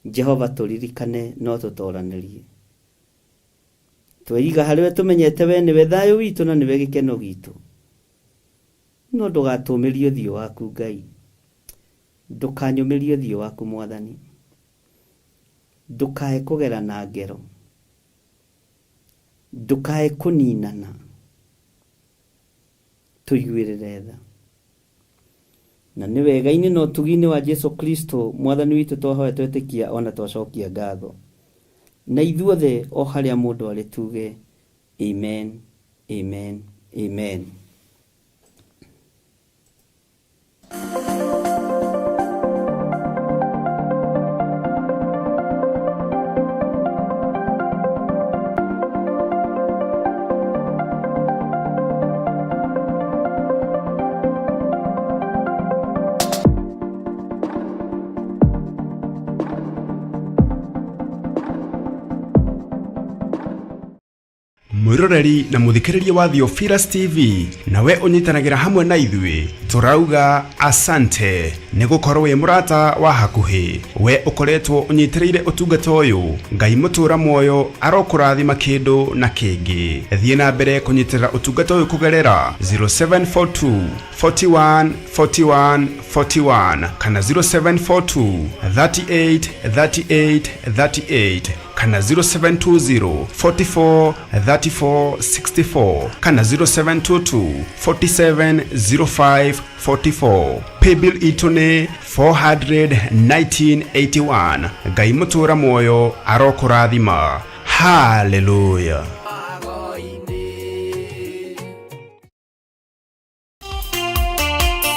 Jehova tũririkane no tũtoranĩrie. Tweiga harĩ we tũmenyete we nĩwe thayũ witũ na nĩwe gĩkeno gitũ. No ndũgatũmĩrie ũthiũ waku Ngai. Ndũkanyũmĩrie ũthiũ waku Mwathani. Ndũkae kũgera na ngero. Ndũkae kũninana. Tũiguĩrĩre tha. Na nĩ wega-inĩ na ũtugi-inĩ wa Jesu Kristo Mwathani witũ twahoya twetĩkia ona twacokia ngatho. Na ithuothe o harĩa mũndũ arĩ tuge amen, amen, amen. Mwĩroreri na mũthikĩrĩria wa Theophilus TV, nawe ũnyitanagĩra hamwe na ithuĩ, tũrauga asante nĩ gũkorwo wĩ mũrata wa hakuhĩ. We ũkoretwo ũnyitĩrĩire ũtungata ũyũ, Ngai mũtũra muoyo arokũrathima kĩndũ na kĩngĩ. Thiĩ na mbere kũnyitĩrĩra ũtungata ũyũ kũgerera 0742 41 41 41 kana 0742 38 38 38 kana 0720 44 34 64 kana 0722 47 05 44. Paybill itũ nĩ 41981. Ngai mũtũra muoyo arokũrathima. Haleluya.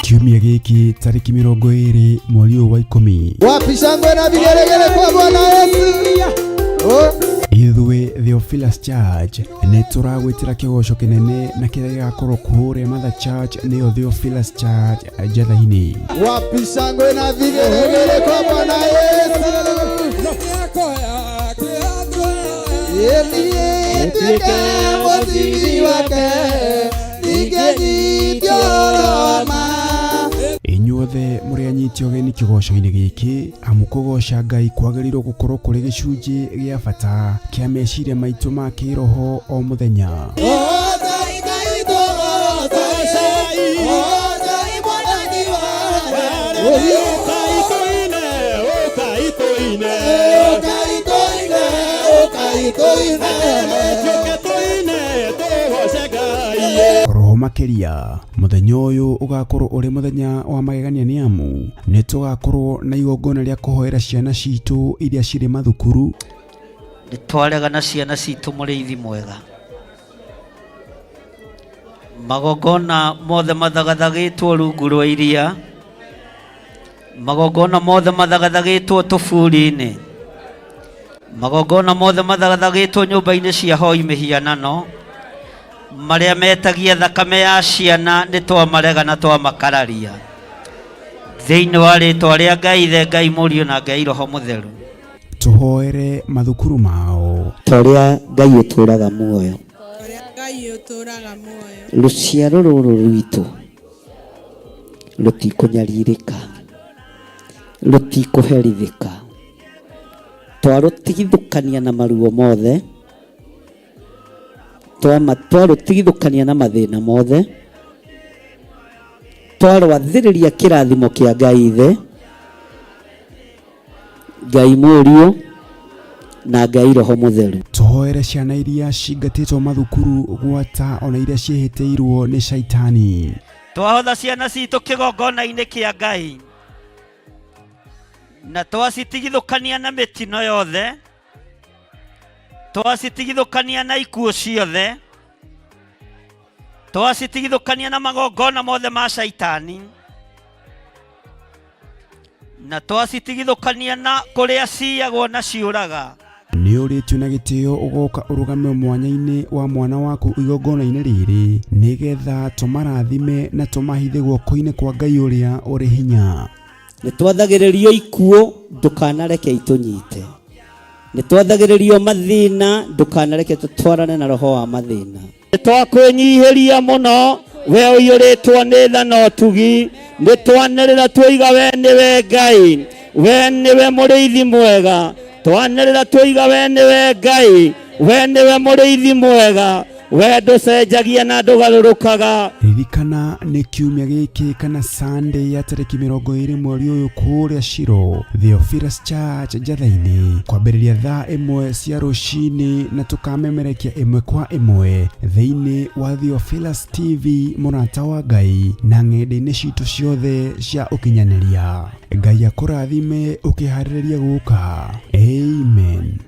Kiumia gĩkĩ tarĩki 20 mweri ũyũ wa 10. Wapi shangwe na vigelegele kwa Bwana Yesu? Oh. Ithuĩ Theophilus Church nĩ tũragwĩtĩra kĩgoco kĩnene na kĩrĩa gĩgakorwo kũrĩa Mother Church nĩyo Theophilus Church Njatha-inĩ. Wapi shangwe na vigelegele kwa Bwana Yesu? Tuweke mũthithi wake ingĩnyitio Roma. Inyuothe mũrĩ anyiti ũgeni kĩgoco-inĩ gĩkĩ, amu kũgoca Ngai kwagĩrĩirwo gũkorwo kũrĩ gĩcunjĩ gĩa bata kĩa meciria maitũ ma kĩroho o mũthenya. Roho makĩria mũthenya ũyũ ũgakorwo ũrĩ mũthenya wa magegania nĩ amu nĩ tũgakorwo na igongona rĩa kũhoera ciana citũ iria cirĩ mathukuru. Nĩ twarega na ciana citũ mũrĩithi mwega. Magongona mothe mathagathagĩtwo rungu rwa iria, magongona mothe mathagathagĩtwo tũburi-inĩ, magongona mothe mathagathagĩtwo nyũmba-inĩ cia hoi mĩhianano, marĩa metagia thakame ya ciana nĩ twamarega na twamakararia. Thĩinĩ wa rĩtwa rĩa Ngai Ithe, Ngai Mũriũ na Ngai Roho Mũtheru. Tũhoere mathukuru mao. Ta ũrĩa Ngai ũtũũraga muoyo, Ngai ũtũũraga muoyo, rũciaro rũrũ rwitũ rũtikũnyarirĩka, rũtikũherithĩka, twarũtigithũkania na maruo mothe, twarũtigithũkania na mathĩna mothe, twarwathĩrĩria kĩrathimo kĩa Ngai Ithe, Ngai Mũriũ na Ngai Roho Mũtheru. Tũhoere ciana iria cingatĩtwo mathukuru gwata ona iria ciĩhĩtĩirwo nĩ caitani. Twahotha ciana citũ kĩgongona-inĩ kĩa Ngai na twacitigithũkania na mĩtino yothe, twacitigithũkania na ikuũ ciothe, twacitigithũkania na magongona mothe ma caitani, na twacitigithũkania na kũrĩa ciyagwo na ciũraga. Nĩ ũrĩtio na gĩtĩo ũgoka ũrũgame mwanya-inĩ wa mwana waku igongona-inĩ rĩrĩ nĩgetha tũmarathime na tũmahithe guoko-inĩ kwa Ngai ũrĩa ũrĩ hinya. Nĩ twathagĩrĩrio ikuũ, ndũkanareke itũnyite. Nĩ twathagĩrĩrio mathĩna, ndũkanareke tũtwarane na roho wa mathĩna. Nĩ twakwĩnyihĩria mũno, we ũiyũrĩtwo nĩ tha na ũtugi, nĩ twanĩrĩra tuoiga we nĩwe Ngai, we nĩwe mũrĩithi mwega, twanĩrĩra tuoiga we nĩwe Ngai, we nĩwe mũrĩithi mwega, we ndũcenjagia na ndũgarũrũkaga. Ririkana nĩ kiumia gĩkĩ kana Sunday ya tarĩki 20 mweri ũyũ kũrĩa Shiro Theophilus Church Njatha-inĩ kwambĩrĩria thaa 1 cia rũcinĩ na tũkamemerekia 1 kwa 1 thĩinĩ wa Theophilus TV mũrata wa Ngai na ng'enda-inĩ citũ ciothe cia ũkinyanĩria. Ngai akũrathime ũkĩharĩrĩria gũka. Amen.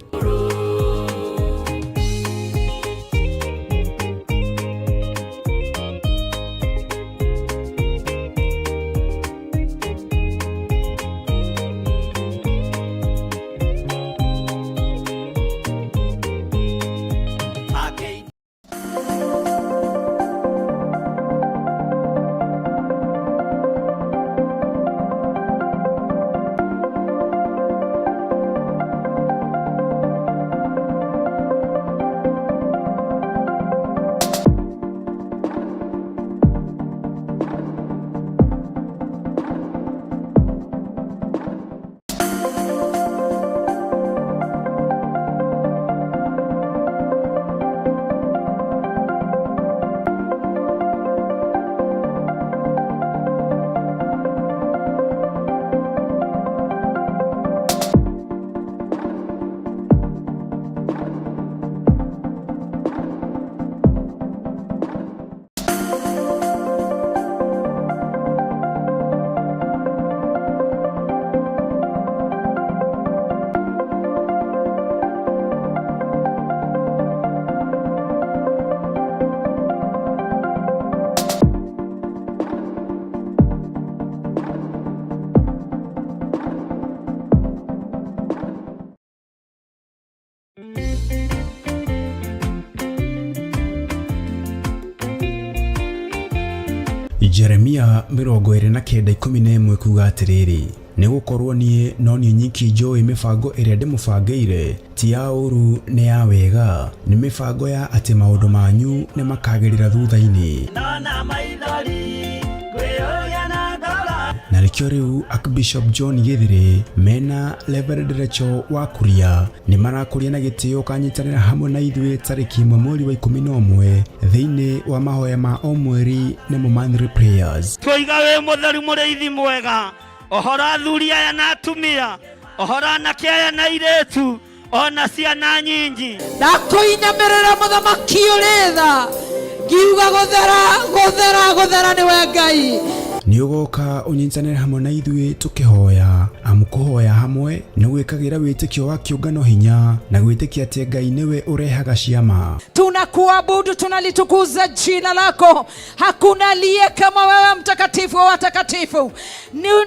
Jeremia 29:11 kuga atĩrĩrĩ, nĩgũkorwo niĩ no niĩ nyiki njũĩ mĩbango ĩrĩa ndĩmũbangĩire, ti ya ũũru nĩ ya wega, nĩ mĩbango ya atĩ maũndũ manyu nĩ makagĩrĩra thutha-inĩ. Na nĩkĩo rĩu Archbishop John Gĩthĩrĩ mena Reverend Rachel wa Kuria nĩ marakũria na gĩtĩo ũkanyitanĩra hamwe na ithuĩ tarĩki 1 mweri wa 11 thĩinĩ wa mahoya ma o mweri nĩmo monthly prayers. Twoiga wĩ mũtheru mũrĩithi mwega, ũhoro athuri aya na atumia, ũhoro anake aya na airĩtu, ona ciana nyinyi. Ndakũinamĩrĩra mũthamaki ũrĩ tha, ngiuga gũthera gũthera gũthera nĩwe Ngai. Nĩ ũgoka ũnyitanĩre hamwe na ithuĩ tũkĩhoya, amu kũhoya hamwe nĩ gwĩkagĩra wĩtĩkio wa kĩũngano hinya na gwĩtĩkia atĩ Ngai nĩwe ũrehaga ciama. Tunakuabudu, tunalitukuza jina lako. Hakuna aliye kama wewe, mtakatifu wa watakatifu.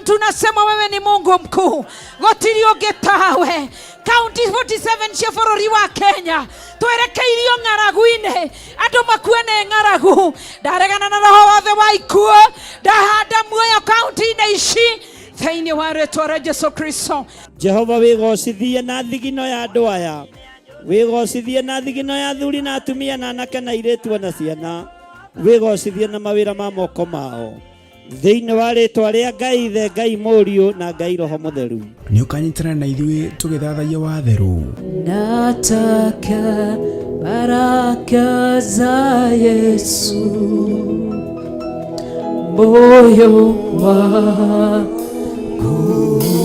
Tunasema wewe ni Mungu mkuu, gũtirĩ ũngĩ tawe. Kaunti 47 cia bũrũri wa Kenya twerekeirio ng'aragu-inĩ, andũ makue nĩ ng'aragu. Ndaregana na roho wothe wa ikuũ, ndahanda muoyo kaunti-inĩ ici thĩinĩ wa rĩtwa rĩa Jesu Kristo. Jehova wĩgocithie na thigino ya andũ aya, wĩgocithie na thigino ya athuri na atumia na anake na airĩtu na ciana, wĩgocithie na mawĩra ma moko mao thĩinĩ wa rĩtwa rĩa Ngai Ithe, Ngai Mũriũ na Ngai Roho Mũtheru. Nĩ ũkanyitanĩra na ithuĩ tũgĩthathaiya watheru. Nataka baraka za Yesu, moyo wangu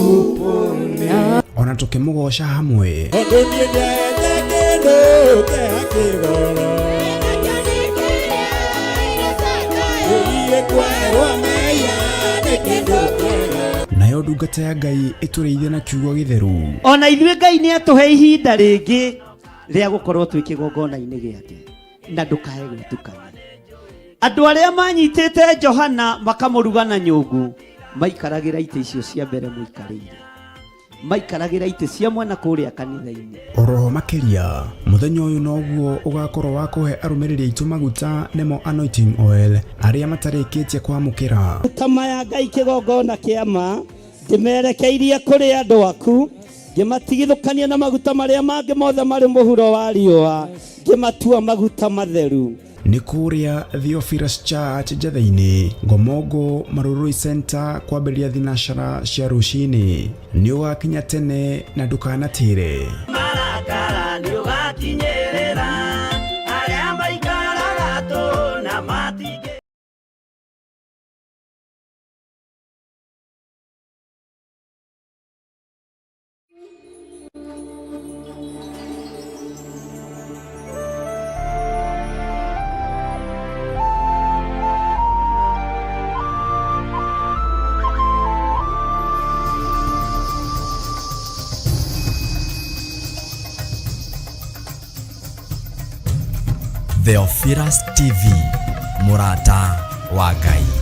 upone. Ona tũkĩmũgoca hamwe. Tondũ niĩ ndiaete kĩndũ kĩa kĩgoro. Nayo ndungata ya Ngai ĩtũrĩithie na kiugo gĩtheru. Ona ithuĩ Ngai nĩ atũhe ihinda rĩngĩ rĩa gũkorwo twĩ kĩgongona-inĩ gĩake, na ndũkae gwĩtukania. Andũ arĩa manyitĩte Johana makamũruga na nyũngũ maikaragĩra itĩ icio cia mbere mũikarĩire, maikaragĩra itĩ cia mwena kũrĩa kanitha-inĩ. Oroho makĩria mũthenya ũyũ noguo ũgakorwo wa kũhe arũmĩrĩri aitũ maguta nĩmo anointing oil arĩa matarĩkĩtie kwamũkĩra. Maguta maya Ngai kĩgongona kĩa ma ndĩmerekeirie kũrĩ andũ aku, ngĩmatigithũkania na maguta marĩa mangĩ mothe marĩ mũhuro wa riũa, ngĩmatua maguta matheru. Nĩ kũrĩa Theophilus Church Njatheinĩ, Ngomongo Marurui Center kwambĩrĩria thinacara cia rũcinĩ. Nĩ ũgakinya tene na ndũkanatĩre. Marakara nĩ ũgakinyĩrĩra arĩa maikaraga tũ na matingĩ. Theophilus TV, mũrata wa Ngai.